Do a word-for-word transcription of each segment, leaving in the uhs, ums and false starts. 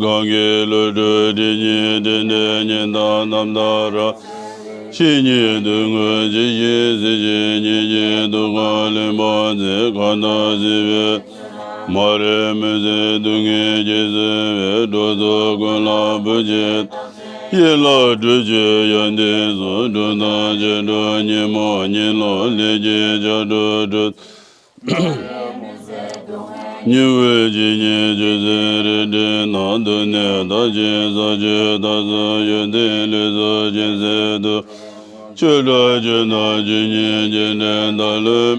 གང་གི་བློ་གྲོས་དྲི་ཉིད་དྲི་འདྲའི་ཉི་ཟླ་རྣམ་ཐར་ར། ཕྱི་ཉིད་དུ་ངོས་ཇི་ཞིག་སྲིད་ཞིའི་ཉིད་ཀྱི་དུག་ཁ་ལིང་པ་ཟེར་གང་དག་སྲིད་པའི། མ་རིག་མུན་སེལ་སྡུག་བསྔལ་གྱིས་གཟིར་བའི་འགྲོ་ཚོགས་ཀུན་ལ་བུ་ཆེ། ཡན་ལག་དྲུག་ཅུའི་ཡོན་ཏན་གསུམ། གྲུབ་མཐའ་ཆོས་དྲུག་ཉོན་མོངས་གཉིད་ལོག་ལས་ཀྱི་ཆགས་བྲལ་གྲོལ། ཉི་འོད་ཇི་སྙེད་ཆུ་སྲིན་རིགས་དྲུག་རྣམས། སྡུག་བསྔལ་མཐའ་ཡས་ས་བཅུའི་མཐའ་སུ་ཡོད། ཏིང་ལོ་ཚོགས་ཆེན་གསེར་དུ། ཆོས་གྲགས་ཆོས་རྣམས་ཇི་སྙེད་ཀྱི་འདྲེན་བདག་ལུས།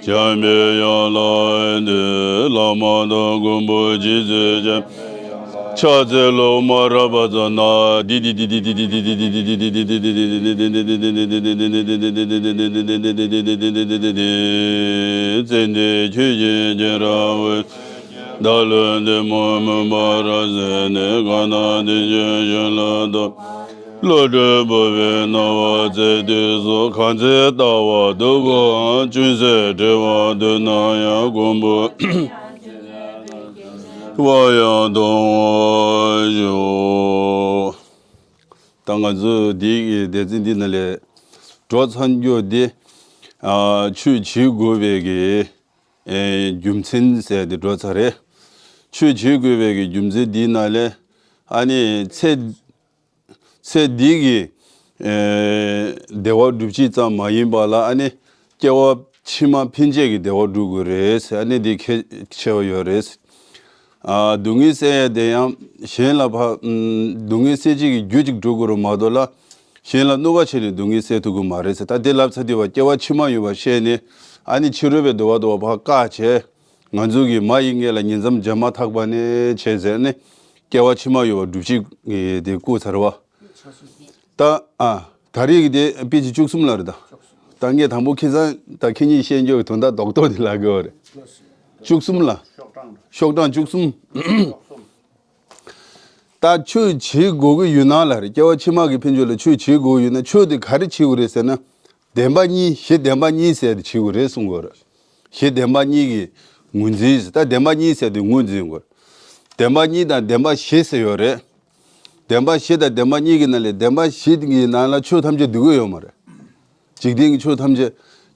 འཇམ་པའི་དབྱངས་ལ་འོས་ཏེ་བླ་མ་དང་མགོན་པོ་རྗེ་བཙུན་འཇམ། ཕྱག་འཚལ་ལོ། མ་རབས་པ་ཚོ་ན་དི་དི་དི་དི་དི་དི་དི་དི་དི་དི་དི་ཙན་དན་ཆོས་ཀྱི་སྦྱིན་ར་འོད། བདག་ལུས་བདེ་མོ་མུན་པ་རབ་བསལ་ནས། གང་དག་དེང་ཕྱིར་གཞན་ལ་ཐོབ། བློ་གྲོས་སྤོབས་པའི་སྣང་བ་སྩལ་དུས་སུ། གང་ཚེ་ལྟ་བ་སྡུག་པའམ་ཅུང་ཟད་བྲེལ་བ་འདུག་ན་ཡང་། མགོན་པོ་བ་ཡང་གཏོང་བར་ཞུ། ད་ང་ཚོ་འདི་གི་སྡེ་ཚན་འདི་ནང་ལས་འགྲོ་ཚར་རྒྱུ་འདི། ཨ། ཆོས་བྱེད་དགོས་པའི་གི། ཨེ། རྒྱུ་མཚན་ཟེར་དེ་འགྲོ་ཚར་རེད། ཆོས་བྱེད་དགོས་པའི་གི་རྒྱུ་མཚན་འདི་ནང་ལས། ཨ་ནི་ཚེ། ཚེ་འདི་གི། ཨེ། བདེ་བ་སྒྲུབ་ཕྱིར་ཙམ་མ་ཡིན་པ་ལ། ཨ་ནི་སྐྱེ་བ་ཕྱི་མ་ཕན་ཆད་ཀྱི་བདེ་བ་སྒྲུབ་དགོས་རེད་ཟེར། ཨ་ནི་འདི་གལ་ཆེ་བ་ཡོད་རེད། ཨ། སྡུག་བསྔལ་སེལ་ཡ་དེ་ཡང་གཞན་ལ་ཕ། ཨམ། སྡུག་བསྔལ་སེལ་བྱེད་ཀྱི་རྒྱུ་ཅིག་སྒྲུབ་དགོས་རེད་མ་གཏོགས་ལ། གཞན་ལ་གནོད་པ་བྱས་ནས་སྡུག་བསྔལ་སེལ་ཐུབ་ཀྱི་མ་རེད་ཟེར། ད་དེ་ལབ་ཚར་དུས་བ་སྐྱེ་བ་ཕྱི་མ་ཡོད་པ་ཤེས་ནས། ཨ་ནི་ཕྱི་རོལ་པའི་འདུལ་བ་འདུལ་བ་ཕར་བཀག་བྱས། ང་ཚོ་གི་མ་ཡི་མངལ་ལ་ཉིང་མཚམས་སྦྱར་མ་ཐག་པ་ནས་བྱས་ཟེར་ནས། སྐྱེ་བ་ཕྱི་མ་ཡོད་པ་སྒྲུབ་བྱེད་ཀྱི་དེ་བཀོད་ཚར་བ། ད། ཨ། ད་རེས་ཀྱི་དེ་དཔེ་ཆ་བཅུ་གསུམ་ལ་རེད་ད། ད་ངས་དང་པོ་ཁ་སང་ད་ཁྱེད་གཉིས་བཤད་རྒྱུ་གི་དོན་དག་རྡོག་རྡོག་དེ་ལབ་དགོས་རེད། བཅུ་གསུམ་ལ། ཤོག་གྲངས་བཅུ་གསུམ། ད་ཆོས་བྱེད་དགོས་ཀྱི་ཡོད་ན་ལ་རེད། སྐྱེ་བ་ཕྱི་མ་གི་ཕན་ཆོད་ལ་ཆོས་བྱེད་དགོས་ཡོད་ན། ཆོས་དེ་ག་རེ་བྱེད་དགོས་རེད་ཟེར་ན། བདེན་པ་གཉིས། གཞི་བདེན་པ་གཉིས་ཟེར་དེ་བྱེད་དགོས་རེད་གསུང་དགོས་རེད། གཞི་བདེན་པ་གཉིས་ཀྱི་ངོས་འཛིན་ཟེར། ད་བདེན་པ་གཉིས་ཟེར་དེ་ངོས་འཛིན་དགོས་རེད། བདེན་པ་གཉིས་དང་བདེན་པ་བཞི་ཟེར་ཡོད་རེད། བདེན་པ་བཞི་དང་བདེན་པ་གཉིས་ཀྱི་ནང་ལས། བདེན་པ་བཞི་གི་ནང་ལ་ཆོས་ཐམས་ཅད་འདུ་གི་ཡོད་མ་རེད། འཇིག་རྟེན་གྱི་ཆོས་ཐམས་ཅད།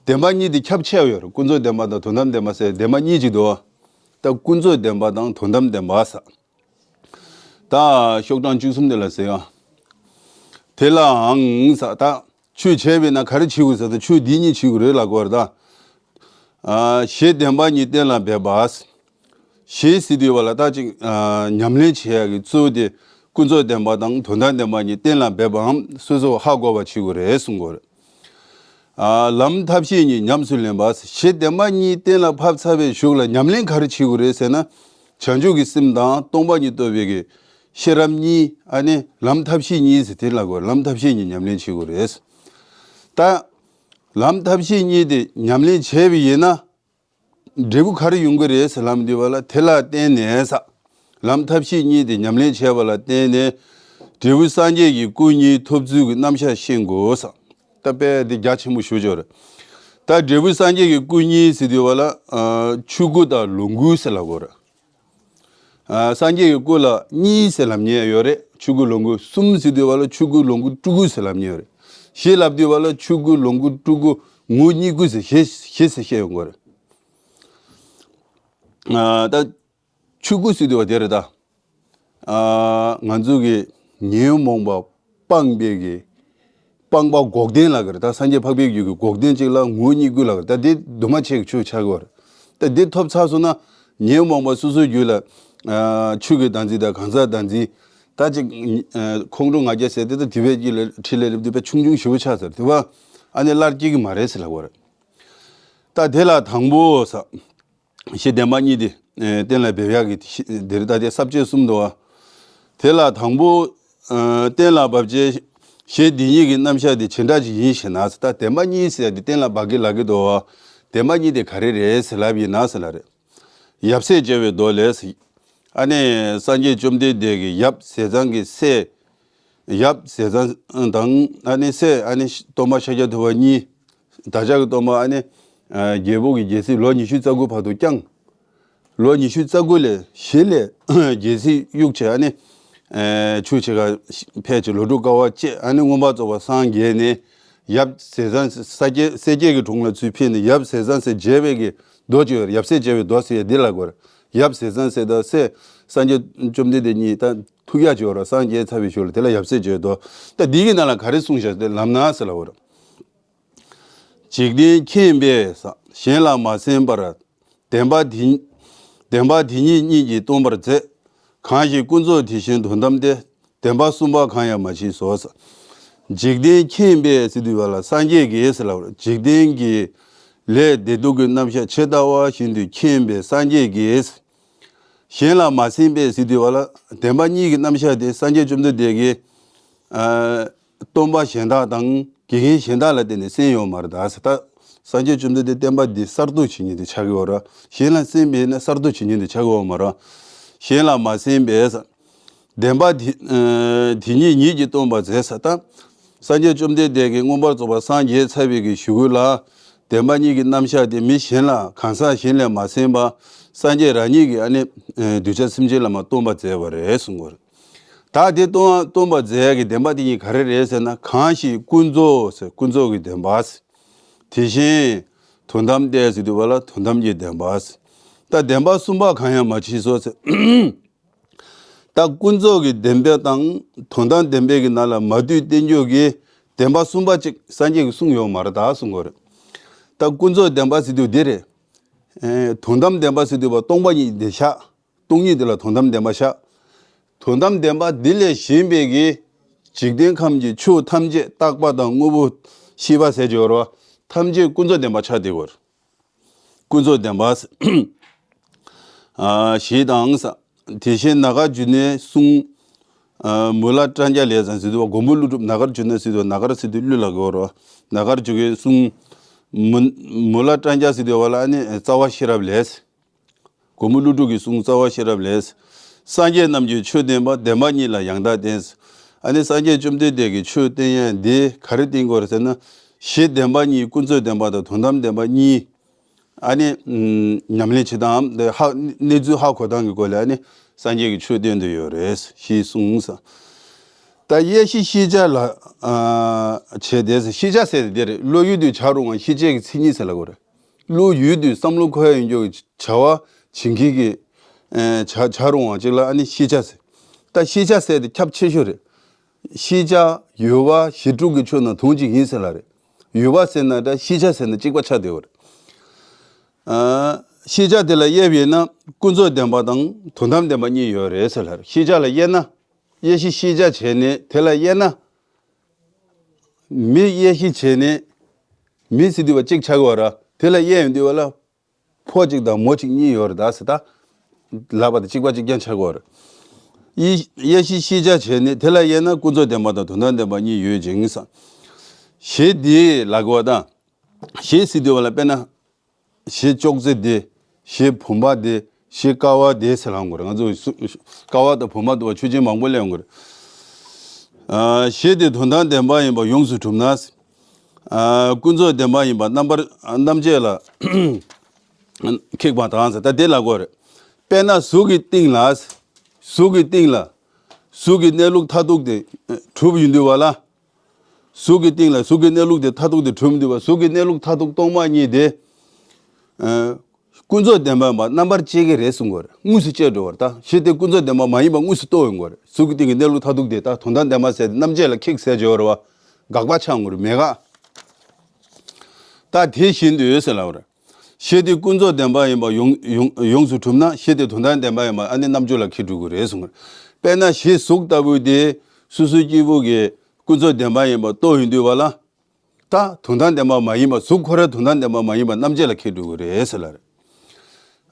བདེན་པ་གཉིས་དེ་ཁྱབ་ཆེ་བ་ཡོད་རེད། ཀུན་རྫོབ་བདེན་པ་དང་དོན་དམ་བདེན་པ་ཟེར་བདེན་པ་གཉིས་ཅིག་འདུག་བ། ད་ཀུན་རྫོབ་བདེན་པ་དང་དོན་དམ་བདེན་པ་ཟེར། ད་ཤོག་གྲངས་བཅུ་གསུམ་དེ་ལ་ཟེར་ཡ། དེ་ལའང་ཟེར། ད་ཆོས་བྱས་པས་ན་ག་རེ་བྱེད་དགོས་ཟེར་ན། ཆོས་འདི་གཉིས་བྱེད་དགོས་རེད་ལབ་དགོས་རེད་ད། ཨ། གཞི་བདེན་པ་གཉིས་གཏན་ལ་འབེབས་པ། གཞི་ཟེར་དུས་བ་ལ་ད་ཅིག་ཨ། ཉམས་ལེན་བྱེད་ཡག་གི་ཚུལ་དེ། ཀུན་རྫོབ་བདེན་པ་དང་དོན་དམ་བདེན་པ་གཉིས་གཏན་ལ་འབེབས་པའམ་སོ་སོ་ཧ་གོ་བ་བྱེད་དགོས་རེད་གསུང་དགོས་རེད། ཨ། ལམ་ཐབས་ཤེས་གཉིས་ཉམས་སུ་ལེན་པ། གཞི་བདེན་པ་གཉིས་གཏན་ལ་ཕབ་ཚར་བའི་གཞུག་ལ་ཉམས་ལེན་ག་རེ་བྱེད་དགོས་རེད་ཟེར་ན། བྱང་ཆུབ་ཀྱི་སེམས་དང་སྟོང་པ་ཉིད་རྟོགས་པའི་གི་ཤེས་རབ་གཉིས། ཨ་ནི་ལམ་ཐབས་ཤེས་གཉིས་ཟེར་དེ་ལ་གོ། ལམ་ཐབས་ཤེས་གཉིས་ཉམས་ལེན་བྱེད་དགོས་རེད། ད་ལམ་ཐབས་ཤེས་གཉིས་དེ་ཉམས་ལེན་བྱས་པ་ཡིན་ན། འབྲས་བུ་ག་རེ་ཡོང་གི་རེད་ཟེར་ལབ་དུས་བ་ལ། དེ་ལ་བརྟེན་ནས་ཟེར། ལམ་ཐབས་ཤེས་གཉིས་དེ་ཉམས་ལེན་བྱས་པ་ལ་བརྟེན་ནས། འབྲས་བུ་སངས་རྒྱས་ཀྱི་སྐུ་གཉིས་ཐོབ་ཚུལ་གྱི་རྣམ་གཞག་ཤེས་དགོས་ཟེར། ད་དཔེ་འདི་རྒྱ་ཆེན་པོ་ཞེ་པོ་ཅིག་རེད། ད་འབྲས་བུ་སངས་རྒྱས་ཀྱི་སྐུ་གཉིས་ཟེར་དུས་བ་ལ། ཨ། ཆོས་སྐུ་དང་ལོངས་སྐུ་ཟེར་ལབ་དགོས་རེད། ཨ། སངས་རྒྱས་ཀྱི་སྐུ་ལ་གཉིས་ཟེར་ལབ་མཁན་ཡོད་རེད། ཆོས་སྐུ་ལོངས་སྐུ། གསུམ་ཟེར་དུས་བ་ལ་ཆོས་སྐུ་ལོངས་སྐུ་སྤྲུལ་སྐུ་ཟེར་ལབ་མཁན་ཡོད་རེད། བཞི་ལབ་དུས་བ་ལ་ཆོས་སྐུ་ལོངས་སྐུ་སྤྲུལ་སྐུ་ངོ་བོ་ཉིད་སྐུ་ཟེར། བཞི་བཞི་ཟེར་བཤད་ཡོང་གི་རེད། ཨ། ད་ཆོས་སྐུ་ཟེར་དུས་བ་དེ་རེད་ད། ཨ། ང་ཚོ་གི་ཉོན་མོངས་པ་སྤངས་པའི་གི་སྤངས་པ་འགོག་བདེན་ལབ་ཀྱི་རེད། ད་སངས་རྒྱས་འཕགས་པའི་རྒྱུད་ཀྱི་འགོག་བདེན་གཅིག་ལ་ངོ་བོ་ཉིད་སྐུ་ལབ་ཀྱི་རེད། ད་དེ་འདུས་མ་བྱས་ཀྱི་ཆོས་ཆགས་ཀྱི་ཡོད་རེད། ད་དེ་ཐོབ་ཚར་སོང་ན། ཉོན་མོངས་པ་སོ་སོའི་རྒྱུད་ལ། ཨ། ཆོས་ཀྱི་བདག་འཛིན་དང་གང་ཟག་བདག་འཛིན། ད་ཅིག་ཨ། ཁོང་ཁྲོ་ང་རྒྱལ་ཟེར་དེ། ད་དེ་བས་ཀྱི་ལ་ཁྲིད་ལས་ལེབ་དུས་དཔེ་ཆུང་ཆུང་ཞེ་པོ་ཆགས་ཚར་དུས་བ། ཨ་ནི་སླར་སྐྱེ་གི་མ་རེད་ཟེར་ལབ་ཀྱི་རེད། ད་དེ་ལ་དང་པོ་ཟེར། གཞི་བདེན་པ་གཉིས་དེ་གཏན་ལ་འབེབས་ཡག་གི་དེ་རེད། ད་དེ་ས་བཅད་གསུམ་འདུག་བ། དེ་ལ་དང་པོ། ཨ། གཏན་ལ་འབེབས་བྱའི་གཞི་འདི་གཉིས་ཀྱི་རྣམ་གཞག་དེ་ཇི་འདྲ་ཞིག་ཡིན་ཞེ་ན། ད་བདེན་པ་གཉིས་ཟེར་དེ་གཏན་ལ་འབེབས་ཀྱི་ལབ་ཀྱི་འདུག་བ། བདེན་པ་གཉིས་དེ་ག་རེ་རེད་ཟེར་ལབ་ཡིན་ན་ཟེར་ལབ་རེད། ཡབ་སྲས་བཅས་པའི་མདོ་ལས། ཨ་ནི་སངས་རྒྱས་བཅོམ་ལྡན་འདས་ཀྱི་ཡབ་ཟས་གཙང་གི་སྲས། ཡབ་ཟས་གཙང་དང་། ཨ་ནི་སྲས། ཨ་ནི་སྟོན་པ་ཤཱཀྱ་ཐུབ་པ་གཉིས། བདག་ཅག་གི་སྟོན་པ། ཨ་ནི་ཨ། རྒྱལ་པོ་གི་རྒྱལ་སྲིད་ལོ་ཉི་ཤུ་རྩ་དགུ་བར་དུ་བསྐྱངས། ལོ་ཉི་ཤུ་རྩ་དགུ་ལས་བཞི་ལས་རྒྱལ་སྲིད་གཡུག་བྱས། ཨ་ནི་ཆོས་ཕྱེད་ཀ་ཕལ་ཆེར་ལོ་དྲུག་དཀའ་བ་སྤྱད། ཨ་ནི་མངོན་པར་རྫོགས་པར་སངས་རྒྱས་ནས། ཡབ་ཟས་གཙང་སྲས་བརྒྱད་སྲས་བརྒྱད་ཀྱི་དྲུང་ལ་ཚུར་ཕེབས་ནས། ཡབ་ཟས་གཙང་སྲས་མཇལ་བའི་གི་མདོ་ཅིག་ཡོད་རེད། ཡབ་སྲས་མཇལ་བའི་མདོ་ཟེར་ཡ་འདི་ལ་གོ་རེད། ཡབ་ཟས་གཙང་སྲས་དང་སྲས་སངས་རྒྱས་བཅོམ་ལྡན་འདས་གཉིས་ད་ཐུག་ཡག་ཅིག་ཡོད་རེད། སངས་རྒྱས་ཚར་བའི་གཞུག་ལ་དེ་ལ་ཡབ་སྲས་མཇལ་བའི་མདོ། ད་འདི་གི་ནང་ལ་ག་རེ་གསུངས་བཞག་དེ་ལབ་ན་ཟེར་ལབ་པ་རེད། འཇིག་རྟེན་མཁྱེན་པས་གཞན་ལ་མ་གསན་པར། བདེན་པ་དེ་བདེན་པ་དེ་ཉིད་གཉིས་ཀྱིས་སྟོན་པར་མཛད། གང་ཞིག་ཀུན་རྫོབ་དེ་བཞིན་དོན་དམ་སྟེ། བདེན་པ་གསུམ་པ་གང་ཡང་མ་མཆིས་སོ། འཇིག་རྟེན་མཁྱེན་པས་ཟེར་དུས་བ་ལ་སངས་རྒྱས་ཀྱིས་ཟེར་ལབ་པ་རེད། འཇིག་རྟེན་གྱི་ལས་བདེ་སྡུག་གི་རྣམ་གཞག་ཇི་ལྟ་བ་བཞིན་དུ་མཁྱེན་པས་སངས་རྒྱས་ཀྱིས། གཞན་ལ་མ་གསན་པས་ཟེར་དུས་བ་ལ་བདེན་པ་གཉིས་ཀྱི་རྣམ་གཞག་དེ་སངས་རྒྱས་བཅོམ་ལྡན་འདས་ཀྱིས། ཨ། སྟོན་པ་གཞན་དག་དང་དགེ་རྒན་གཞན་དག་ལ་བརྟེན་ནས་གསན་ཡོད་མ་རེད་ད་ཟེར། ད་སངས་རྒྱས་བཅོམ་ལྡན་འདས་བསྟན་པ་འདི་གསར་གཏོད་བྱེད་མཁན་དེ་ཆགས་ཀྱི་ཡོད་རེད། གཞན་ལ་གསན་པས་ན་གསར་གཏོད་བྱེད་མཁན་དེ་ཆགས་ཀྱི་ཡོད་མ་རེད། གཞན་ལ་མ་གསན་པས་ཟེར། བདེན་པ་དེ་ཨ་དེ་ཉིད་ཉིད་ཀྱིས་སྟོན་པར་མཛད་ཟེར། ད་སངས་རྒྱས་བཅོམ་ལྡན་འདས་ཀྱིས་མངོན་པར་རྫོགས་པར་སངས་རྒྱས་ཚར་བའི་གི་གཞུག་གུ་ལ་བདེན་པ་གཉིས་ཀྱི་རྣམ་གཞག་དེ་མི་གཞན་ལ་གང་ཟག་གཞན་ལས་མ་གསན་པར་སངས་རྒྱས་རང་ཉིད་ཀྱིས་ཨ་ནི་ཨ་གདུལ་བྱ་སེམས་ཅན་ལ་མར་སྟོན་པར་མཛད་པ་རེད་གསུངས་པ་རེད། ད་དེ་སྟོན་སྟོན་པར་མཛད་ཡ་གི་བདེན་པ་དེ་གཉིས་ག་རེ་རེད་ཟེར་ན། གང་ཞིག་ཀུན་རྫོབ་ཟེར་ཀུན་རྫོབ་ཀྱི་བདེན་པ་ཟེར། དེ་བཞིན་དོན་དམ་སྟེ་ཟེར་དུས་བ་ལ་དོན་དམ་གྱི་བདེན་པ་ཟེར། ད་བདེན་པ་གསུམ་པ་གང་ཡང་མ་མཆིས་སོ་ཟེར། ད་ཀུན་རྫོབ་ཀྱི་བདེན་པ་དང་དོན་དམ་བདེན་པའི་གི་ནང་ལ་མ་འདུས་བསྟན་བཅོས་ཀྱི་བདེན་པ་གསུམ་པ་ཅིག་སངས་རྒྱས་ཀྱིས་གསུངས་ཡོད་མ་རེད་ད་གསུང་གི་ཡོད་རེད། ད་ཀུན་རྫོབ་བདེན་པ་ཟེར་དུས་འདི་རེད། ཨེ་དོན་དམ་བདེན་པ་ཟེར་དུས་བ་སྟོང་པ་ཉིད་དེ་བཞག་སྟོང་ཉིད་དེ་ལ་དོན་དམ་བདེན་པ་བཞག་དོན་དམ་བདེན་པ་འདི་ལས་གཞན་པའི་གི་འཇིག་རྟེན་ཁམས་ཀྱི་ཆོས་ཐམས་ཅད་རྟག་པ་དང་དངོས་པོ་ཤེས་པ་ཟེར་གྱི་ཡོད་རེད་བ། ཐམས་ཅད་ཀུན་རྫོབ་བདེན་པ་ཆགས་བསྡད་ཡོད་རེད། ཀུན་རྫོབ་བདེན་པ། ཨ་ཞེས་དང་ས། དེ་བཞིན་ན་ག་འཇུ་ནའི་གསུང་། ཨ་མུ་ལ་ཀྲྀ་ཛྙཱ་ལས་ཟེར་དུས་བ་མགོན་པོ་ཀླུ་སྒྲུབ། ན་གར་འཇུ་ན་ཟེར་དུས་བ་ན་གར་ཟེར་དུས་ཀླུ་ལ་གོ་རོ། ན་གར་འཇུ་གའི་གསུང་། མུ་མུ་ལ་ཀྲྀ་ཛྙཱ་ཟེར་དུས་བ་ལ་ཨ་ནི་རྩ་བ་ཤེས་རབ་ལས། མགོན་པོ་ཀླུ་སྒྲུབ་ཀྱི་གསུང་རྩ་བ་ཤེས་རབ་ལས། སངས་རྒྱས་རྣམས་ཀྱི་ཆོས་བསྟན་པ། བདེན་པ་གཉིས་ལ་ཡང་དག་བསྟན། ཨ་ནི་སངས་རྒྱས་བཅོམ་ལྡན་འདས་ཀྱི་ཆོས་བསྟན་ཡ་འདི་ག་རེ་བསྟན་དགོས་རེད་ཟེར་ན། གཞི་བདེན་པ་གཉིས་ཀུན་རྫོབ་བདེན་པ་དང་དོན་དམ་བདེན་པ་གཉིས། ཨ་ནི་ཨམ་ཉམས་ལེན་བྱེད་སྟངས་དེ་ཧ་གནས་ཚུལ་ཧ་གོ་སྟངས་ཀྱི་སྐོར་ལ་ཨ་ནི་སངས་རྒྱས་ཀྱི་ཆོས་བསྟན་དུ་ཡོད་རེད་ཞེས་གསུངས་ས། ད་དབྱེ་གཞི་ཤེས་བྱ་ལ་ཨ་བྱས་ཏེ། ཤེས་བྱ་ཟེར་དེ་རེད། བློ་ཡུལ་དུ་བྱ་རུང་བ་ཤེས་བྱའི་གི་མཚན་ཉིད་ཟེར་ལབ་དགོས་རེད། བློ་ཡུལ་དུ་བསམ་བློ་འཁོར་ཡ་ཡོད་རྒྱུ་གི་བྱ་བ་བྱེད་མཁན་གྱི་ཨ་བྱ་བྱ་རུང་བ་ཅིག་ལ་ཨ་ནི་ཤེས་བྱ་ཟེར། ད་ཤེས་བྱ་ཟེར་དེ་ཁྱབ་ཆེ་ཤོས་རེད། ཤེས་བྱ་ཡུལ་བ་གཞི་གྲུབ་ཀྱི་ཆོས་རྣམས་དོན་གཅིག་ཡིན་ཟེར་ལབ་རེད། ཡུལ་བ་ཟེར་ན་འདྲ་ཤེས་བྱ་ཟེར་ན་གཅིག་པ་ཆགས་བསྡད་ཡོད་རེད། ཨ་ཤེས་བྱ་དེ་ལ་དབྱེ་བ་ཡིན་ན་ཀུན་རྫོབ་བདེན་པ་དང་དོན་དམ་བདེན་པ་གཉིས་ཡོད་རེད་ཟེར་ལབ་རེད། ཤེས་བྱ་ལ་དབྱེ་ན། དབྱེ་གཞི་ཤེས་བྱ་བྱས་ནས་དེ་ལ་དབྱེ་ན། མི་དབྱེ་གཞི་བྱས་ནས་མི་ཟེར་དུས་བ་གཅིག་ཆགས་ཀྱི་ཡོད་རེད། དེ་ལ་དབྱེ་ཡོང་དུས་བ་ལ། ཕོ་གཅིག་དང་མོ་གཅིག་གཉིས་ཡོད་རེད་ད་ཟེར། ད་ལབ་པ་དང་གཅིག་པ་གཅིག་རྐྱང་ཆགས་ཀྱི་ཡོད་རེད། དབྱེ་དབྱེ་གཞི་ཤེས་བྱ་བྱས་ནས་དེ་ལ་དབྱེ་ན་ཀུན་རྫོབ་བདེན་པ་དང་དོན་དམ་བདེན་པ་གཉིས་ཡོད་ཅིང་ཟེར། གཞི་དེ་ལབ་དགོས་པ་དང་། གཞི་ཟེར་དུས་བ་ལ་དཔེར་ན། གཞི་ཅོག་ཙེ་དེ། གཞི་བུམ་པ་དེ། གཞི་ཀ་བ་དེ་ཟེར་ལབ་དགོས་རེད། ང་ཚོ་སུ་ཀ་བ་དང་བུམ་པ་འདུག་བ་ཆོས་ཅན་མང་པོ་ལབ་ཡོང་གི་རེད། ཨ་གཞི་དེ་དོན་དམ་བདེན་པ་ཡིན་པ་ཡོངས་སུ་གྲུབ་ན། ཨ་ཀུན་རྫོབ་བདེན་པ་ཡིན་པ་རྣམ་པར་རྣམ་བཅད་ལ་ཁེགས་པ་དང་ཟེར། ད་དེ་ལབ་དགོས་རེད། དཔེར་ན་གཟུགས་ཀྱི་སྟེང་ལ། གཟུགས་ཀྱི་སྟེང་ལ། གཟུགས་ཀྱི་གནས་ལུགས་མཐར་ཐུག་དེ་གྲུབ་ཡོང་དུས་བ་ལ། གཟུགས་ཀྱི་སྟེང་ལ་གཟུགས་ཀྱི་གནས་ལུགས་དེ་མཐར་ཐུག་དེ་གྲུབ་འདུག་བ། གཟུགས་ཀྱི་གནས་ལུགས་མཐར་ཐུག་སྟོང་པ་ཉིད་དེ། ཨ་ཀུན་རྫོབ་བདེན་པ་ཡིན་པ་རྣམ་པར་བཅད་ཀྱི་རེད་གསུང་གི་ཡོད་རེད། དངོས་སུ་བཅད་འགྲོ་བར་ད། གཞི་དེ་ཀུན་རྫོབ་བདེན་པ་མ་ཡིན་པ་དངོས་སུ་རྟོགས་ཡོང་གི་ཡོད་རེད། གཟུགས་ཀྱི་སྟེང་གི་གནས་ལུགས་མཐར་ཐུག་དེ་ད་དོན་དམ་བདེན་པ་ཟེར་ཏེ་རྣམ་བཅད་ལ་ཁེགས་ཟེར་གྱི་ཡོད་རེད་བ། དགག་པ་ཆགས་ཡོང་གི་རེད་མེད་ག་ད་དེ་བཞིན་དུ་ཡོད་ཟེར་ལབ་པ་རེད། གཞི་དེ་ཀུན་རྫོབ་བདེན་པ་ཡིན་པ་ཡོངས་ཡོངས་ཡོངས་སུ་གྲུབ་ན་གཞི་དེ་དོན་དམ་བདེན་པ་ཡིན་པ་ཨ་ནི་རྣམ་འཇོག་ལ་ཁེགས་འགྲོ་གི་རེད་གསུང་གི་རེད། དཔེར་ན་གཞི་གཟུགས་ལྟ་བུ་དེ་སོ་སོའི་སྐྱེས་བུ་གི་ཀུན་རྫོབ་བདེན་པ་ཡིན་པ་རྟོགས་ཡོང་དུས་བ་ལ། ད་དོན་དམ་བདེན་པ་མ་ཡིན་པ། གཟུགས་ཁོ་རའི་དོན་དམ་བདེན་པ་མ་ཡིན་པ་རྣམ་བཅད་ལ་ཁེགས་འགྲོ་གི་རེད་ཟེར་ལབ་རེད།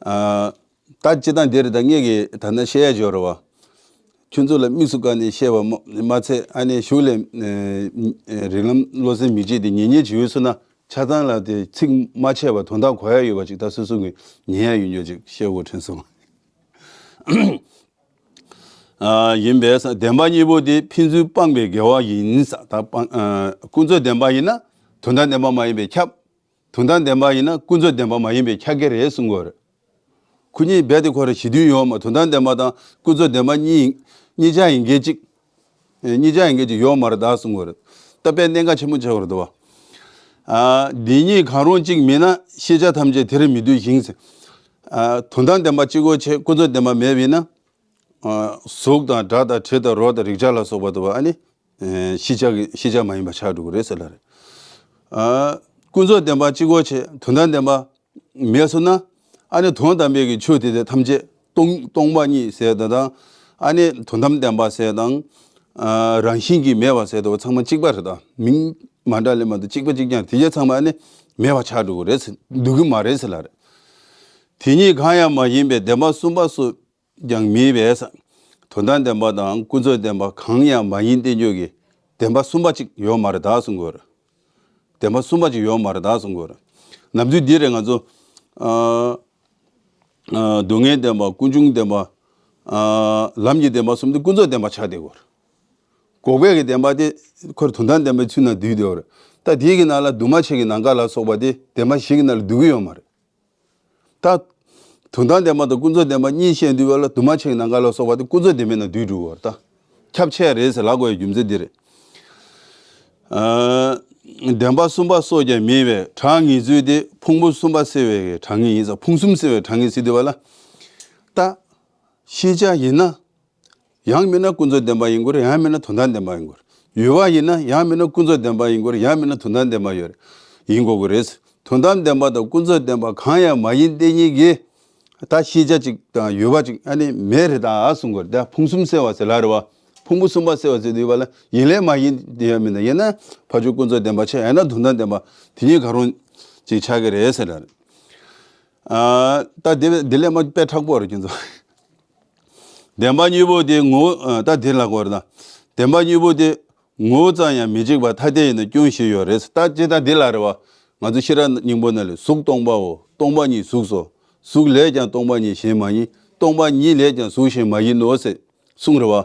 ཨ་ད་སྤྱིར་བཏང་དེ་རེད། ད་ངས་ཀྱི་ད་ནི་བཤད་ཡ་ཅིག་ཡོད་རེད་བ། ཁྱོད་ཚོ་ལ་དམིགས་སུ་བཀར་ནས་བཤད་པ་མ་མ་ཚད་ཨ་ནི་གཞུག་ལ་ཨ་རིགས་ལམ་བློ་སེམས་མི་གཅིག་དེ་ཉན་ཉན་ཅིག་ཡོད་སོང་ན་ཆ་ཚང་ལ་དེ་ཚིག་མ་ཆད་པ་དོན་དག་གོ་ཡ་ཡོད་པ་ཅིག་ད་སོ་སོ་གི་ཉན་ཡ་ཡོད་ཉོ་ཅིག་བཤད་དགོས་དྲན་སོང་། ཨ་ཡིན་པས་བདེན་པ་གཉིས་པོ་དེ་ཕན་ཚུན་སྤངས་པའི་འགལ་བ་ཡིན་ས། ད་སྤང་ཨ་ཀུན་རྫོབ་བདེན་པ་ཡིན་ན་དོན་དམ་བདེན་པ་མ་ཡིན་པས་ཁྱབ། དོན་དམ་བདེན་པ་ཡིན་ན་ཀུན་རྫོབ་བདེན་པ་མ་ཡིན་པས་ཁྱབ་ཀྱི་རེད་གསུང་གི་ཡོད་རེད། ཁོ་གཉིས་རྦད་དེ་ཁོ་ར་གཞི་མཐུན་ཡོད་མ། དོན་དམ་བདེན་པ་དང་ཀུན་རྫོབ་བདེན་པ་གཉིས་གཉིས་ཆ་ཡིན་གྱི་གཅིག་གཉིས་ཆ་ཡིན་གྱི་གཅིག་ཡོད་མ་རེད་ད་གསུང་གི་རེད། ད་དཔེ་གནད་འགག་ཆེན་པོ་ཆགས་པ་རེད་འདུག་བ། ཨ། འདི་གཉིས་གང་རུང་གཅིག་མིན་ན་ཤེས་བྱ་ཐམས་ཅད་དེར་མི་འདུས་ཤིང་། ཨ། དོན་དམ་བདེན་པ་གཅིག་པོ་ཆེ་ཀུན་རྫོབ་བདེན་པ་མེད་པ་ཡིན་ན། ཨ། གཟུགས་དང་སྒྲ་དང་དྲི་དང་རོ་དང་རེག་བྱ་ལ་སོགས་པ་དུ་བ་ཨ་ནི། ཨེ། ཤེས་བྱ་གི་ཤེས་བྱ་མ་ཡིན་པ་ཆགས་འགྲོ་གི་རེད་ཟེར་ལ་རེད། ཨ། ཀུན་རྫོབ་བདེན་པ་གཅིག་པོ་ཆེ་དོན་དམ་བདེན་པ་མེད་སོང་ན། ཨ་ནི་དོན་དམ་པའི་གི་ཆོས་དེ་དག་ཐམས་ཅད་སྟོང་སྟོང་པ་ཉིད་ཟེར་དེ་དང་། ཨ་ནི་དོན་དམ་བདེན་པ་ཟེར་དང་། ཨ། རང་བཞིན་གྱིས་མེད་པ་ཟེར་དེ་བ་ཚང་མ་གཅིག་པ་རེད་ད། མིང་མ་འདྲ་ལས་མ་གཏོགས་གཅིག་པ་གཅིག་རྐྱང་དེ་རྗེས་ཚང་མ་ཨ་ནི་མེད་པ་ཆགས་འགྲོ་གི་རེད་ཟེར་འདུག་གི་མ་རེད་ཟེར་ལ་རེད། དེ་གཉིས་གང་ཡང་མ་ཡིན་པའི་བདེན་པ་གསུམ་པ་སུ་ཀྱང་མེད་པས། དོན་དམ་བདེན་པ་དང་ཀུན་རྫོབ་བདེན་པ་གང་ཡང་མ་ཡིན་བསྟན་བཅོས་ཀྱི་བདེན་པ་གསུམ་པ་གཅིག་ཡོད་མ་རེད་ད་གསུང་གི་ཡོད་རེད། བདེན་པ་གསུམ་པ་གཅིག་ཡོད་མ་རེད་ད་གསུང་གི་ཡོད་རེད། ནམ་དུས་འདི་རེད་ང་ཚོ། ཨ། ཨ། སྡུག་བསྔལ་བདེན་པ། ཀུན་འབྱུང་བདེན་པ། ཨ། ལམ་གྱི་བདེན་པ་གསུམ་དེ་ཀུན་རྫོབ་བདེན་པ་ཆགས་བསྡད་ཡོད་རེད། འགོག་པའི་གི་བདེན་པ་དེ་ཁོར་དོན་དམ་བདེན་པའི་ཚུལ་ན་འདུས་བསྡད་ཡོད་རེད། ད་དེའི་གི་ནང་ལ་འདུས་མ་བྱས་ཀྱི་ནམ་མཁའ་ལ་སོགས་པ་དེ་བདེན་པ་བཞི་གི་ནང་ལ་འདུས་ཀྱི་ཡོད་མ་རེད། ད། དོན་དམ་བདེན་པ་དང་ཀུན་རྫོབ་བདེན་པ་གཉིས་བཤད་འདུས་པ་ལ་འདུས་མ་བྱས་ཀྱི་ནམ་མཁའ་ལ་སོགས་པ་དེ་ཀུན་རྫོབ་བདེན་པའི་ནང་འདུས་འགྲོ་བར་ད། ཁྱབ་ཆེ་རེད་ཟེར་ལབ་དགོས་ཡའི་རྒྱུ་མཚན་འདི་རེད། ཨ། བདེན་པ་གསུམ་པ་སོགས་ཀྱང་མེད་པའི་གྲངས་ངེས་ཚུལ་དེ་ཕུང་པོ་གསུམ་པ་སེལ་བའི་གྲངས་ངེས་ཡིན་ཙང་ཕུང་གསུམ་སེལ་བའི་གྲངས་ངེས་ཟེར་འདུས་པ་ལ། ད། ཤེས་བྱ་ཡིན་ན། ཡང་མིན་ན་ཀུན་རྫོབ་བདེན་པ་ཡིན་དགོས་རེད། ཡང་མིན་ན་དོན་དམ་བདེན་པ་ཡིན་དགོས་རེད། ཡོད་པ་ཡིན་ན་ཡང་མིན་ན་ཀུན་རྫོབ་བདེན་པ་ཡིན་དགོས་རེད། ཡང་མིན་ན་དོན་དམ་བདེན་པ་ཡོད་རེད། ཡིན་དགོས་ཀྱི་རེད། དོན་དམ་བདེན་པ་དང་ཀུན་རྫོབ་བདེན་པ་གང་ཡང་མ་ཡིན་བསྟན་ཉིད་ཀྱི། ད་ཤེས་བྱ་གཅིག་དང་ཡོད་པ་གཅིག་ཨ་ནི་མེད་རེད་ད་གསུང་དགོས་རེད། ད་ཕུང་གསུམ་སེལ་བ་ཟེར་ལབ་རེད་བ། ཕུང་པོ་གསུམ་པ་སེལ་བ་ཟེར་དུས་བ་ལ་ཡིན་ལས་མ་ཡིན་དེ་ཡང་མིན་ད་ཡིན་ན་ཕར་ཕྱོགས་ཀུན་རྫོབ་བདེན་པ་ཆགས་ཡང་ན་དོན་དམ་བདེན་པ་དེ་གཉིས་གང་རུང་གཅིག་ཆགས་ཀྱི་རེད་ཟེར་ལ་རེད། ཨ། ད་དེ་དེ་ལས་མ་དཔེ་མཁྲེགས་པོ་རེད་ཁྱེད་ཚོ། བདེན་པ་གཉིས་པོ་དེ་ངོ་བོ། ཨ། ད་དེ་ལ་གོ་རེད་ད། བདེན་པ་གཉིས་པོ་དེ་ངོ་བོ་ཙམ་ཡང་མི་འཇིག་པར་ཐ་དད་ཡིན་ན་སྐྱོན་ཞིག་ཡོད་རེད། ད་ཅི་ད་དེ་ལ་རེད་བ། ང་ཚོ་ཤེས་རབ་སྙིང་པོ་ན་ལས་གཟུགས་སྟོང་པའོ། སྟོང་པ་ཉིད་གཟུགས་སོ། གཟུགས་ལས་ཀྱང་སྟོང་པ་ཉིད་གཞན་མ་ཡིན། སྟོང་པ་ཉིད་ལས་ཀྱང་གཟུགས་གཞན་མ་ཡིན་ནོ་ཟེར་གསུངས་རེད་བ།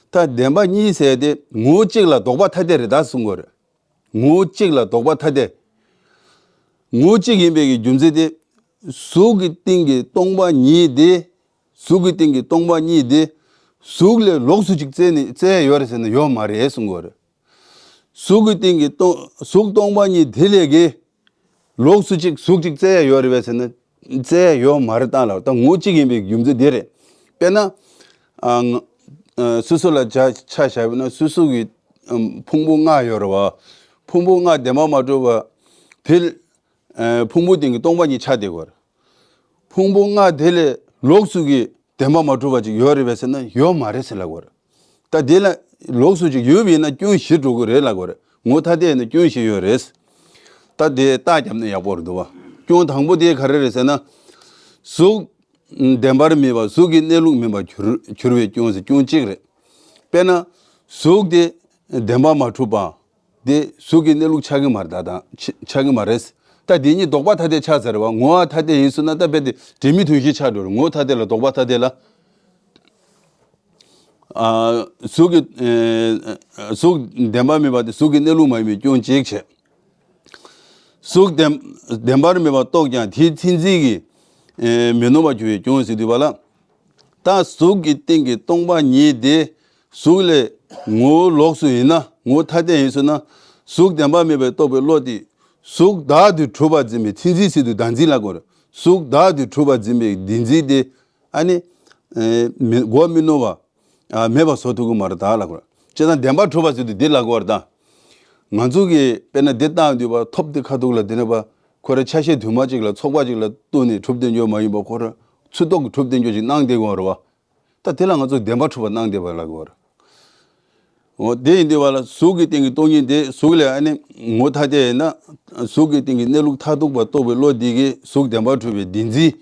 ད་བདེན་པ་གཉིས་ཟེར་དེ་ངོ་བོ་གཅིག་ལ་ལྡོག་པ་ཐ་དད་རེད་ད་གསུང་གོ་རེད། ངོ་བོ་གཅིག་ལ་ལྡོག་པ་ཐ་དད། ངོ་བོ་གཅིག་ཡིན་པའི་གི་རྒྱུ་མཚན་དེ། གཟུགས་ཀྱི་སྟེང་གི་སྟོང་པ་ཉིད་དེ། གཟུགས་ཀྱི་སྟེང་གི་སྟོང་པ་ཉིད་དེ། གཟུགས་ལས་ལོགས་སུ་ཅིག་བཙལ་ནས་བཙལ་ཡ་ཡོད་རེད་ཟེར་ན་ཡོད་མ་རེད་གསུང་གི་ཡོད་རེད། གཟུགས་ཀྱི་སྟེང་གི་སྟོང་། གཟུགས་སྟོང་པ་ཉིད་དེ་ལས་ཀྱི། ལོགས་སུ་ཅིག་གཟུགས་ཅིག་བཙལ་ཡ་ཡོད་རེད་པས་ཟེར་ན། བཙལ་ཡ་ཡོད་མ་རེད་ད་ལ། ད་ངོ་བོ་གཅིག་ཡིན་པའི་རྒྱུ་མཚན་དེ་རེད། དཔེར་ན། ཨ། ང་། ཨ། སོ་སོ་ལ་ཆ་ཆ་བཞག་པ་ན་སོ་སོ་གི། ཨམ། ཕུང་པོ་ལྔ་ཡོད་རེད་བ། ཕུང་པོ་ལྔ་བདེན་པར་མ་གྲུབ་པ། དེ། ཨ། ཕུང་པོ་སྟེང་གི་སྟོང་པ་ཉིད་ཆགས་བསྡད་ཡོད་རེད། ཕུང་པོ་ལྔ་དེ་ལས་ལོགས་སུ་གི་བདེན་པར་མ་གྲུབ་པ་ཅིག་ཡོད་རེད་པས་ཟེར་ན་ཡོད་མ་རེད་ཟེར་ལབ་ཡོད་རེད། ད་དེ་ལ་ལོགས་སུ་ཅིག་ཡོད་པ་ཡིན་ན་སྐྱོན་བཞི་འགྲོ་གི་རེད་ལབ་ཡོད་རེད། ངོ་བོ་ཐ་དད་ཡིན་ན་སྐྱོན་བཞི་ཡོད་རེད། ད་དེ་རྟགས་བརྒྱབ་ན་ཡག་པོ་རེད་འདུག་བ། སྐྱོན་དང་པོ་དེ་ག་རེ་རེད་ཟེར་ན། གཟུགས་བདེན་པར་མེད་པ་གཟུགས་ཀྱི་གནས་ལུགས་མིན་པར་གྱུར་གྱུར་བའི་སྐྱོན་ཟེར་སྐྱོན་གཅིག་རེད། དཔེར་ན། གཟུགས་དེ་བདེན་པར་མ་གྲུབ་པ། དེ་གཟུགས་ཀྱི་གནས་ལུགས་ཆགས་ཀྱི་མ་རེད་ད་དང་ཆ་ཆགས་ཀྱི་མ་རེད། ད་དེ་གཉིས་ལྡོག་པ་ཐ་དད་ཆགས་ཚར་བ། ངོ་བོ་ཐ་དད་ཡིན་ཟེར་ན་ད་རྦད་དེ་དྲི་མེད་དོན་བཞི་ཆགས་འགྲོ་རེད། ངོ་བོ་ཐ་དད་ལ་ལྡོག་པ་ཐ་དད་ལ། ཨ། གཟུགས་ཀྱི། ཨེ། གཟུགས་བདེན་པ་མིན་པ་དེ་གཟུགས་ཀྱི་གནས་ལུགས་མ་ཡིན་པའི་སྐྱོན་གཅིག་བྱས། གཟུགས་བདེན་བདེན་པར་མེད་པར་རྟོགས་ཀྱང་དེའི་མཚན་འཛིན་གྱིས། ཨེ། མི་གནོད་པར་གྱུར་པའི་སྐྱོན་ཟེར་དུས་བ་ལ། ད་གཟུགས་ཀྱི་སྟེང་གི་སྟོང་པ་ཉིད་དེ་གཟུགས་ལས་ངོ་བོ་ལོགས་སུ་ཡིན་ན་ངོ་བོ་ཐ་དད་ཡིན་ཟེར་ན། གཟུགས་བདེན་པ་མིན་པར་རྟོགས་པའི་བློ་དེ་གཟུགས་བདག་ཏུ་གྲུབ་པར་འཛིན་པའི་མཚན་འཛིན་ཟེར་དུས་བདག་འཛིན་ལ་གོ་རེད། གཟུགས་བདག་ཏུ་གྲུབ་པར་འཛིན་པའི་བདེན་འཛིན་དེ་ཨ་ནི། ཨེ། མི་མགོ་མི་གནོན་པ། ཨ། མེད་པ་བཟོ་ཐུབ་ཀྱི་མ་རེད་ད་ལབ་དགོས། བྱས་ཙང་བདེན་པར་གྲུབ་པ་ཟེར་དུས་འདི་ལབ་དགོས་རེད་ད། ང་ཚོ་གིས་དཔེར་ན་འདི་བཏང་དུས་པ་ཐོབ་དེ་ཁ་ཐུག་ལ་དེ་ནས་པ་ཁོ་ར་ཆ་ཤས་དུ་མ་གཅིག་ལ་ཚོགས་པ་གཅིག་ལ་གཏུགས་ནས་གྲུབ་བདེ་འཇོག་མ་ཡིན་པ་ཁོ་ར་ཚུར་རྟོག་གི་གྲུབ་བདེ་འཇོག་ཅིག་གནང་བསྡད་དགོས་རེད་བ། ད་དེ་ལ་ང་ཚོ་བདེན་པར་གྲུབ་པ་གནང་བསྡད་པ་ལབ་དགོས་རེད། འོ་དེ་ཡིན་དུས་པ་ལ་གཟུགས་ཀྱི་སྟེང་གི་སྟོང་ཉིད་དེ་གཟུགས་ལས་ཨ་ནི་ངོ་ཐ་དད་ཡིན་ན་གཟུགས་ཀྱི་སྟེང་གི་གནས་ལུགས་མཐར་ཐུག་པ་རྟོགས་པའི་བློ་འདི་གིས་གཟུགས་བདེན་པར་གྲུབ་པའི་བདེན་འཛིན།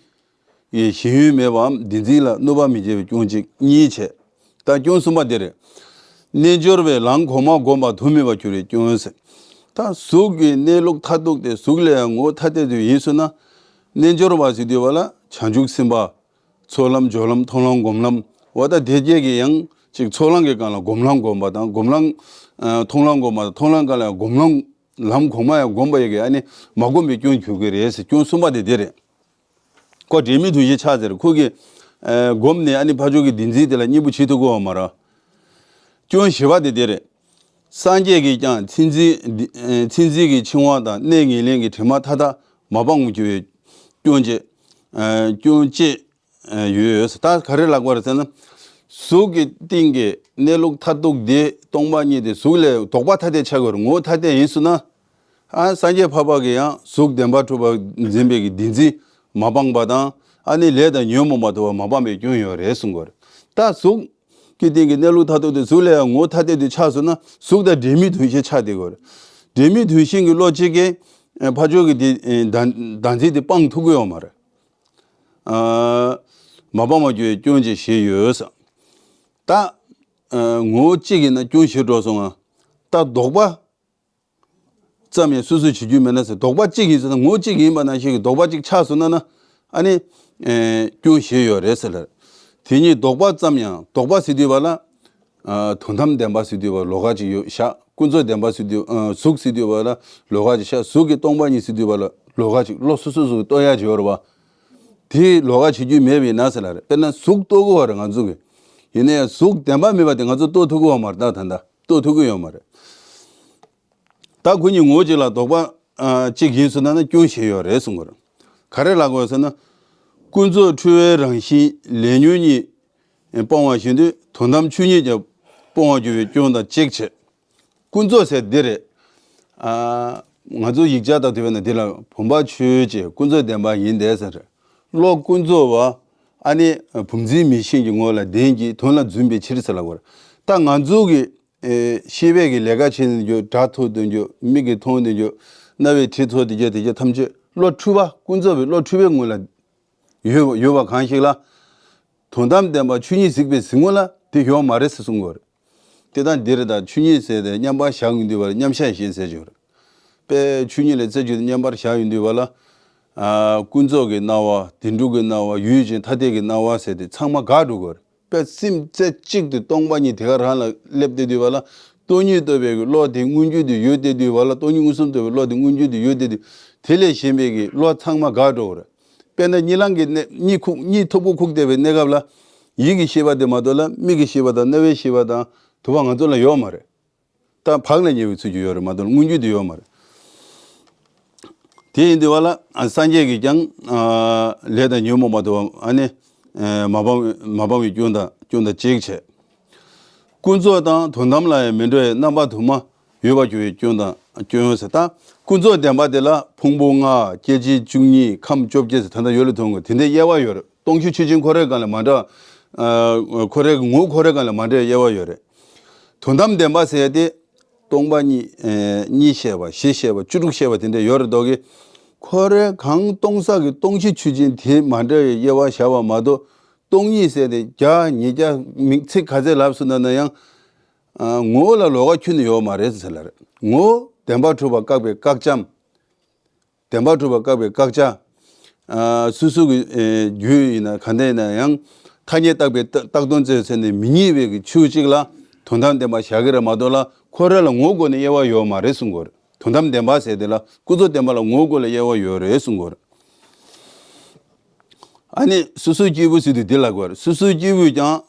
ཡི་ཞེན་ཡུལ་མེད་པའམ་བདེན་འཛིན་ལ་གནོད་པ་མི་བྱེད་པའི་སྐྱོན་གཅིག་གཉིས་བྱས། ད་སྐྱོན་གསུམ་པ་དེ་རེད། རྣལ་འབྱོར་པས་ལམ་གོང་མ་བསྒོམས་པ་དུ་མེད་པར་གྱུར་པའི་སྐྱོན་ཟེར། ད་གཟུགས་ཀྱི་གནས་ལུགས་མཐར་ཐུག་དེ་གཟུགས་ལས་ཡང་ངོ་བོ་ཐ་དད་དུ་ཡིན་ཟེར་ན། རྣལ་འབྱོར་པ་ཟེར་དུས་བ་ལ་བྱང་ཆུབ་སེམས་དཔའ། ཚོགས་ལམ་སྦྱོར་ལམ་མཐོང་ལམ་སྒོམ་ལམ། འོ་ད་དེ་སྐད་ཀྱི་ཡང་ཅིག་ཚོགས་ལམ་གྱི་སྒང་ལ་སྒོམ་ལམ་སྒོམ་པ་དང་སྒོམ་ལམ། ཨ། མཐོང་ལམ་སྒོམ་པ་དང་མཐོང་ལམ་སྒང་ལ་སྒོམ་ལམ། ལམ་གོང་མ་ཡང་བསྒོམས་པ་ཡི་གེ་ཨ་ནི་མ་བསྒོམས་པའི་སྐྱོན་གྱུར་གི་རེད་ཟེར་སྐྱོན་གསུམ་པ་དེ་དེ་རེད། ཁོ་འབྲས་མེད་དོན་ཞེས་ཆགས་ཟེར། ཁོ་གིས་ཨ་བསྒོམས་ནས་ཨ་ནི་ཕར་ཕྱོགས་ཀྱི་བདེན་འཛིན་དེ་ལ་གཉེན་པོ་བྱེད་ཐུབ་ཀྱི་ཡོད་མ་རེད། སྐྱོན་བཞི་པ་དེ་དེ་རེད། སངས་རྒྱས་ཀྱིས་ཀྱང་མཚན་འཛིན་ཨ་མཚན་འཛིན་གྱི་འཆིང་བ་དང་གནས་ངན་ལེན་གྱི་དྲི་མ་མཐའ་དག་མ་སྤངས་པར་གྱུར་པའི་སྐྱོན་བཅས། ཨ་སྐྱོན་བཅས་ཡོད། ད་ག་རེ་ལབ་དགོས་རེད་ཟེར་ན། གཟུགས་ཀྱི་སྟེང་གི་གནས་ལུགས་མཐར་ཐུག་དེ་སྟོང་པ་ཉིད་དེ་གཟུགས་ལས་ལྡོག་པ་ཐ་དད་ཆགས་ཀྱི་ཡོད་རེད། ངོ་བོ་ཐ་དད་ཡིན་ཟེར་ན། ཨ་སངས་རྒྱས་འཕགས་པ་གིས་ཡང་གཟུགས་བདེན་པར་གྲུབ་པ་འཛིན་པའི་གི་བདེན་འཛིན་མ་སྤངས་པ་དང་། ཨ་ནི་ལས་དང་ཉོན་མོངས་པ་དུ་བ་མ་སྤངས་པའི་སྐྱོན་ཡོད་རེད་གསུང་གི་ཡོད་རེད། ད་གཟུགས་ཀྱི་སྟེང་གི་གནས་ལུགས་མཐར་ཐུག་དེ་གཟུགས་ལས་ཡང་ངོ་བོ་ཐ་དད་དུ་ཆགས་སོང་ན་གཟུགས་དང་འབྲེལ་མེད་དོན་ཞེས་ཆགས་བསྡད་ཀྱི་ཡོད་རེད། འབྲེལ་མེད་དོན་ཞེན་གྱི་བློ་གཅིག་གིས་ཨ་ཕར་ཕྱོགས་ཀྱི་དེ་ཨ་བདག་བདག་འཛིན་དེ་སྤང་ཐུབ་ཀྱི་ཡོད་མ་རེད། ཨ་མ་སྤངས་པར་གྱུར་པའི་སྐྱོན་བཅས་ཞེས་ཡོད་ཟེར། ད་ཨ་ངོ་བོ་གཅིག་ཡིན་ན་སྐྱོན་བཞི་འགྲོ་སོང་ང་། ད་ལྡོག་པ་ཙམ་ཡང་སོ་སོས་བྱེད་རྒྱུ་མེད་ན་ཟེར། ལྡོག་པ་གཅིག་ཡིན་ཟེར་ན་ངོ་བོ་གཅིག་ཡིན་པ་ནང་བཞིན་གྱི་ལྡོག་པ་གཅིག་ཆགས་སོང་ན་ན། ཨ་ནི་ཨེ་སྐྱོན་བཞི་ཡོད་རེད་ཟེར་ལ། དེ་ཉིད་ལྡོག་པ་ཙམ་ཡང་ལྡོག་པ་ཟེར་དུས་བ་ལ། ཨ་དོན་དམ་བདེན་པ་ཟེར་དུས་བ་ལོགས་ཀ་གཅིག་ཡོད་བཞག་ཀུན་རྫོབ་བདེན་པ་ཟེར་དུས་ཨ་གཟུགས་ཟེར་དུས་བ་ལ་ལོགས་ཀ་གཅིག་བཞག་གཟུགས་ཀྱི་སྟོང་པ་ཉིད་ཟེར་དུས་བ་ལ་ལོགས་ཀ་གཅིག་བློ་སོ་སོ་སོ་གཏོད་ཡ་གཅིག་ཡོད་རེད་བ། དེ་ལོགས་ཀ་བྱེད་རྒྱུ་མེད་པ་ཡིན་ན་ཟེར་ལ་རེད། དཔེར་ན་གཟུགས་རྟོགས་ཀྱི་ཡོད་རེད་ང་ཚོ་གི། ཡིན་ན་ཡང་གཟུགས་བདེན་པ་མེད་པ་དེ་ང་ཚོ་རྟོགས་ཐུབ་ཀྱི་ཡོད་མ་རེད། ད་ད་ལྟ་རྟོགས་ཐུབ་ཀྱི་ཡོད་མ་རེད། ད་ཁོ་གཉིས་ངོ་བོ་གཅིག་ལ་ལྡོག་པ་ཨ་གཅིག་ཡིན་ཟེར་ན་ན་སྐྱོན་བཞི་ཡོད་རེད་གསུང་གི་རེད། ག་རེ་ལབ་དགོས་ཟེར་ན། ཀུན་རྫོབ་འཁྲུལ་བའི་རང་བཞིན་ལས་ཉོན་གཉིས་སྤོང་བ་བཞིན་དུ་དོན་དམ་ཆོས་ཉིད་ཀྱང་སྤོང་བར་འགྱུར་བའི་སྐྱོན་དང་གཅིག་བྱས། ཀུན་རྫོབ་ཟེར་འདི་རེད། ཨ་ང་ཚོ་ཡིག་ཆ་དང་དེ་བས་ན་འདི་ལ་བུམ་པ་ཆོས་ཅན། ཀུན་རྫོབ་བདེན་པ་ཡིན་ཏེ་ཟེར། བློ་ཀུན་རྫོབ་པ་ཨ་ནི་བུམ་འཛིན་མིག་ཤེས་ཀྱི་ངོ་ལ་བདེན་གྱི་དོན་ལ་རྫུན་པའི་ཕྱིར་ཟེར་ལབ་དགོས་རེད། ད་ང་ཚོ་གི་ཨེ་ཤེས་པས་ཀྱི་ལས་ཀ་བྱེད་དུ་འཇུག་སྒྲ་ཐོས་དུ་འཇུག་མིག་གིས་མཐོང་དུ་འཇུག་རྣ་བས་དྲི་ཐོས་དུ་འཇུག་དེ་ཚོ་ཐམས་ཅད་བློ་འཁྲུལ་པ་ཀུན་རྫོབ་པའི་བློ་འཁྲུལ་པའི་ངོ་ལ་ཡོད་ཡོད་པ་གང་ཞིག་ལ། དོན་དམ་བདེན་པ་ཆོས་ཉིད་གཟིགས་པའི་གཟིགས་ངོ་ལ་དེ་ཡོད་མ་རེད་ཟེར་གསུང་གི་ཡོད་རེད། དེ་དང་འདིར་ད་ཆོས་ཉིད་ཟེར་ཏེ་མཉམ་པར་བཞག་ཡོང་དུས་བར་མཉམ་བཞག་ཞེས་ཟེར་གྱི་ཡོད་རེད། དཔེ་ཆོས་ཉིད་ལ་རྩད་གཅོད་དེ་མཉམ་པར་བཞག་ཡོང་དུས་བར་ལ། ཨ་ཀུན་རྫོབ་ཀྱི་སྣང་བ་བདེན་གྲུབ་ཀྱི་སྣང་བ་ཡུལ་ཅན་ཐ་དད་ཀྱི་སྣང་བ་ཟེར་ཏེ་ཚང་མ་འགག་འགྲོ་གི་ཡོད་རེད། དཔེ་སེམས་རྩེ་གཅིག་ཏུ་སྟོང་པ་ཉིད་དེ་ག་རང་ལ་སླེབས་བསྡད་དུས་བར་ལ། སྟོང་ཉིད་རྟོགས་པའི་གི་བློ་དེ་མངོན་གྱུར་དུ་ཡོད་བསྡད་དུས་བར་ལ། སྟོང་ཉིད་མངོན་སུམ་རྟོགས་པའི་བློ་དེ་མངོན་གྱུར་དུ་ཡོད་བསྡད་དུས། དེ་ལས་གཞན་པའི་གི་བློ་ཚང་མ་འགག་འགྲོ་གི་རེད། དཔེར་ན་གཉིད་ལམ་གྱི་གནས་གཉིད་ཁུག་གཉིད་མཐུག་པོ་ཁུག་བསྡད་པའི་གནས་སྐབས་ལ། ཡིད་ཀྱི་ཤེས་པ་དེ་མ་གཏོགས་ལ་མིག་གི་ཤེས་པ་དང་རྣ་བའི་ཤེས་པ་དང་དུ་བ་ང་ཚོ་ལ་ཡོད་མ་རེད། ད་བག་ལ་ཉལ་བའི་ཚུལ་གྱིས་ཡོད་རེད་མ་གཏོགས་མངོན་གྱུར་དུ་ཡོད་མ་རེད། དེ་ཡིན་དུས་བ་ལ་སངས་རྒྱས་ཀྱིས་ཀྱང་ལས་དང་ཉོན་མོངས་པ་དུ་བ་ཨ་ནི་མ་སྤང་མ་སྤང་བའི་སྐྱོན་དང་སྐྱོན་དང་གཅིག་བྱས། ཀུན་རྫོབ་དང་དོན་དམ་ལ་ཡང་མི་འགྲོ་བའི་རྣམ་པ་དུ་མ་ཡོད་པར་གྱུར་པའི་སྐྱོན་དང་སྐྱོན་ཟེར། ད་ཀུན་རྫོབ་བདེན་པ་དེ་ལ་ཕུང་པོ་ལྔ་སྐྱེ་མཆེད་བཅུ་གཉིས་ཁམས་བཅོ་བརྒྱད་ཟེར་ད་ལྟ་ཡོད་ལ་ཐོན་དགོས། དེ་འདྲའི་དབྱེ་བ་ཡོད་རེད། སྟོང་ཆོས་ཆོས་ཅན་ཁོ་རའི་སྒང་ལ་མ་འདྲ་བ། ཁོ་རའི་ངོ་བོ་ཁོ་རའི་སྒང་ལ་མ་འདྲ་བའི་དབྱེ་བ་ཡོད་རེད། དོན་དམ་བདེན་པ་ཟེར་ཡ་དེ་སྟོང་པ་ཉིད་གཉིས་བཤད་པ་བཞི་བཤད་པ་བཅུ་དྲུག་བཤད་པ་དེ་འདྲ་ཡོད་རེད་དོ་གི། ཁོ་རའི་གང་སྟོང་ས་གི་སྟོང་ཆོས་ཆོས་ཅན་དེ་མ་འདྲ་བའི་དབྱེ་བ་བཞག་པ་མ་གཏོགས། སྟོང་ཉིད་ཟེར་ཏེ་བརྒྱ་ཉིས་བརྒྱ་མིང་ཚིག་ག་ཚད་ལབ་སོང་ན་ན་ཡང་། ཨ་ངོ་བོ་ལ་ལོགས་ཀ་ཁྱོན་ནས་ཡོད་མ་རེད་ཟེར་ལ་རེད། ངོ་བོ་བདེན་པར་གྲུབ་པ་བཀག་པའི་བཀག་ཅམ། བདེན་པར་གྲུབ་པ་བཀག་པའི་བཀག་ཅ། ཨ་སོ་སོ་གི་ཨེ་རྒྱུད་ཡིན་ན་ག་འདྲ་ཡིན་ན་ཡང་ཐ་སྙད་བཏགས་པའི་བཏགས་བཏགས་དོན་བཙལ་ཚེ་ནི་མི་རྙེད་པའི་གི་ཆོས་གཅིག་ལ་དོན་དམ་བདེན་པ་བཞག་གི་རེད་མ་གཏོགས་ལ་ཁོ་ར་ལ་ངོ་བོ་སྒོ་ནས་དབྱེ་བ་ཡོད་མ་རེད་གསུང་གི་ཡོད་རེད། དོན་དམ་བདེན་པ་ཟེར་དེ་ལ་ཀུན་རྫོབ་བདེན་པ་ལ་ངོ་བོ་སྒོ་ལ་དབྱེ་བ་ཡོད་རེད་གསུང་གི་ཡོད་རེད། ཨ་ནི་སོ་སོའི་སྐྱེས་བུ་ཟེར་དུས་འདི་ལ་གོ་རེད། སོ་སོའི་སྐྱེས་བུས་ཀྱང་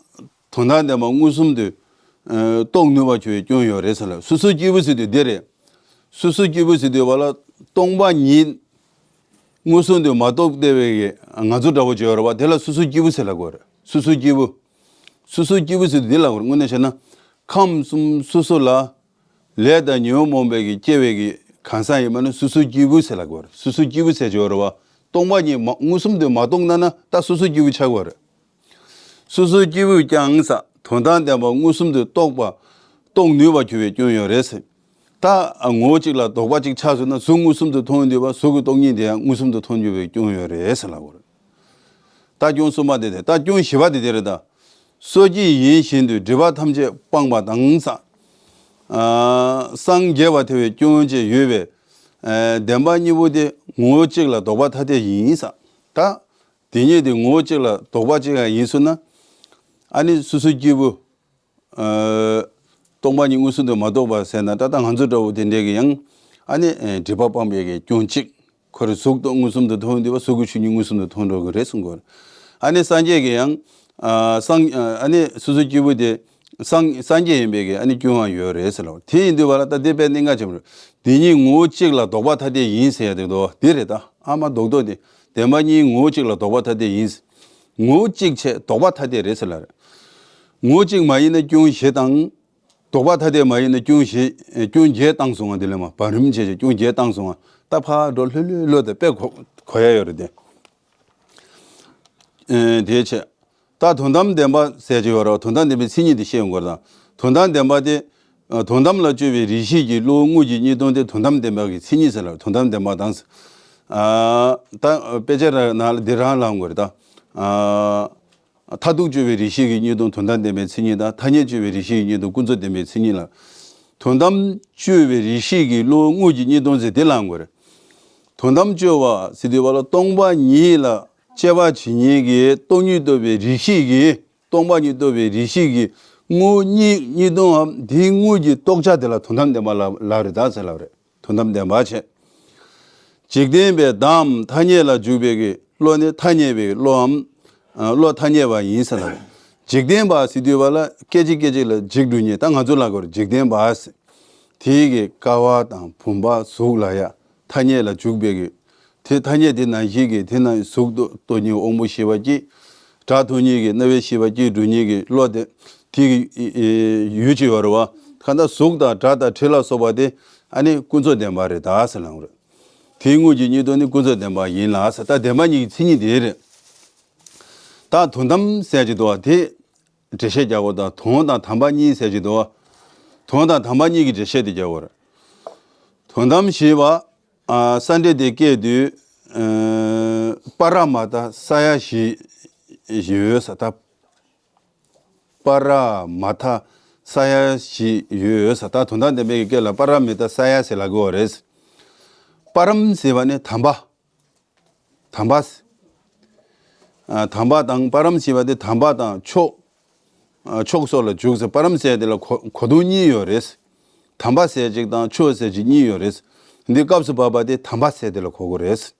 དོན་དམ་བདེན་པ་མངོན་སུམ་དུ་ཨ་རྟོགས་ནུས་པ་བྱུང་བའི་སྐྱོན་ཡོད་རེད་ཟེར་ལ། སོ་སོའི་སྐྱེས་བུ་ཟེར་དུས་འདི་རེད། སོ་སོའི་སྐྱེས་བུ་ཟེར་དུས་བ་ལ་སྟོང་པ་ཉིད་མངོན་སུམ་དུ་མ་རྟོགས་བསྡད་པའི་གི་ང་ཚོ་འདྲ་བོ་ཅིག་ཡོད་རེད་བ། དེ་ལ་སོ་སོའི་སྐྱེས་བུ་ཟེར་ལ་གོ་རེད། སོ་སོའི་སྐྱེས་བུ། སོ་སོའི་སྐྱེས་བུ་ཟེར་དུས་འདི་ལ་གོ་རེད། དངོས་གནས་བྱས་ན་ཁམས་གསུམ་སོ་སོ་ལ། ལས་དང་ཉོན་མོངས་པའི་གི་སྐྱེ་བའི་གི་གང་ཟག་ཡིན་པ་ནི་སོ་སོའི་སྐྱེས་བུ་ཟེར་ལབ་དགོས་རེད། སོ་སོའི་སྐྱེས་བུ་ཟེར་གྱི་ཡོད་རེད་བ། སྟོང་པ་ཉིད་མ་མངོན་སུམ་དུ་མ་རྟོགས་ན་ན་ད་སོ་སོའི་སྐྱེས་བུ་ཆགས་དགོས་རེད། སོ་སོའི་སྐྱེས་བུས་ཀྱང་ས་དོན་དམ་བདེན་པ་མངོན་སུམ་དུ་རྟོགས་པ་རྟོགས་ནུས་པ་གྱུར་པའི་སྐྱོན་ཡོད་རེད་ཟེར། ད་ངོ་བོ་གཅིག་ལ་ལྡོག་པ་གཅིག་ཆགས་སོང་ན་གཟུགས་མངོན་སུམ་དུ་མཐོང་ཡོང་དུས་བ་གཟུགས་ཀྱི་སྟོང་ཉིད་དེ་ཡང་མངོན་སུམ་དུ་མཐོང་གྱུར་པའི་སྐྱོན་ཡོད་རེད་ཟེར་ལབ་དགོས་རེད། ད་སྐྱོན་གསུམ་པ་དེ་དེ་ད་སྐྱོན་བཞི་པ་དེ་དེ་རེད་ད། སོ་སྐྱེ་ཡིན་བཞིན་དུ་སྒྲིབ་པ་ཐམས་ཅད་སྤངས་པ་དང་ས། ཨ་སངས་རྒྱས་པ་ཐལ་བའི་སྐྱོན་བཅས་ཡོད་པས། ཨ་བདེན་པ་གཉིས་པོ་དེ་ངོ་བོ་གཅིག་ལ་ལྡོག་པ་ཐ་དད་ཡིན་ས། ད་དེ་ཉིད་དེ་ངོ་བོ་གཅིག་ལ་ལྡོག་པ་གཅིག་ཡང་ཡིན་ཚུལ་ན། ཨ་ནི་སོ་སོའི་སྐྱེས་བུ། ཨ་སྟོང་པ་ཉིད་མངོན་སུམ་དུ་མ་རྟོགས་པ་ཟེར་ན་ད་ལྟ་ང་ཚོ་འདྲ་བོ་དེ་འདྲས་ཀྱི་ཡང་ཨ་ནི་ཨེ་སྒྲིབ་པ་སྤངས་པའི་གི་སྐྱོན་གཅིག་ཁོ་རེ་གཟུགས་དང་མངོན་སུམ་དུ་མཐོང་དུས་བ་གཟུགས་ཀྱི་ཆོས་ཉིད་མངོན་སུམ་དུ་མཐོང་འགྲོ་གི་རེད་གསུང་གི་ཡོད་རེད། ཨ་ནི་སངས་རྒྱས་ཀྱི་ཡང་ཨ་སངས་ཨ་ནི་སོ་སོའི་སྐྱེས་བུ་དེ་སངས་སངས་རྒྱས་ཡིན་པའི་གི་ཨ་ནི་སྐྱོན་ཡང་ཡོད་རེད་ཟེར་ལ། དེ་ཡིན་དུས་བ་ལ་ད་དེ་དཔེ་གནད་འགག་ཆེན་པོ་རེད། དེ་གཉིས་ངོ་བོ་གཅིག་ལ་ལྡོག་པ་ཐ་དད་ཡིན་ཟེར་ཡ་དེ་འདུག་དེ་རེད། ད་ཨ་མ་རྡོག་རྡོག་དེ་བདེན་པ་གཉིས་ངོ་བོ་གཅིག་ལ་ལྡོག་པ་ཐ་དད་ཡིན། ངོ་བོ་གཅིག་བྱས་ལྡོག་པ་ཐ་དད་རེད་ཟེར་ལ་རེད། ངོ་བོ་གཅིག་མ་ཡིན་ན་སྐྱོན་བཞི་དང་། ལྡོག་པ་ཐ་དད་མ་ཡིན་ན་སྐྱོན་བཞི། སྐྱོན་བརྒྱད་བཏང་སོང་ང་། དེ་ལས་མ་བར་རིམ་བྱས་བྱས་སྐྱོན་བརྒྱད་བཏང་སོང་ང་། ད་ཕར་འགྲོ་ལྷོད་ལྷོད་ལྷོད་དེ་དཔེ་གོ་གོ་ཡ་ཡོད་རེད་དེ། ཨེ་དེ་བྱས། ད་དོན་དམ་བདེན་པ་ཟེར་གྱི་ཡོད་རེད། དོན་དམ་བདེན་པའི་མཚན་ཉིད་དེ་ཤེས་ཡོང་དགོས་རེད། ད་དོན་དམ་བདེན་པ་དེ་ཨ་དོན་དམ་ལ་དཔྱོད་པའི་རིགས་ཤེས་ཀྱི་བློ་དངོས་ཀྱི་གཉིས་སྟོང་དེ་དོན་དམ་བདེན་པ་གི་མཚན་ཉིད་ཟེར་ལ། དོན་དམ་བདེན་པ་དང་། ཨ་ད་དཔེ་ཆ་ར་ནང་ལ་འདི་རང་ལབ་དགོས་རེད་ད། ཨ། མཐར་ཐུག་དཔྱོད་པའི་རིགས་ཤེས་ཀྱི་གཉིས་སྟོང་དོན་དམ་བདེན་པའི་མཚན་ཉིད་དང་། ཐ་སྙད་དཔྱོད་པའི་རིགས་ཤེས་ཀྱི་གཉིས་སྟོང་ཀུན་རྫོབ་བདེན་པའི་མཚན་ཉིད་ལ། དོན་དམ་དཔྱོད་པའི་རིགས་ཤེས་ཀྱི་བློ་དངོས་ཀྱི་གཉིས་སྟོང་ཟེར་དེ་ལ་ཡོང་གི་རེད། དོན་དམ་དཔྱོད་པ་ཟེར་དུས་བ་ལ་སྟོང་པ་ཉིད་ལ་དཔྱད་པ་བྱེད་མཁན་གྱི་སྟོང་ཉིད་རྟོགས་པའི་རིགས་ཤེས་ཀྱི། སྟོང་པ་ཉིད་རྟོགས་པའི་རིགས་ཤེས་ཀྱི་དངོས་གཉིས་གཉིས་སྟོང་འམ་དེའི་དངོས་ཀྱི་རྟོགས་བྱ་དེ་ལ་དོན་དམ་བདེན་པ་ལབ་ལབ་རེད་ད་ཟེར་ལབ་རེད། དོན་དམ་བདེན་པ་བྱས། འཇིག་རྟེན་པའི་བདག་འམ་ཐ་སྙད་ལ་འཇུག་པའི་གི་བློ་ནི་ཐ་སྙད་པའི་བློའམ། ཨ་བློ་ཐ་སྙད་པ་ཡིན་ཟེར་ལ། འཇིག་རྟེན་པ་ཟེར་དུས་བ་ལ་སྐད་ཅིག་སྐད་ཅིག་ལ་འཇིག་འགྲོ་མཁན། ད་ང་ཚོ་ལ་གོ་རེ་འཇིག་རྟེན་པ་ཟེར། དེའི་གི་ཀ་བ་དང་བུམ་པ་གཟུགས་ལ་ཡ་ཐ་སྙད་ལ་འཇུག་པའི་གི། དེ་ཐ་སྙད་དེ་ནང་བཞིན་གི་དེ་ན་གཟུགས་རྟོགས་རྟོགས་མཁན་དབང་པོ་ཤེས་པ་གཅིག་སྒྲ་མཐོང་མཁན་གྱི་རྣ་བའི་ཤེས་པ་གཅིག་འགྲོ་མཁན་གྱི་བློ་དེ་དེ་གི་ཡུལ་གཅིག་ཡོད་རེད་བ། གང་ལྟར་གཟུགས་དང་སྒྲ་དང་དྲི་ལ་སོགས་པ་དེ་ཨ་ནི་ཀུན་རྫོབ་བདེན་པ་རེད་ད་ཟེར་ལབ་རེད། དེའི་དངོས་ཀྱི་གཉིས་སྟོང་ནི་ཀུན་རྫོབ་བདེན་པ་ཡིན་ལ་ཟེར། ད་བདེན་པ་གཉིས་ཀྱི་མཚན་ཉིད་དེ་རེད། ད་དོན་དམ་ཟེར་གྱི་འདུག་བ། དེ་འགྲེལ་བཤད་རྒྱག་དགོས། ད་དོན་དང་དམ་པ་གཉིས་ཟེར་གྱི་འདུག་བ། དོན་དང་དམ་པ་གཉིས་ཀྱི་འགྲེལ་བཤད་དེ་རྒྱག་དགོས་རེད། དོན་དམ་ཞེས་པ། ཨ་སན་ཏེ་དེ་སྐད་དུ། ཨ་པ་ར་མ་ཏ་ས་ཡ་བཞི་ཡོད་ས། ད་པ་ར་མ་ཏ་ས་ཡ་བཞི་ཡོད་ས། ད་དོན་དམ་བདེན་པའི་སྐད་ལ་པ་ར་མི་ཏ་ས་ཡ་ཟེར་ལབ་དགོས་པ་རེད། པ་རམ་ཟེར་བ་ནི་དམ་པ། དམ་པ། ཨ་དམ་པ་དང་པ་རམ་ཞེས་པ་དེ་དམ་པ་དང་མཆོག་ཨ་མཆོག་སོགས་ལ་འཇུག་ཟེར། པ་རམ་ཟེར་དེ་ལ་གོ་གོ་དོན་གཉིས་ཡོད་རེད། དམ་པ་ཟེར་གཅིག་དང་མཆོག་ཟེར་གཅིག་གཉིས་ཡོད་རེད། འདི་སྐབས་སུ་བབ་པ་དེ་དམ་པ་ཟེར་དེ་ལ་གོ་དགོས་རེད།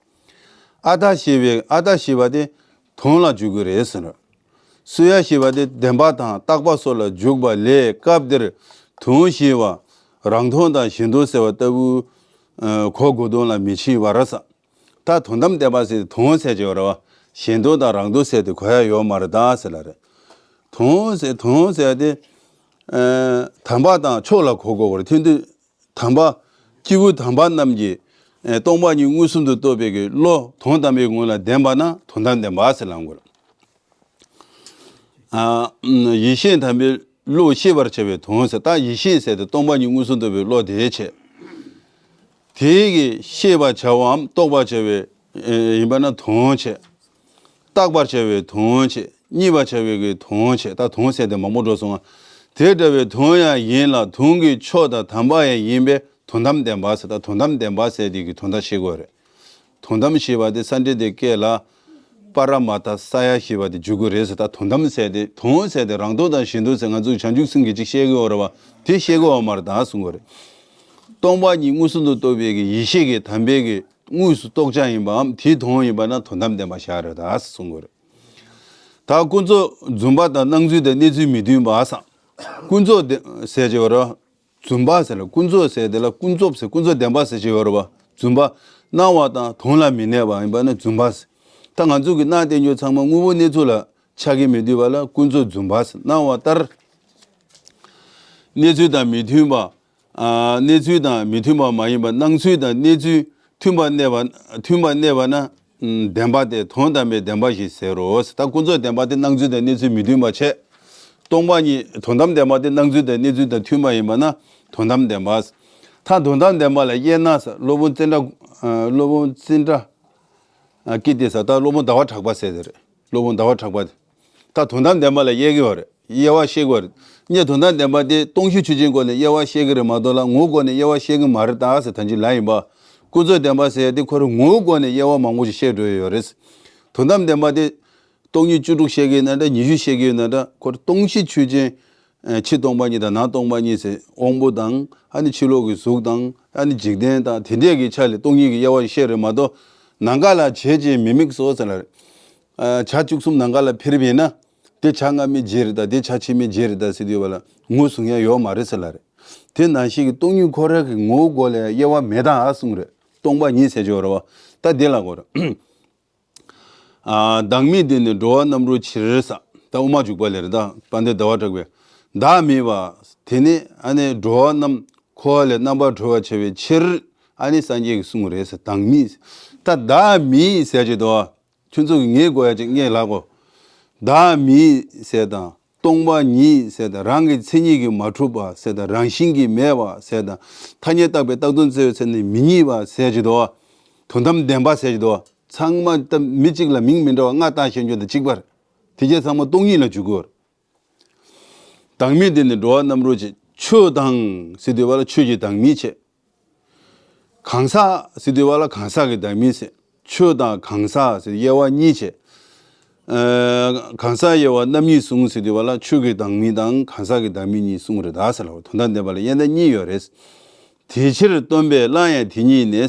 ཨ་ཏ་ཞེས་པའི་ཨ་ཏ་ཞེས་པ་དེ་དོན་ལ་འཇུག་གི་རེད་ཟེར། སུ་ཡ་ཞེས་པ་དེ་བདེན་པ་དང་རྟག་པ་སོགས་ལ་འཇུག་པ་ལས། སྐབས་འདིར་དོན་ཞེས་པ་རང་དོན་དང་གཞན་དོན་ཟེར་བ་ལྟ་བུ་ཨ་གོ་དགོས་དོན་ལ་མི་ཕྱིན་པར་ཟེར། ད་དོན་དམ་བདེན་པ་ཟེར་དོན་ཟེར་གྱི་ཡོད་རེད་བ། གཞན་དོན་དང་རང་དོན་ཟེར་དེ་གོ་ཡ་ཡོད་མ་རེད་ད་ཟེར་ལ་རེད། དོན་ཟེར་དོན་ཟེར་དེ། ཨ་དམ་པ་དང་མཆོག་ལ་གོ་དགོས་པ་རེད། དེ་དུས་དམ་པ། སྐྱེས་བུ་དམ་པ་རྣམས་ཀྱིས་ཨ་སྟོང་པ་ཉིད་མངོན་སུམ་དུ་རྟོགས་པའི་གི་བློ་དོན་དམ་པའི་ངོ་ལ་ལྡན་པ་ན་དོན་དམ་བདེན་པ་ཟེར་ལབ་དགོས་རེད། ཨ་ཡེ་ཤེས་དམ་པའི་བློ་ཤེས་པར་བྱ་བའི་དོན་ཟེར། ད་ཡེ་ཤེས་ཟེར་དེ་སྟོང་པ་ཉིད་མངོན་སུམ་རྟོགས་པའི་བློ་དེ་བྱས། དེ་གི་ཤེས་པར་བྱ་བའམ་རྟོགས་པར་བྱ་བའི་ཨེ་ཡིན་པ་ན་དོན་བྱས། བརྟག་པར་བྱ་བའི་དོན་བྱས། རྙེད་པར་བྱ་བའི་གི་དོན་བྱས། ད་དོན་ཟེར་དེ་མང་པོ་འགྲོ་སོང་ང་། དེ་འདྲ་བའི་དོན་ཡང་ཡིན་ལ་དོན་གྱི་མཆོག་དང་དམ་པ་ཡང་ཡིན་པས་དོན་དམ་བདེན་པ་ཟེར། ད་དོན་དམ་བདེན་པ་ཟེར་དེ་གི་དོན་དག་ཤེས་དགོས་རེད། དོན་དམ་ཞེས་པ་དེ་སན་ཏེ་དེ་སྐད་ལ། པ་ར་མ་ཏ་ས་ཡ་ཞེས་པ་དེ་འཇུག་གི་རེད་ཟེར། ད་དོན་དམ་ཟེར་དེ་དོན་ཟེར་དེ་རང་དོན་དང་གཞན་དོན་ཟེར། ང་ཚོས་བྱང་ཆུབ་སེམས་ཀྱི་ཅིག་བཤད་གི་ཡོད་རེད་བ། དེ་བཤད་གི་ཡོད་མ་རེད་ད་གསུང་གི་རེད། སྟོང་པ་ཉིད་མངོན་སུམ་དུ་རྟོགས་པའི་གི་ཡེ་ཤེས་ཀྱི་དམ་པའི་གི་དངོས་སུ་རྟོགས་བྱ་ཡིན་པའམ་དེའི་དོན་ཡིན་པ་ན་དོན་དམ་བདེན་པ་བཞག་རེད་ད་གསུང་གི་རེད། ད་ཀུན་རྫོབ་རྫུན་པ་དང་སྣང་ཚུལ་དང་གནས་ཚུལ་མི་མཐུན་པ་ཟེར། ཀུན་རྫོབ་ཟེར་གྱི་ཡོད་རེད། རྫུན་པ་ཟེར་ལ་ཀུན་རྫོབ་ཟེར་དེ་ལ་ཀུན་རྫོབ་ཟེར། ཀུན་རྫོབ་བདེན་པ་ཟེར་གྱི་ཡོད་རེད་བ། རྫུན་པ། སྣང་བ་དང་དོན་ལ་མི་གནས་པ་ཡིན་པ་ན་རྫུན་པ་ཟེར། ད་ང་ཚོ་གི་སྣང་བསྟན་རྒྱུ་ཚང་མ་དངོས་པོ་གནས་ཚུལ་ལ་ཆགས་ཀྱི་མི་འདུག་པ་ལ་ཀུན་རྫོབ་རྫུན་པ་ཟེར། སྣང་བ་ལྟར། གནས་ཚུལ་དང་མི་མཐུན་པ། ཨ་གནས་ཚུལ་དང་མི་མཐུན་པ་མ་ཡིན་པ། སྣང་ཚུལ་དང་གནས་ཚུལ་མཐུན་པར་གནས་པ། མཐུན་པར་གནས་པ་ན། ཨ་བདེན་པ་དེ་དོན་དམ་པའི་བདེན་པ་ཞེས་ཟེར་རོ། ད་ཀུན་རྫོབ་བདེན་པ་དེ་སྣང་ཚུལ་དང་གནས་ཚུལ་མི་མཐུན་པ་བྱས། སྟོང་པ་ཉིད་དོན་དམ་བདེན་པ་དེ་སྣང་ཚུལ་དང་གནས་ཚུལ་དང་མཐུན་པ་ཡིན་པ་ན་དོན་དམ་བདེན་པ། ད་དོན་དམ་བདེན་པ་ལ་དབྱེ་ན་ཟེར། སློབ་དཔོན་ཙནྡྲ། ཨ་སློབ་དཔོན་ཙནྡྲ། ཨ་ཀི་ཏི་ཟེར། ད་སློབ་དཔོན་ཟླ་བ་གྲགས་པ་ཟེར་དེ་རེད། སློབ་དཔོན་ཟླ་བ་གྲགས་པ་དེ། ད་དོན་དམ་བདེན་པ་ལ་དབྱེ་གི་ཡོད་རེད། དབྱེ་བ་ཕྱེ་གི་ཡོད་རེད། ངས་དོན་དམ་བདེན་པ་དེ་སྟོང་ཤེས་ཆོས་ཅན་སྒོ་ནས་དབྱེ་བ་ཕྱེ་གི་རེད་མ་གཏོགས་ལ་ངོ་བོ་སྒོ་ནས་དབྱེ་བ་ཕྱེ་གི་མ་རེད་ད་ཟེར་ད་ཅི་ལབ་ཡིན་པ། ཀུན་རྫོབ་བདེན་པ་ཟེར་ཡ་དེ་ཁོ་རང་ངོ་བོ་སྒོ་ནས་དབྱེ་བ་མང་པོ་ཞིག་ཕྱེ་འགྲོ་ཡི་ཡོད་རེད། དོན་དམ་བདེན་པ་དེ་སྟོང་ཉིད་བཅུ་དྲུག་ཕྱེ་གི་ཡོད་ན་འདྲ། ཉི་ཤུ་ཕྱེ་གི་ཡོད་ན་འདྲ། ཁོ་རང་སྟོང་ཤེས་ཆོས་ཅན། ཕྱི་སྟོང་པ་ཉིད་དང་ནང་སྟོང་པ་ཉིད་ཟེར་དབང་པོ་དང་ཨ་ནི་ཕྱི་ལོགས་ཀྱི་གཟུགས་དང་ཨ་ནི་འཇིག་རྟེན་དང་དེ་འདྲས་ཀྱི་ཆ་ལས་སྟོང་ཉིད་ཀྱི་དབྱེ་བ་བཤད་རེད་མ་གཏོགས། ནམ་མཁའ་ལ་བྱེད་ཅིང་མི་དམིགས་སོ་ཟེར་ལ་རེད། བྱ་བཅུ་གསུམ་ནམ་མཁའ་ལ་འཕེལ་བས་ན། དེ་བྱ་སྔ་མའི་རྗེས་རེད་ད་དེ་བྱ་ཕྱི་མའི་རྗེས་རེད་ད་ཟེར་དུས་བ་ལ་ངོས་བཟུང་ཡ་ཡོད་མ་རེད་ཟེར་ལ་རེད། དེ་ནང་བཞིན་གྱི་སྟོང་ཉིད་ཁོ་རང་གི་ངོ་བོ་སྒོ་ལས་དབྱེ་བ་མེད་ད་ཨ་གསུངས་རེད། སྟོང་པ་ཉིད་ཟེར་གྱི་ཡོད་རེད་བ། ད་དེ་ལ་གོ་རེད། ཨ། བདག་མེད་དེ་ནི་འགྲོ་བ་རྣམ་རོལ་ཕྱིར་ས། ད་དབུ་མ་འཇུག་པ་ལས་རེད་ད་དཔལ་ལྡན་ཟླ་བ་གྲགས་པས། བདག་མེད་པ་དེ་ནི་ཨ་ནི་འགྲོ་བ་རྣམས་འཁོར་བ་ལས་རྣམ་པར་གྲོལ་བར་བྱ་བའི་ཕྱིར་ཨ་ནི་སངས་རྒྱས་ཀྱིས་གསུངས་རེད་ཟེར། བདག་མེད། ད་བདག་མེད་ཟེར་གྱི་འདུག་ཁྱོད་ཚོ་གི་ངེས་དགོས་ཡ་ཅིག་ངེས་ལ་གོ། བདག་མེད་ཟེར་དང་སྟོང་པ་ཉིད་ཟེར་དང་རང་གི་མཚན་ཉིད་ཀྱིས་མ་གྲུབ་པ་ཟེར་དང་རང་བཞིན་གྱིས་མེད་པ་ཟེར་དང་ཐ་སྙད་བཏགས་པའི་བཏགས་དོན་བཙལ་བའི་ཚེ་ནི་མི་རྙེད་པ་ཟེར་གྱི་འདུག་དོན་དམ་བདེན་པ་ཟེར་གྱི་འདུག་ཚང་མ་ད་མི་གཅིག་ལ་མིང་མི་འདྲ་བ་ལྔ་བཏགས་བཤད་རྒྱུ་དང་གཅིག་པ་རེད། དེ་གྱད་ཚང་མ་སྟོང་ཉིད་ལ་འཇུག་དགོས། བདག་མེད་དེ་ནི་འགྲོ་བ་རྣམ་རོལ་ཕྱིར། ཆོས་དང་ཟེར་དུས་བ་ལ་ཆོས་ཀྱི་བདག་མེད་བྱས། གང་ཟག་ཟེར་དུས་བ་ལ་གང་ཟག་གི་བདག་མེད་ཟེར། ཆོས་དང་གང་ཟག་ཟེར་དབྱེ་བ་གཉིས་བྱས། ཨ། གང་ཟག་དབྱེ་བ་རྣམ་གཉིས་གསུངས་ཟེར་དུས་བ་ལ་ཆོས་ཀྱི་བདག་མེད་དང་གང་ཟག་གི་བདག་མེད་གཉིས་གསུངས་རེད་ད་ཟེར་ལ་དོན་དམ་བདེན་པ་ལ་དབྱེ་བ་གཉིས་ཡོད་རེད། དེ་ཕྱིར་སྟོན་པས་སླར་ཡང་དེ་ཉིད་ནི།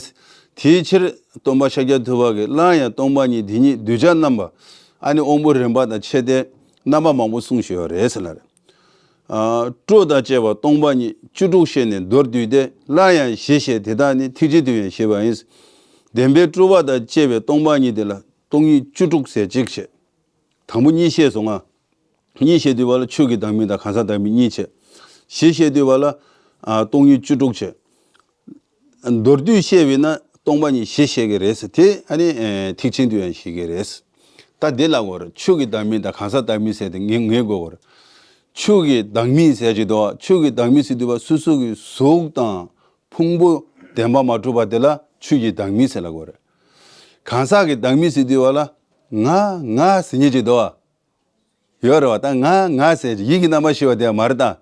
དེའི་ཕྱིར་སྟོན་པ་ཤཱཀྱ་ཐུབ་པ་གིས་སླར་ཡང་སྟོང་པ་ཉིད་དེ་ཉིད་གདུལ་བྱ་རྣམ་པ་ཨ་ནི་དབང་པོ་རིམ་པ་དང་ཕྱེ་སྟེ་རྣམ་པ་མང་པོ་གསུངས་བཞག་ཡོད་རེད་ཟེར་ལ་རེད། ཨ། སྤྲོས་དང་བཅས་པ་སྟོང་པ་ཉིད་བཅུ་དྲུག་བཤད་ནས་མདོར་བསྡུས་ཏེ་སླར་ཡང་ཞེས་བཤད་དེ་དག་ནི་ཐེག་ཆེན་དུ་ཡང་བཤད་པ་ཡིན། བདེན་པའི་སྤྲོས་པ་དང་བཅས་པའི་སྟོང་པ་ཉིད་དེ་ལ་སྟོང་ཉིད་བཅུ་དྲུག་ཟེར་གཅིག་བྱས། དང་པོ་གཉིས་བཤད་སོང་ང་། གཉིས་བཤད་དུས་བ་ལ་ཆོས་ཀྱི་བདག་མེད་དང་གང་ཟག་བདག་མེད་གཉིས་བྱས། བཞི་བཤད་དུས་བ་ལ། ཨ། སྟོང་ཉིད་བཅུ་དྲུག་བྱས། མདོར་བསྡུས་བཤད་པས་ན་སྟོང་པ་ཉིད་བཞི་བཤད་ཀྱི་རེད་ཟེར་དེ་ཨ་ནི་ཨེ་ཐེག་ཆེན་དུ་ཡང་བཤད་ཀྱི་རེད། ད་དེ་ལ་གོ་རེད། ཆོས་ཀྱི་བདག་མེད་དང་གང་ཟག་བདག་མེད་ཟེར་དེ་ངེས་ངེས་དགོས་གོ་རེད། ཆོས་ཀྱི་བདག་མེད་ཟེར་གྱི་འདུག་ཆོས་ཀྱི་བདག་མེད་ཟེར་དུས་བ་སོ་སོ་གི་གཟུགས་དང་ཕུང་པོ་བདེན་པ་མ་གྲུབ་པ་དེ་ལ་ཆོས་ཀྱི་བདག་མེད་ཟེར་ལ་གོ་རེད། གང་ཟག་གི་བདག་མེད་ཟེར་དུས་བ་ལ་ང་ང་ཟེར་མཁན་ཅིག་འདུག་བ། ཡོད་རེད་བ། ད་ང་ང་ཟེར་ཡིད་ཀྱི་རྣམ་པར་ཤེས་པ་དེ་མ་རེད་ད།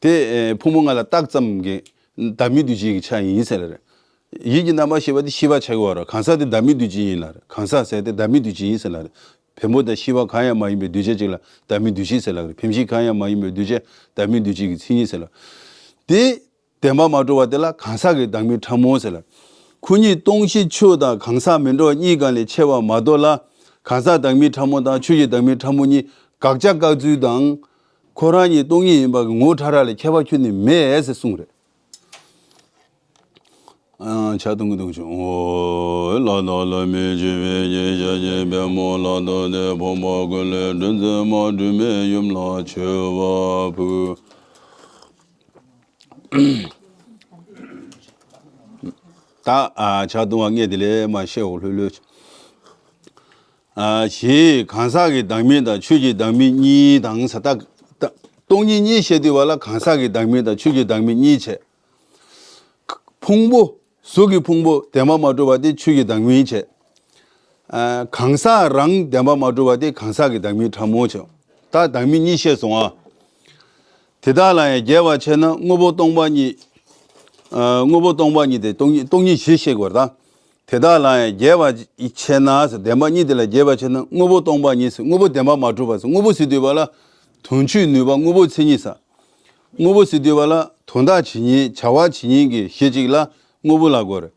དེ་ཨེ་ཕུང་པོ་ལྔ་ལ་བཏགས་ཙམ་གྱི་བདག་མེད་འདུ་བྱེད་ཀྱི་ཆ་ཡིན་ཟེར་ལ་རེད། ཡིད་ཀྱི་རྣམ་པར་ཤེས་པ་དེ་ཤེས་པ་ཆགས་ཀྱི་ཡོད་རེད། གང་ཟག་དེ་བདག་མེད་འདུ་བྱེད་ཡིན་ལ་རེད། གང་ཟག་ཟེར་དེ་བདག་མེད་འདུ་བྱེད་ཡིན་ཟེར་ལ་རེད། བེམ་པོ་དང་ཤེས་པ་གང་ཡང་མ་ཡིན་པའི་འདུས་བྱས་གཅིག་ལ་བདག་མེད་འདུ་བྱེད་ཟེར་ལ་རེད། བེམ་ཤེས་གང་ཡང་མ་ཡིན་པའི་འདུས་བྱས་བདག་མེད་འདུ་བྱེད་ཀྱི་མཚན་ཉིད་ཟེར་ལ། དེ། བདེན་པ་མ་གྲུབ་པ་དེ་ལ་གང་ཟག་གི་བདག་མེད་ཕྲ་མོ་ཟེར་ལ། ཁོ་གཉིས་སྟོང་གཞི་ཆོས་དང་གང་ཟག་མི་འདྲ་བ་གཉིས་ཀ་ལས་ཕྱེ་བ་མ་གཏོགས་ལ། གང་ཟག་བདག་མེད་ཕྲ་མོ་དང་ཆོས་ཀྱི་བདག་མེད་ཕྲ་མོ་གཉིས་དགག་བྱ་བཀག་ཚུལ་དང་། ཁོ་རང་གཉིས་སྟོང་ཉིད་ཡིན་པ་གི་ངོ་བོ་ཕྲ་རགས་ལས་ཁྱད་པར་ཁྱོན་ནས་མེད་ཟེར་གསུངས་རེད། ཨ། ཕྱག་སྟོང་གི་སྟོང་ཆེན། ཨོ། ལ་དྭགས་ལ་མི་བྱེད་པའི་རྒྱལ་བྱ་ཆེན་པདྨོ་ལ་དྭགས་ཏེ་ཕོ་མོ་ཀུན་ལས་སྤྲུལ་མཛད་མ་སྒྲོལ་མའི་ཡུམ་ལ་མཆོད་པ་ཕུལ། ད་ཨ་ཕྱག་སྟོང་བ་ལྔས་དེ་ལས་མ་བཤད་འོ་ལྷོད་ལྷོད། ཨ་ཞེས་གང་ཟག་གི་བདག་མེད་དང་ཆོས་ཀྱི་བདག་མེད་གཉིས་དང་ས་ད་ད་སྟོང་ཉིད་གཉིས་བཤད་དུས་བ་ལ་གང་ཟག་གི་བདག་མེད་དང་ཆོས་ཀྱི་བདག་མེད་གཉིས་བྱས། ཕུང་པོ། གཟུགས་ཀྱི་ཕུང་པོ་བདེན་པ་མ་གྲུབ་པ་དེ་ཆོས་ཀྱི་བདག་མེད་བྱས། ཨ་གང་ཟག་རང་བདེན་པ་མ་གྲུབ་པ་དེ་གང་ཟག་གི་བདག་མེད་ཕྲ་མོ་བྱས། ད་བདག་མེད་གཉིས་བཤད་སོང་ཨ། དེ་དག་ལ་ཡང་རྒྱས་པར་ཕྱེ་ན་དངོས་པོ་སྟོང་པ་ཉིད། ཨ་དངོས་པོ་སྟོང་པ་ཉིད་དེ་སྟོང་ཉིད་སྟོང་ཉིད་བཞི་བཤད་དགོས་རེད་ད། དེ་དག་ལ་ཡང་རྒྱས་པར་ཕྱེ་ན་ཟེར་བདེན་པ་གཉིས་དེ་ལ་རྒྱས་པར་ཕྱེ་ན་དངོས་པོ་སྟོང་པ་ཉིད་ཟེར། དངོས་པོ་བདེན་པ་མ་གྲུབ་པ་ཟེར། དངོས་པོ་ཟེར་དུས་བ་ལ་དོན་སྤྱོད་ནུས་པ་དངོས་པོ་མཚན་ཉིད་ཟེར། དངོས་པོ་ཟེར་དུས་བ་ལ་དོན་དག་བྱེད་ཉིད་བྱ་བ་བྱེད་ཉིད་ཀྱི་གཞི་གཅིག་ལ་དངོས་པོ་ལབ་དགོས་རེད།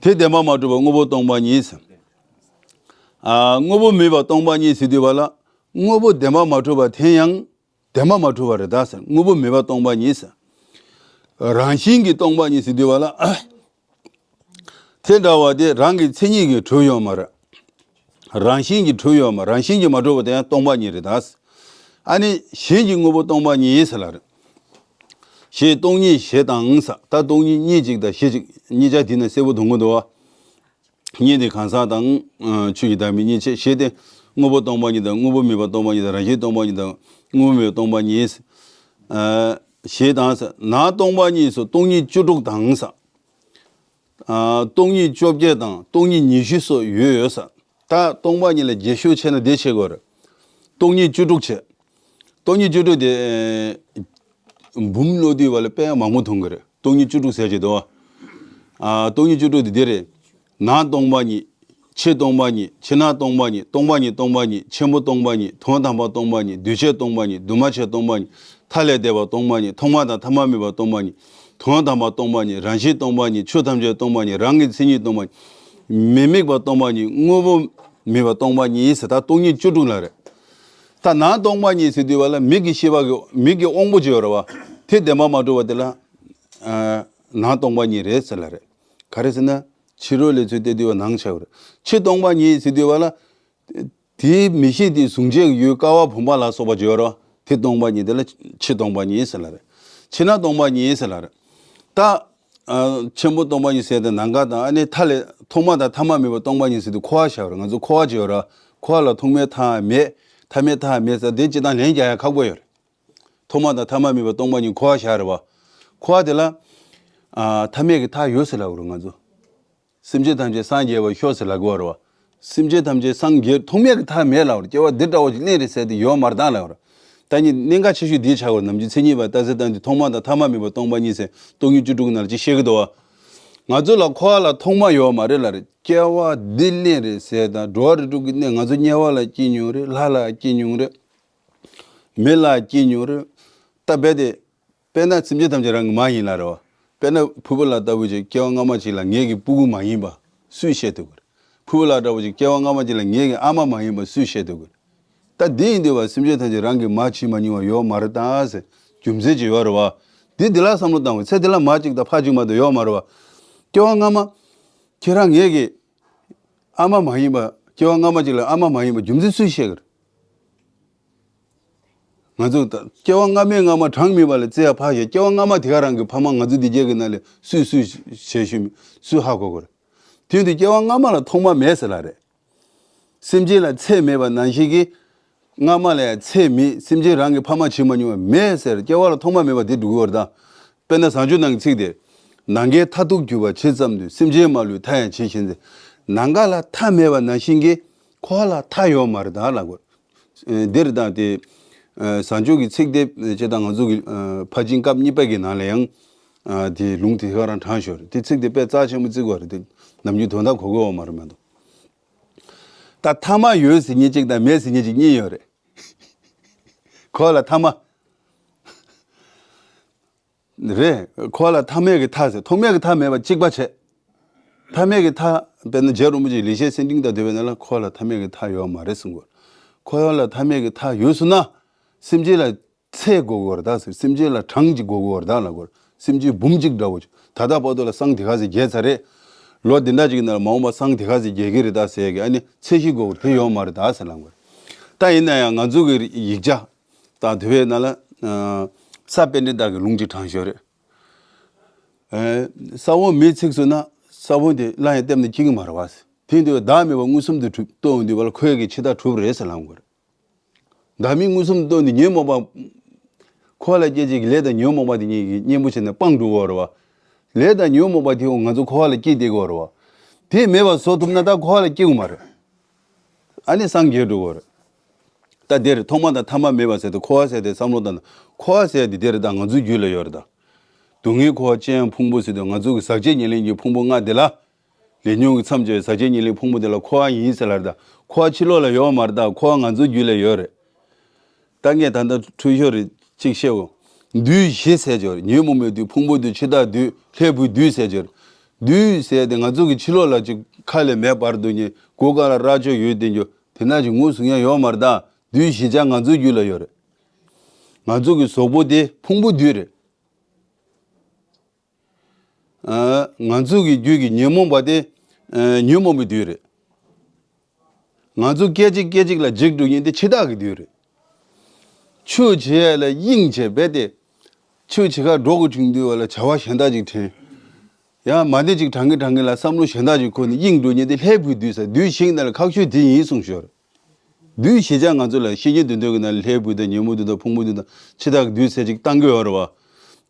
དེ་བདེན་པ་མ་གྲུབ་པ་དངོས་པོ་སྟོང་པ་ཉིད་ཟེར། ཨ་དངོས་པོ་མེད་པ་སྟོང་པ་ཉིད་ཟེར་དུས་བ་ལ་དངོས་པོ་བདེན་པ་མ་གྲུབ་པ་དེ་ཡང་བདེན་པ་མ་གྲུབ་པ་རེད་ད་ཟེར། དངོས་པོ་མེད་པ་སྟོང་པ་ཉིད་ཟེར། རང་བཞིན་གྱིས་སྟོང་པ་ཉིད་ཟེར་དུས་བ་ལ། དེ་འདྲ་བ་དེ་རང་གི་མཚན་ཉིད་ཀྱིས་གྲུབ་ཡོད་མ་རེད། རང་བཞིན་གྱིས་གྲུབ་ཡོད་མ་རང་བཞིན་གྱིས་མ་གྲུབ་པ་དེ་ཡང་སྟོང་པ་ཉིད་རེད་ད། ཨ་ནི་གཞན་གྱི་དངོས་པོ་སྟོང་པ་ཉིད་ཟེར་ལ་རེད། ཞེས་སྟོང་ཉིད་བཞི་དང་ས། ད་སྟོང་ཉིད་གཉིས་གཅིག་དང་བཞི་གཅིག་གཉིས་ཆ་དེ་ན་གསལ་པོ་མཐོང་གི་འདུག་བ། གཉིས་དེ་གང་ཟག་དང་ཆོས་ཀྱི་བདག་མེད་གཉིས་བྱས། བཞི་དེ་དངོས་པོ་སྟོང་པ་ཉིད་དང་དངོས་པོ་མེད་པ་སྟོང་པ་ཉིད་དང་རང་བཞིན་སྟོང་པ་ཉིད་དང་དངོས་པོ་མེད་པ་སྟོང་པ་ཉིད། ཞེས་དང་ས། ནང་སྟོང་པ་ཉིད་སོགས་སྟོང་ཉིད་བཅུ་དྲུག་དང་ས། ཨ་སྟོང་ཉིད་བཅོ་བརྒྱད་དང་སྟོང་ཉིད་ཉི་ཤུ་སོགས་ཡོད་ཡོད་ས། ད་སྟོང་པ་ཉིད་ལ་རྒྱས་ཤོས་བྱས་ན་དེ་བྱེད་དགོས་རེད། སྟོང་ཉིད་བཅུ་དྲུག་བྱས། སྟོང་ཉིད་བཅུ་དྲུག་དེ་འབུམ་ཀློག་དུས་བ་ལ་དཔེ་མང་པོ་མཐོང་གི་རེད། སྟོང་ཉིད་བཅུ་དྲུག་ཟེར་གྱི་འདུག་བ། ཨ་སྟོང་ཉིད་བཅུ་དྲུག་དེ་འདི་རེད། ནང་སྟོང་པ་ཉིད། ཕྱི་སྟོང་པ་ཉིད། ཕྱི་ནང་སྟོང་པ་ཉིད། སྟོང་པ་ཉིད་སྟོང་པ་ཉིད། ཆེན་པོ་སྟོང་པ་ཉིད། དོན་དམ་པ་སྟོང་པ་ཉིད། འདུས་བྱས་སྟོང་པ་ཉིད། འདུས་མ་བྱས་སྟོང་པ་ཉིད། མཐའ་ལས་འདས་པ་སྟོང་པ་ཉིད། ཐོག་མ་དང་ཐ་མ་མེད་པ་སྟོང་པ་ཉིད། དོན་དམ་པ་སྟོང་པ་ཉིད། རང་བཞིན་སྟོང་པ་ཉིད། ཆོས་ཐམས་ཅད་སྟོང་པ་ཉིད། རང་གི་མཚན་ཉིད་སྟོང་པ་ཉིད། མི་དམིགས་པ་སྟོང་པ་ཉིད། དངོས་པོ་མེད་པ་སྟོང་པ་ཉིད་ཟེར། ད་སྟོང་ཉིད་བཅུ་དྲུག་ལ་རེད། ད་ནང་སྟོང་པ་ཉིད་ཟེར་དུས་བ་ལ་མིག་གི་ཤེས་པ་གི་མིག་གི་དབང་པོ་ཅིག་ཡོད་རེད་བ། དེ་བདེན་པ་མ་གྲུབ་པ་དེ་ལ་ཨ་ནང་སྟོང་པ་ཉིད་རེད་ཟེར་ལ་རེད། ག་རེ་ཟེར་ན་ཕྱི་རོལ་ལས་ཚུར་བལྟས་དུས་བ་ནང་ཆགས་པ་རེད། ཕྱི་སྟོང་པ་ཉིད་ཟེར་དུས་བ་ལ། དེའི་མིག་ཤེས་དེ་གཟུང་བྱའི་ཡུལ་ཀ་བ་བུམ་པ་ལ་སོགས་པ་ཅིག་ཡོད་རེད་བ། དེ་སྟོང་པ་ཉིད་དེ་ལ་ཕྱི་སྟོང་པ་ཉིད་ཟེར་ལ་རེད། ཕྱི་ནང་སྟོང་པ་ཉིད་ཟེར་ལ་རེད། ད། ཨ། ཆེན་པོ་སྟོང་པ་ཉིད་ཟེར་ཏེ་ནང་ཁ་དང་ཨ་ནི་མཐའ་ལས་ཐོག་མ་དང་ཐ་མ་མེད་པ་སྟོང་པ་ཉིད་ཟེར་དུས་འཁོར་བ་བཞག་རེད། ང་ཚོ་འཁོར་བ་ཅིག་ཡོད་རེད་བ། འཁོར་བ་ལ་ཐོག་མའི་མཐའ་མེད། ཐ་མའི་མཐའ་མེད་ཟེར་དེ་སྤྱིར་བཏང་ལན་རྒྱག་ཡ་ཁག་པོ་ཡོད་རེད། ཐོག་མ་དང་ཐ་མ་མེད་པ་སྟོང་པ་ཉིད་འཁོར་བ་བཞག་རེད་བ། འཁོར་བ་དེ་ལ། ཨ། མཐའ་མེད་ཀྱི་མཐའ་ཡོད་ཟེར་ལབ་དགོས་རེད་ང་ཚོ། སེམས་ཅན་ཐམས་ཅད་སངས་རྒྱས་པར་ཤོག་ཟེར་ལབ་དགོས་རེད་བ། སེམས་ཅན་ཐམས་ཅད་སངས་རྒྱས་ཐོག་མེད་ཀྱི་མཐའ་མེད་ལབ་རེད། སྐྱེ་བ་འདི་འདྲ་བོ་ཞིག་གླེང་རེད་ཟེར་དེ་ཡོད་མ་རེད་ད་ལབ་རེད། ད་ནི་གནད་འགག་ཆེ་ཤོས་འདི་ཆགས་པ་རེད། ནམ་རྒྱུན་མཚན་ཉིད་པ་རྟགས་གསལ་བཏང་དུས་ཐོག་མ་དང་ཐ་མ་མེད་པ་སྟོང་པ་ཉིད་ཟེར་སྟོང་ཉིད་བཅུ་དྲུག་གི་ནང་ལ་ཅིག་བཤད་ཀྱི་འདུག་བ། ང་ཚོ་ལ་འཁོར་བ་ལ་ཐོག་མ་ཡོད་མ་རེད་ལབ་རེད། སྐྱེ་བ་འདི་གླེང་རེད་ཟེར་དང་འགྲོ་བ་རིགས་དྲུག་གི་གནས། ང་ཚོ་དམྱལ་བ་ལ་སྐྱེས་མྱོང་རེད། ལྷ་ལ་སྐྱེས་མྱོང་རེད། མི་ལ་སྐྱེས་མྱོང་རེད། ད་རྦད་དེ། དཔེར་ན་སེམས་ཅན་ཐམས་ཅད་རང་གི་མ་ཡིན་ལ་རེད་བ། དཔེར་ན་ཕུར་བུ་ལ་ལྟ་བུ་ཅིག་སྐྱེ་བ་སྔ་མ་ཅིག་ལ་ངེད་ཀྱི་སྤུ་གུ་མ་ཡིན་པ་སུས་བཤད་ཐུབ་ཀྱི་རེད། ཕུར་བུ་ལ་ལྟ་བུ་ཅིག་སྐྱེ་བ་སྔ་མ་ཅིག་ལ་ངེད་ཀྱི་ཨ་མ་མ་ཡིན་པ་སུས་བཤད་ཐུབ་ཀྱི་རེད། ད་འདི་ཡིན་དུས་བ་སེམས་ཅན་ཐམས་ཅད་རང་གི་མ་བྱས་མ་མྱོང་བ་ཡོད་མ་རེད་ད་ཟེར་རྒྱུ་མཚན་ཅིག་ཡོད་རེད་བ། འདི་འདི་ལ་བསམ་བློ་བཏང་བའི་ཚེ་འདི་ལ་མ་གཅིག་དང་ཕ་གཅིག་མ་གཏོགས་ཡོད་མ་རེད་བ། སྐྱེ་བ་སྔ་མ། ཁྱེད་རང་ངེད་ཀྱི་ཨ་མ་མ་ཡིན་པ། སྐྱེ་བ་སྔ་མ་ཅིག་ལ་ཨ་མ་མ་ཡིན་པ་རྒྱུ་མཚན་སུས་བཤད་ཀྱི་རེད། ང་ཚོ་ད་སྐྱེ་བ་སྔ་མའི་སྔ་མ་གྲངས་མེད་པ་ལ་བརྩི་ཡ་ཕར་བཞག་སྐྱེ་བ་སྔ་མ་དེ་ག་རང་གི་ཕ་མ་ང་ཚོ་འདི་རྒྱལ་གྱི་ནང་ལས་སུས་སུས་བྱས་ཤུལ་མེད་སུས་ཧ་གོ་གི་རེད། དེ་དུས་སྐྱེ་བ་སྔ་མ་ལ་ཐོག་མ་མེད་ཟེར་ལ་རེད། སེམས་ཅན་ལ་ཚེ་མེད་པ་ནང་བཞིན་གྱི། སྔ་མ་ལ་ཡང་ཚེ་མེད། སེམས་ཅན་རང་གི་ཕ་མ་བྱེད་མ་མྱོང་བ་མེད་ཟེར་སྐྱེ་བ་ལ་ཐོག་མ་མེད་པ་དེ་འགྲོ་གི་ཡོད་རེད་ད། དཔེར་ན་བཟང་སྤྱོད་ནང་གི་ཚིག་དེ། ནམ་མཁའི་མཐའ་ཐུག་གྱུར་པ་ཇི་ཙམ་དུ། སེམས་ཅན་མ་ལུས་མཐའ་ཡང་ཇི་བཞིན་ཏེ། ནམ་མཁའ་ལ་མཐའ་མེད་པ་ནང་བཞིན་གྱི་འཁོར་བ་ལ་མཐའ་ཡོད་མ་རེད་ད་ལབ་དགོས། ཨ། འདིར་ད་དེ། ཨ། བཟང་སྤྱོད་ཀྱི་ཚིག་དེ་སྤྱིར་བཏང་ང་ཚོ་གི། ཨ། ཕར་ཕྱིན་སྐབས་གཉིས་པ་གི་ནང་ལ་ཡང་། ཨ། དེ་ལུང་དེ་ག་རང་དྲངས་ཤོར་རེད། དེ་ཚིག་དེ་དཔེ་རྩ་ཆེན་པོ་བརྩི་དགོས་རེད་དེ། ནམ་རྒྱུན་དོན་དག་གོ་གི་ཡོད་མ་རེད་མ་གཏོགས། ད་མཐའ་མ་ཡོད་ཟེར་མཁན་གཅིག་དང་མེད་ཟེར་མཁན་གཅིག་གཉིས་ཡོད་རེད། འཁོར་བ་ལ་མཐའ་མ། རེད། འཁོར་བ་ལ་མཐའ་མེད་ཀྱི་མཐའ་ཟེར། ཐོག་མེད་ཀྱི་མཐའ་མེད་པ་གཅིག་པ་བྱས། མཐའ་མེད་ཀྱི་མཐའ། དཔེར་ན་རྗེ་རིན་པོ་ཆེ་ལེགས་བཤད་གསེར་ཕྲེང་དང་འདོད་པའི་ནང་ལ་འཁོར་བ་ལ་མཐའ་མེད་ཀྱི་མཐའ་ཡོད་མ་རེད་གསུང་གི་ཡོད། འཁོར་བ་ལ་མཐའ་མེད་ཀྱི་མཐའ་ཡོད་སོང་ན། སེམས་ཅན་ལ་ཚེ་དགོས་ཀྱི་ཡོད་རེད་ད་ཟེར། སེམས་ཅན་ལ་གྲངས་ཅིག་དགོས་ཀྱི་ཡོད་རེད་ད་ལབ་དགོས་རེད། སེམས་ཅན་འབུམ་གཅིག་འདྲ་བོ་ཅིག་ད་ལྟ་བར་དུ་ལ་སྲང་དེ་ག་ཟེར་རྒྱས་ཚར་རེད། ལོ་འདི་འདྲ་ཅིག་ནང་ལ་མ་འོངས་པ་སྲང་དེ་ག་ཟེར་རྒྱས་ཀྱི་རེད་ད་ཟེར་གི། ཨ་ནི་ཚད་གཞི་དགོས་ཀྱི་དེ་ཡོད་མ་རེད་ད་ཟེར་ལབ་དགོས་རེད། ད་ཡིན་ན་ཡང་ང་ཚོ་གི་ཡིག་ཆ་དང་དེ་བས་ན་ལ། ཨ། ས་པཎྜི་ཏ་གི་ལུང་ཅིག་དྲངས་ཤོར་རེད། ཨ། ས་བོན་མེ་འཚིག་སོང་ན་ས་བོན་དེ་སླར་ཡང་གཏན་ནས་སྐྱེ་གི་མ་རེད་བ། དེ་དུས་བདག་མེད་པ་མངོན་སུམ་དུ་གྲུབ་རྟོགས་འོང་དུས་བ་ལ་ཁོའི་གི་འཆི་བདག་གྲུབ་རེད་ཟེར་ལབ་དགོས་རེད། བདག་མེད་མངོན་སུམ་དུ་རྟོགས་ནས་ཉོན་མོངས་པ། འཁོར་བ་ལ་སྐྱེ་བྱེད་ཀྱི་ལས་དང་ཉོན་མོངས་པ་དེ་གཉིས་ཀྱི་གཉེན་པོ་བྱས་ནས་སྤངས་འགྲོ་གི་ཡོད་རེད་བ། ལས་དང་ཉོན་མོངས་པ་དེ་ཡང་ང་ཚོ་འཁོར་བ་ལ་སྐྱེས་བསྡད་ཀྱི་ཡོད་རེད་བ། དེ་མེད་པ་བཟོ་ཐུབ་ན་ད་འཁོར་བ་ལ་སྐྱེ་གི་མ་རེད། ཨ་ནི་སངས་རྒྱས་འགྲོ་གི་ཡོད་རེད། ད་དེར་ཐོག་མ་དང་ཐ་མ་མེད་པ་ཟེར་ཏེ་འཁོར་བ་ཟེར་ཏེ་བསམ་བློ་བཏང་ན། འཁོར་བ་ཟེར་ཏེ་དེར་ད་ང་ཚོའི་རྒྱུད་ལ་ཡོད་རེད་ད། སྡུག་བསྔལ་འཁོར་བ་ཅན་ཕུང་པོ་ཟེར་དུས་ང་ཚོ་གི་ཟག་བཅས་ཉེར་ལེན་གྱི་ཕུང་པོ་ལྔ་དེ་ལ། ལས་ཉོན་གྱི་མཚམས་སྦྱར་བའི་ཟག་བཅས་ཉེར་ལེན་ཕུང་པོ་དེ་ལ་འཁོར་བ་ཡིན་ཟེར་ལབ་རེད་ད། འཁོར་བ་ཕྱི་ལོགས་ལ་ཡོད་མ་རེད་ད། འཁོར་བ་ང་ཚོའི་རྒྱུད་ལ་ཡོད་རེད། ད་ངས་ད་ལྟ་འཁྲུལ་ཞོར་རེ་གཅིག་བཤད་འོ། བདུད་བཞི་ཟེར་གྱི་ཡོད་རེད། ཉོན་མོངས་པའི་བདུད། ཕུང་པོའི་བདུད། འཆི་བདག་བདུད། ལྷའི་བུའི་བདུད་ཟེར་གྱི་ཡོད་རེད། བདུད་ཟེར་དེ་ང་ཚོ་གི་ཕྱི་ལོགས་ལ་ཅིག་ཁ་ལས་མེ་འབར་འདུག་ཉེ་མགོ་སྒང་ལ་རྭ་ཅོ་ཡོད་དེ་འགྱོ་དེ་ན་ཅིག་ངོས་བཟུང་ཡ་ཡོད་མ་རེད་ད། བདུད་བཞི་ཆ་ང་ཚོའི་རྒྱུད་ལ་ཡོད་རེད། ང་ཚོ་གི་གཟུགས་པོ་དེ་ཕུང་པོའི་བདུད་རེད། ཨ། ང་ཚོ་གི་རྒྱུད་ཀྱི་ཉོན་མོངས་པ་དེ། ཨ། ཉོན་མོངས་པའི་བདུད་རེད། ང་ཚོ་སྐད་ཅིག་སྐད་ཅིག་ལ་འཇིགས་འགྲོ་མཁན་དེ་འཆི་བདག་གི་བདུད་རེད། ཆོས་བྱེད་ཡ་ལ་གཡེང་བྱས་པས་ཏེ། ཆོས་བྱེད་ཁ་འགྲོ་དགོས་བྱུང་དུས་བ་ལ་བྱ་བ་གཞན་དག་ཅིག་དྲན། ཡང་མ་ཎི་ཅིག་བགྲང་གིན་བགྲང་གིན་ལ་བསམ་བློ་གཞན་དག་ཅིག་འཁོར་ནས་གཡེང་འགྲོ་མཁན་དེ་ལྷའི་བུའི་བདུད་ཟེར། བདུད་བཞི་ནང་ལ་ཁག་ཤོས་དེ་ཡིན་གསུངས་ཤོར། བདུད་བཞི་ཆ་ང་ཚོ་ལ་བཤེས་གཉེན་འདུལ་འདོད་ཀྱི་ནང་ལ་ལྷའི་བུ་དང་ཉོན་མོངས་བདུད་དང་ཕུང་པོ་བདུད་དང་འཆི་བདག་གི་བདུད་ཟེར་ཅིག་བཏང་གི་ཡོད་རེད་བ།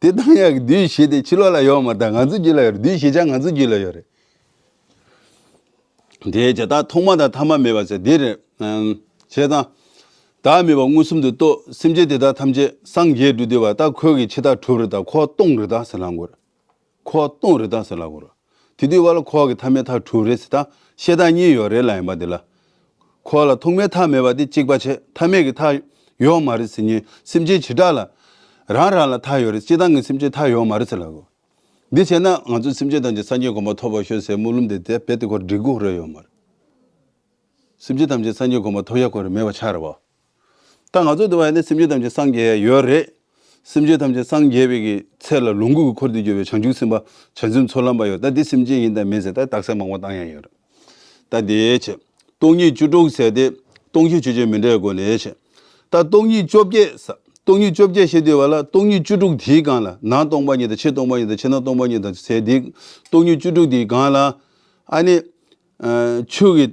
དེ་བཏང་ཡག་གི་བདུད་བཞི་དེ་ཕྱི་ལོགས་ལ་ཡོད་མ་རེད་ད། ང་ཚོ་རྒྱུད་ལ་ཡོད་རེད། བདུད་བཞི་ཆ་ང་ཚོ་རྒྱུད་ལ་ཡོད་རེད། དེའི་བྱ་བཏང་ཐོག་མ་དང་ཐ་མ་མེད་པ་ཟེར་འདི་རེད། ཨམ། བྱས་ཙང་། བདག་མེད་པ་མངོན་སུམ་དུ་རྟོགས། སེམས་ཅན་དེ་དག་ཐམས་ཅད་སངས་རྒྱས་འགྲོ་འདུལ་བ། ད་ཁོའི་གི་འཆི་བདག་གྲུབ་རེད་ད། ཁོ་སྟོང་རེད་ད་ཟེར་ལབ་དགོས་རེད། ཁོ་སྟོང་རེད་ད་ཟེར་ལབ་དགོས་རེད། དེ་དུས་བ་ལ་ཁོ་གི་མཐའ་མེད་མཐའ་གྲུབ་རེད་ཟེར་ད། བཤད་སྟངས་གཉིས་ཡོད་རེད་ལབ་ཡིན་པ་འདི་ལ། ཁོ་ལ་ཐོག་མའི་མཐའ་མེད་པ་དེ་གཅིག་པ་བྱས། མཐའ་མེད་ཀྱི་མཐའ་ཡོད་མ་རེད་ཟེར་མཁན་སེམས་ཅན་བྱེ་བྲག་ལ། རང་རང་ལ་མཐའ་ཡོད་རེད། སྤྱིར་བཏང་གི་སེམས་ཅན་མཐའ་ཡོད་མ་རེད་ཟེར་ལབ་གོ། འདི་བྱས་ན་ང་ཚོ་སེམས་ཅན་ཐམས་ཅད་སངས་རྒྱས་གོ་འཕང་ཐོབ་པར་ཤོག་ཟེར་སྨོན་ལམ་དེ་དེ་རྦད་དེ་ཁོ་འགྲིག་གི་རེད་ཡོད་མ་རེད། སེམས་ཅན་ཐམས་ཅད་སངས་རྒྱས་གོ་འཕང་ཐོབ་ཡ་ཁོ་རེ་མེད་པ་ཆགས་རེད་བ། ད་ང་ཚོ་འདི་བ་ཡིན་ན་སེམས་ཅན་ཐམས་ཅད་སངས་རྒྱས་ཡ་ཡོད་རེད། སེམས་ཅན་ཐམས་ཅད་སངས་རྒྱས་པའི་གི་ཚེ་ལ་ལོངས་སྐུ་གི་འཁོར་དུ་གྱུར་པའི་བྱང་ཆུབ་སེམས་དཔའ་བྱང་སེམས་ཚོགས་ལམ་པ་ཡོད། ད་འདི་སེམས་ཅན་ཡིན་དང་མིན་ཟེར་ད་རྟགས་གསལ་མང་པོ་བཏང་ཡ་ཡོད་རེད། ད་དེའི་ཆེད་སྟོང་ཉིད་བཅུ་དྲུག་ཟེར་ཏེ་སྟོང་གཞི་ཆོས་ཅན་མི་འདྲའི་སྒོ་ནས་ཆེད། ད་སྟོང་ཉིད་བཅོ་བརྒྱད་ཟེར། སྟོང་ཉིད་བཅོ་བརྒྱད་ཞེས་འདོད་པ་ལ་སྟོང་ཉིད་བཅུ་དྲུག་དེའི་སྒང་ལ་ནང་སྟོང་པ་ཉིད་དང་ཕྱི་སྟོང་པ་ཉིད་དང་ཕྱི་ནང་སྟོང་པ་ཉིད་དང་ཟེར་དེ་སྟོང་ཉིད་བཅུ་དྲུག་དེའི་སྒང་ལ་ཨ་ནི་ཆོས་ཀྱི་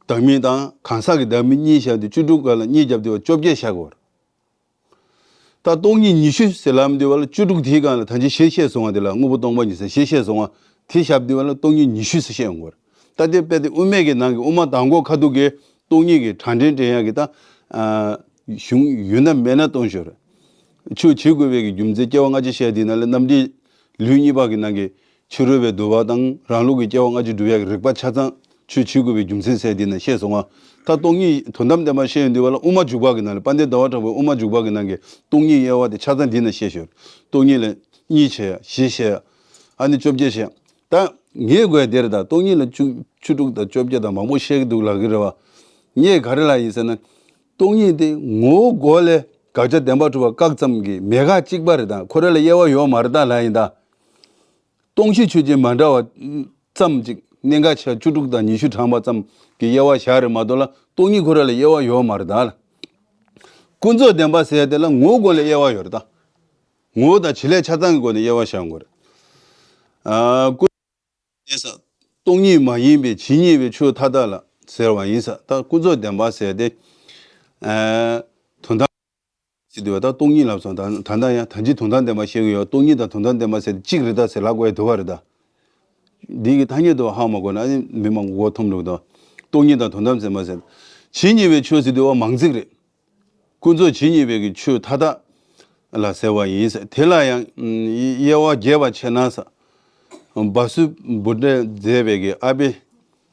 བདག་མེད་དང་གང་ཟག་གི་བདག་མེད་གཉིས་བཞག་སྟེ་བཅུ་དྲུག་སྒང་ལ་གཉིས་བརྒྱབ་སྟེ་བ་བཅོ་བརྒྱད་བཞག་གོ། ད་སྟོང་ཉིད་ཉི་ཤུ་ཟེར་ལབ་འདོད་པ་ལ་བཅུ་དྲུག་དེའི་སྒང་ལ་ད་ཅི་ཞེས་བཤད་སོང་བ་དེ་ལ་དངོས་པོ་སྟོང་པ་ཉིད་ཟེར་ཞེས་བཤད་སོང་བ་དེ་བཞག་འདོད་པ་ལ་སྟོང་ཉིད་ཉི་ཤུ་ཟེར་བཤད་ཡོང་གི་རེད། ད་དེ་དཔེ་དེ་དབུ་མེད་ཀྱི་ནང་གི་དབུ་མ་དང་པོ་ཁ་ཐུག་གི་སྟོང་ཉིད་ཀྱི་དྲང་འདྲེན་འདྲེན་ཡག་གི་ད་གཞུང་ཡོད་ན་མེད་ན་སྟོན་ཞོར་ཆོས་བྱེད་དགོས་པའི་གི་རྒྱུ་མཚན་སྐྱེ་བ་སྔ་ཕྱི་བཤད་དེ་ན་ལ་རྣམ་འགྲེལ་ལུས་གཉིས་པ་གི་ནང་གི་ཕྱི་རོལ་པའི་འདུལ་བ་དང་རང་ལུགས་ཀྱི་སྐྱེ་བ་སྔ་ཕྱི་སྒྲུབ་ཡག་གི་རིགས་པ་ཆ་ཚང་ཆོས་བྱེད་དགོས་པའི་རྒྱུ་མཚན་ཟེར་དེ་ན་བཤད་སོང་ང་། ད་སྟོང་ཉིད་དོན་དམ་བདེན་པ་བཤད་ཡོང་དུས་བ་ལ་དབུ་མ་འཇུག་པ་གི་ནང་ལ་དཔལ་ལྡན་ཟླ་བ་གྲགས་པའི་དབུ་མ་འཇུག་པ་གི་ནང་གི་སྟོང་ཉིད་དབྱེ་བ་དེ་ཆ་ཚང་འདི་ན་བཤད་ཞོར་སྟོང་ཉིད་ལ་གཉིས་བྱས་ཡ་བཞི་བྱས་ཡ་ཨ་ནི་བཅོ་བརྒྱད་བྱས་ཡ་ད་ངས་དགོས་དེར་ད་སྟོང་ཉིད་ལ་བཅུ་བཅུ་དྲུག་དང་བཅོ་བརྒྱད་དང་མང་པོ་བཤད་ཀྱི་འདུག་ལབ་ཀྱི་རེད་བ། ངས་ག་རེ་ལབ་ཡིན་ཟེར་ན་སྟོང་ཉིད་དེ་ངོ་བོ་སྒོ་ལས་དགག་བྱ་བདེན་པར་གྲུབ་པ་བཀག་ཙམ་གྱི་མེད་དགག་གཅིག་པ་རེད་ད་ཁོ་ར་ལ་དབྱེ་བ་ཡོད་མ་རེད་ད་ལབ་ཡིན་ད། སྟོང་གཞི་ཆོས་ཅན་མ་འདྲ་བ་ཙམ་ཅིག་གནད་འགག་ཆེ་བ་བཅུ་དྲུག་དང་ཉི་ཤུ་བགྲངས་པ་ཙམ་གྱི་དབྱེ་བ་བཞག་རེད་མ་གཏོགས་ལ་སྟོང་ཉིད་ཁོ་ར་ལ་དབྱེ་བ་ཡོད་མ་རེད་ད། ཀུན་རྫོབ་བདེན་པ་ཟེར་ཡ་དེ་ལ་ངོ་བོ་སྒོ་ལས་དབྱེ་བ་ཡོད་རེད་ད། ངོ་བོ་དང་བྱེད་ལས་ཆ་ཚང་གི་སྒོ་ནས་དབྱེ་བ་བཞག་དགོས་རེད། ཨ་ཀུན་རྫོབ་ས་སྟོང་ཉིད་མ་ཡིན་པའི་ཇི་སྙེད་པའི་ཆོས་མཐའ་དག་ལ་ཟེར་བ་ཡིན་ས་ད་ཀུན་རྫོབ་བདེན་པ་ཟེར་ཏེ། ཨ་དོན་དམ། ཟེར་དུས་བ་ད་སྟོང་ཉིད་ལབ་སོང་ད་ད་ལྟ་ཡང་ད་ཅི་དོན་དམ་བདེན་པ་བཤད་གི་ཡོད། སྟོང་ཉིད་དང་དོན་དམ་བདེན་པ་ཟེར་གཅིག་རེད་ད་ཟེར་ལབ་དགོས་ཡ་དུ་བ་རེད་ད། འདི་གི་ཐ་སྙད་དུ་ཧ་མ་གོ་ན་ཨ་ནི་མི་མང་མགོ་འཐོམ་འགྲོ་གི་འདུག་སྟོང་ཉིད་དང་དོན་དམ་ཟེར་མ་ཟེར། ཇི་སྙེད་པའི་ཆོས་ཟེར་དུས་བ་མང་ཚིག་རེད། ཀུན་རྫོབ་ཇི་སྙེད་པའི་གི་ཆོས་མཐའ་དག་ལ་ཟེར་བ་ཡིན་ཟེར། དེ་ལ་ཡང་དབྱེ་བ་རྒྱས་པ་ཕྱེ་ན་ས། བ་སུ་བུ་འདྲེ་མཛད་པའི་གི་ཨ་པེ་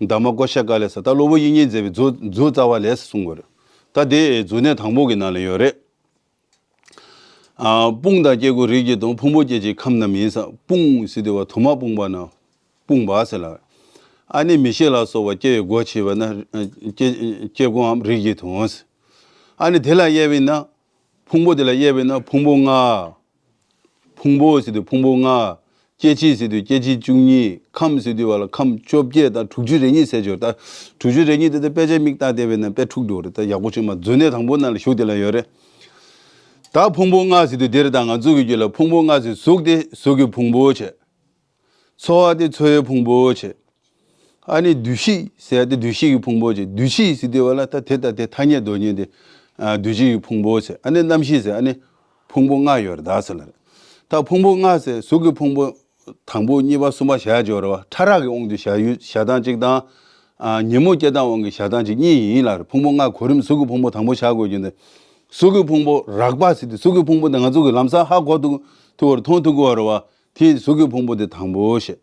དྷརྨ་ཀོ་ཤ་ཀ་ལེ་ས་ད་སློབ་དཔོན་དབྱིག་གཉེན་མཛད་པའི་མཛོ་མཛོ་རྩ་བ་ལས་གསུང་དགོས་རེད། ད་དེ་མཛོ་ནས་དང་པོ་གི་ནང་ལ་ཡོད་རེད། ཨ་དཔུང་དང་སྐྱེ་དགུའི་རིགས་ཀྱི་དང་ཕུང་པོ་སྐྱེ་མཆེད་ཁམས་རྣམས་ཡིན་ས། དཔུང་ཟེར་དུས་བ་དུ་མ་སྤུངས་པ་ན་དཔུང་པ་ཟེར་ལ། ཨ་ནི་མི་ཤེས་ལ་སོགས་པ་སྐྱེ་བའི་སྒོ་ཕྱེ་བ་ན་སྐྱེ་སྐྱེ་དགུའམ་རིགས་ཀྱི་དང་ཟེར། ཨ་ནི་དེ་ལ་དབྱེ་བས་ན་ཕུང་པོ་དེ་ལ་དབྱེ་བས་ན་ཕུང་པོ་ལྔ། ཕུང་པོ་ཟེར་དུས་ཕུང་པོ་ལྔ། སྐྱེ་མཆེད་ཟེར་དུས་སྐྱེ་མཆེད་བཅུ་གཉིས། ཁམས་ཟེར་དུས་བ་ལ་ཁམས་བཅོ་བརྒྱད་དང་དྲུག་ཅུ་རེ་གཉིས་ཟེར་ཆོག་ད་དྲུག་ཅུ་རེ་གཉིས་དེ་ད་དཔེ་ཆ་མིག་ལྟ་བསྡད་པས་ན་དཔེ་འཁྲུག་འགྲོ་རེད། ད་ཡག་པོ་ཤེས་མ་མཛོ་ནས་དང་པོ་ནང་ལ་ཞུགས་དེ་ལ་ཡོད་རེད། ད་ཕུང་པོ་ལྔ་ཟེར་དུས་དེ་རེད། ད་ང་ཚོ་གི་རྒྱུད་ལ་ཕུང་པོ་ལྔ་ཟེར་གཟུགས་དེ་གཟུགས་ཀྱི་ཕུང་པོ་བྱས། ཚོར་བ་དེ་ཚོར་བའི་ཕུང་པོ་བྱས། ཨ་ནི་འདུ་ཤེས་ཟེར་ཡ་དེ་འདུ་ཤེས་ཀྱི་ཕུང་པོ་བྱས། འདུ་ཤེས་ཟེར་དུས་བ་ལ་ད་དེ་ད་དེ་ཐ་སྙད་དུ་ཉིད་དེ་ཨ་འདུ་བྱེད་ཀྱི་ཕུང་པོ་ཟེར། ཨ་ནི་རྣམ་ཤེས་ཟེར། ཨ་ནི་ཕུང་པོ་ལྔ་ཡོད་རེད་ད་ཟེར་ལ་རེད། ད་ཕུང་པོ་ལྔ་ཟེར་གཟུགས་ཀྱི་ཕུང་པོ་དང་པོ་གཉིས་པ་གསུམ་པ་བཞག་ཡ་ཡོད་རེད་བ། ཕྲ་རགས་ཀྱི་དབང་དུ་བཞག་ཡུལ་བཞག་སྟངས་གཅིག་དང་། ཨ་ཉོན་མོངས་སྐྱེ་སྟངས་དབང་གིས་བཞག་སྟངས་གཅིག་གཉིས་ཡིན་ལ་རེད། ཕུང་པོ་ལྔ་གོ་རིམ་གཟུགས་ཀྱི་ཕུང་པོ་དང་པོ་བཞག་དགོས་རྒྱུ་འདི། གཟུགས་ཀྱི་ཕུང་པོ་རགས་པ་ཟེར་དུས་གཟུགས་ཀྱི་ཕུང་པོ་འདི་ང་ཚོ་གི་ལམ་སང་ཧ་གོ་ཐུབ་ཐུབ་པ་རེད། མཐོང་ཐུབ་ཀྱི་ཡོད་རེད་བ། དེ་གཟུགས་ཀྱི་ཕུང་པོ་དེ་དང་པོ་བཤད།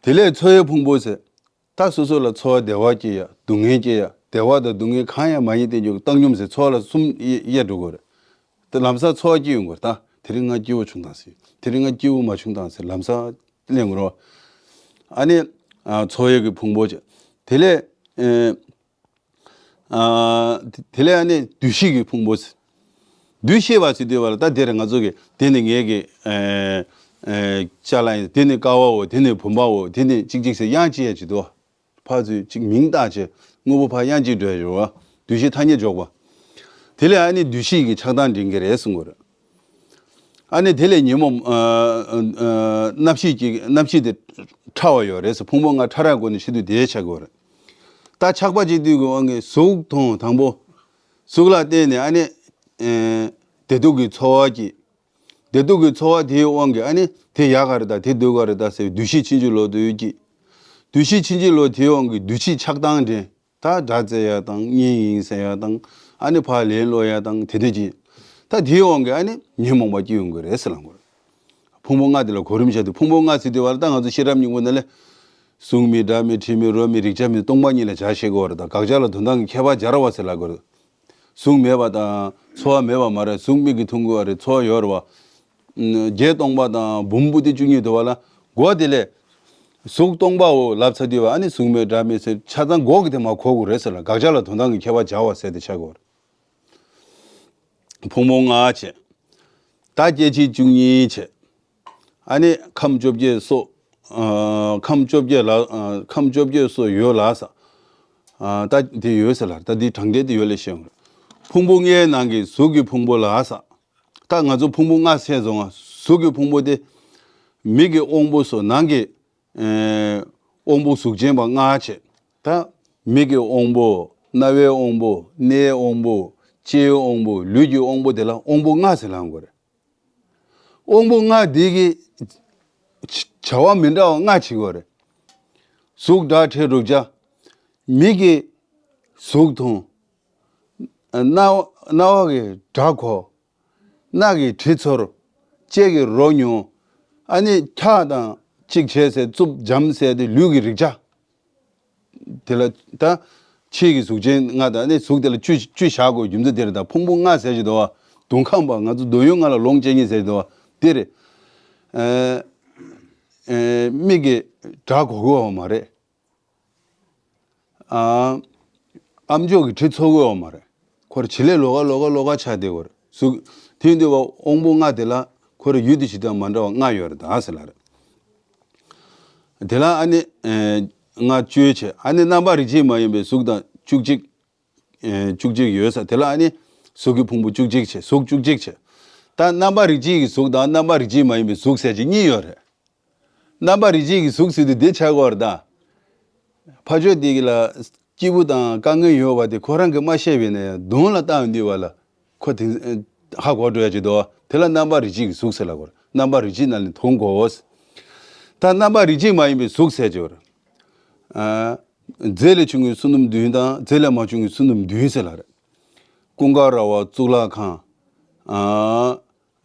དེ་ལས་ཚོར་བའི་ཕུང་པོ་ཟེར། ད་སོ་སོ་ལ་ཚོར་བ་བདེ་བ་སྐྱེ་ཡ་སྡུག་བསྔལ་སྐྱེ་ཡ་བདེ་བ་དང་སྡུག་བསྔལ་གང་ཡང་མ་ཡིན་བསྟན་རྒྱུ་བཏང་སྙོམས་ཟེར་ཚོར་བ་ལ་གསུམ་དབྱེ་དབྱེ་འགྲོ་དགོས་རེད། དེ་ལམ་སང་ཚོར་བ་སྐྱེ་ཡོང་དགོས་རེད། ད་དེ་རིང་ང་སྐྱིད་པོ་བྱུང་དང་ཟེར། དེ་རིང་ང་སྐྱིད་པོ་མ་བྱུང་དང་ཟེར་ལམ་སང་གླེང་དགོས་རེད་བ། ཨ་ནི་ཨ་ཚོར་བའི་གི་ཕུང་པོ་བྱས། དེ་ལས་ཨེ། ཨ་དེ་ལས་ཨ་ནི་འདུ་ཤེས་ཀྱི་ཕུང་པོ་ཟེར། འདུ་ཤེས་པ་ཟེར་དུས་བ་ལ་ད་དེ་རེད། ང་ཚོ་གི་དེ་ནི་ངེད་ཀྱི་ཨེ་ཨེ་ཅ་ལག་ཡིན། དེ་ནི་ཀ་བའོ། དེ་ནི་བུམ་པའོ། དེ་ནི་གཅིག་གཅིག་ཟེར་དབྱངས་ཅི་ཡ་ཅི་དོ། ཕར་ཚུར་གཅིག་མིང་བཏགས་བྱས་དངོས་པོ་ཕར་དབྱངས་ཅི་འགྲོ་ཡ་ཡོད་བ། འདུ་ཤེས་ཐ་སྙད་འཇོག་པ། དེ་ལས་ཨ་ནི་འདུ་ཤེས་ཀྱི་ཆགས་སྡང་འདྲེན་གྱི་རེད་གསུང་གི་རེད། ཨ་ནི་དེ་ལས་ཉོན་མོངས་ཨ་ཨ་རྣམ་ཤེས་ཀྱི་རྣམ་ཤེས་དེ་ཕྲ་བ་ཡོད་རེད་ཟེར། ཕུང་པོ་ལྔ་ཕྲ་རགས་སྒོ་ནས་ཕྱེ་དུས་དེ་ཆགས་ཀྱི་ཡོད་རེད། ད་ཆགས་པ་གཅིག་བསྡུས་ཀྱི་དབང་གིས་གཟུགས་མཐོང་དང་པོ། གཟུགས་ལ་བརྟེན་ནས་ཨ་ནི་ཨེ་བདེ་སྡུག་གི་ཚོར་བ་སྐྱེ། བདེ་སྡུག་གི་ཚོར་བ་དེའི་དབང་གིས་ཨ་ནི་དེ་ཡག་ག་རེད་ད་དེ་སྡུག་ག་རེད་ད་ཟེར་བའི་འདུ་ཤེས་ཕྱིན་ཅི་ལོག་ཏུ་སྐྱེ། འདུ་ཤེས་ཕྱིན་ཅི་ལོག་དེའི་དབང་གིས་འདུ་བྱེད་ཆགས་སྡང་འདྲེན། ད་སྒྲ་བཙལ་ཡ་དང་བརྙན་ཡིན་ཟེར་ཡ་དང་ཨ་ནི་ཕར་ལན་སློག་ཡ་དང་དེ་འདྲ་ཅིག་ད་དེའི་དབང་གིས་ཨ་ནི་ཉོན་མོངས་པ་སྐྱེ་ཡོང་གི་རེད་ཟེར་ལབ་དགོས་རེད། ཕུང་པོ་ལྔ་དེ་ལ་གོ་རིམ་བྱས་ཏེ་ཕུང་པོ་ལྔ་ཟེར་དུས་བ་ལ་ད་ང་ཚོ་ཤེས་རབ་སྙིང་པོ་ནང་ལ་གཟུགས་མེད་སྒྲ་མེད་དྲི་མེད་རོ་མེད་རེག་བྱ་མེད་སྟོང་པ་ཉིད་ལ་བྱ་ཞེས་གོ་བ་རེད། ད་དགག་བྱ་ལ་དོན་དམ་གྱི་ཁྱད་པར་སྦྱར་བ་ཟེར་ལབ་དགོས་རེད། གཟུགས་མེད་པ་དང་ཚོར་བ་མེད་པ་མ་རེད། གཟུགས་མིག་གིས་མཐོང་གི་ཡོད་རེད། ཚོར་བ་ཡོད་རེད་བ། ཨ་བརྒྱད་སྟོང་པ་དང་འབུམ་པོ་ཏི་བཅུ་གཉིས་འདུག་བ་ལ། གོ་དེ་ལས་གཟུགས་སྟོང་པའོ་ལབ་ཚར་དུས་བ། ཨ་ནི་གཟུགས་མེད་སྒྲ་མེད་ཟེར་ཆ་ཚང་གོ་གི་དེ་མ་གོ་དགོས་རེད་ཟེར་ལ། དགག་བྱ་ལ་དོན་དམ་གྱི་ཁྱད་པར་སྦྱར་བ་ཟེར་དེ་ཆགས་དགོས་རེད། ཕུང་པོ་ལྔ་བྱས། ད་སྐྱེ་མཆེད་བཅུ་གཉིས་བྱས། ཨ་ནི་ཁམས་བཅོ་བརྒྱད་སོགས། ཨ་ཁམས་བཅོ་བརྒྱད་ལ། ཨ་ཁམས་བཅོ་བརྒྱད་སོགས་ཡོད་ལ་ས། ཨ་ད་དེ་ཡོད་ཟེར་ལ། ད་འདི་དྲང་བདེན་དེ་ཡོད་ལ་ཤེས་འོང་། ཕུང་པོ་ལྔའི་ནང་གི་གཟུགས་ཀྱི་ཕུང་པོ་ལ་ས། ད་ང་ཚོ་ཕུང་པོ་ལྔ་ཟེར་སོང་ང་། གཟུགས་ཀྱི་ཕུང་པོ་དེ་མིག་གི་དབང་པོ་སོགས་ནང་གི། ཨེ་དབང་པོ་གཟུགས་ཅན་པ་ལྔ་བྱས། ད་མིག་གི་དབང་པོ། རྣ་བའི་དབང་པོ། སྣའི་དབང་པོ། ལྕེའི་དབང་པོ། ལུས་ཀྱི་དབང་པོ་དེ་ལ་དབང་པོ་ལྔ་ཟེར་ལབ་དགོས་རེད། དབང་པོ་ལྔ་འདི་གིས་བྱ་བ་མི་འདྲ་བ་ལྔ་བྱེད་དགོས་རེད། གཟུགས་སྒྲ་དྲི་རོ་རེག་བྱ། མིག་གིས་གཟུགས་མཐོང་། རྣ་རྣ་བ་གིས་སྒྲ་གོ། སྣ་གིས་དྲི་ཚོར། ལྕེ་གིས་རོ་མྱོང་། ཨ་ནི་འཁྱག་དང་གཅིག་བྱས་ཟེར། རྩུབ་འཇམ་ཟེར་དེ་ལུས་ཀྱིས་རེག་བྱ། དེ་ལ་ད་ཕྱིའི་གཟུགས་ཅན་ལྔ་དང་། ཨ་ནི་གཟུགས་དེ་ལ་བཅུ་བཅུ་བཞག་དགོས་རྒྱུ་མཚན་དེ་རེད། ད་ཕུང་པོ་ལྔ་ཟེར་གྱི་འདུག་བ། དུང་ཁམས་པ། ང་ཚོ་འདོད་ཡོན་ལྔ་ལ་ལོངས་སྤྱོད་མཁན་ཟེར་གྱི་འདུག་བ། དེ་རེད། ཨེ་ཨེ་མིག་གིས་སྒྲ་གོ་གི་ཡོད་མ་རེད། ཨ་ཨམ་ཅོག་གིས་དྲི་ཚོར་གི་ཡོད་མ་རེད། ཁོ་རང་བྱེད་ལས་ལོགས་ཀ་ལོགས་ཀ་ལོགས་ཀ་ཆགས་བསྡད་ཡོད་རེད། གཟུགས་དེ་ཡིན་དུས་བ་དབང་པོ་ལྔ་དེ་ལ་ཁོ་རང་ཡུལ་དུས་བཞི་དང་མ་འདྲ་བ་ལྔ་ཡོད་རེད་ད་ཟེར་ལབ་རེད། དེ་ལ་ཨ་ནི་ཨེ་ལྔ་བཅུ་བྱས། ཨ་ནི་རྣམ་པ་རིགས་གཅིག་མ་ཡིན་པའི་གཟུགས་དང་བཅུ་གཅིག་ཨེ་བཅུ་གཅིག་ཡོད་ས་དེ་ལ། ཨ་ནི་གཟུགས་ཀྱི་ཕུང་པོ་བཅུ་གཅིག་བྱས། གཟུགས་བཅུ་གཅིག་བྱས། ད་རྣམ་པ་རིགས་གཅིག་གི་གཟུགས་དང་རྣམ་པ་རིགས་གཅིག་མ་ཡིན་པའི་གཟུགས་ཟེར་གྱི་གཉིས་ཡོད་རེད། རྣམ་པ་རིགས་གཅིག་གི་གཟུགས་ཟེར་དུས་དེ་ཆགས་ཀྱི་ཡོད་རེད་ད། ཕར་ཕྱོགས་དེ་གི་ལ་སྐྱིད་པོ་དང་དཀའ་ངལ་ཡོད་པ་དེ་ཁོ་རང་གིས་མ་ཤེས་པས་ན་ཡང་གདོང་ལ་བལྟ་ཡོང་དུས་བ་ལ་ཁོ་དེ་ཧ་གོ་འགྲོ་ཡ་ཅིག་འདུག་བ། དེ་ལ་རྣམ་པ་རིགས་གཅིག་གི་གཟུགས་ཟེར་ལབ་དགོས་རེད། རྣམ་པ་རིགས་གཅིག་ནང་ལ་མཐོང་དགོས། ད་རྣམ་པ་རིགས་གཅིག་མ་ཡིན་པའི་གཟུགས་ཟེར་གྱི་ཡོད་རེད། ཨ་རྫས་ལས་བྱུང་བའི་བསོད་ནམས་བདུན་དང་རྫས་ལས་མ་བྱུང་བའི་བསོད་ནམས་བདུན་ཟེར་ལབ་རེད། ཀུན་དགའ་ར་བ་གཙུག་ལག་ཁང་། ཨ་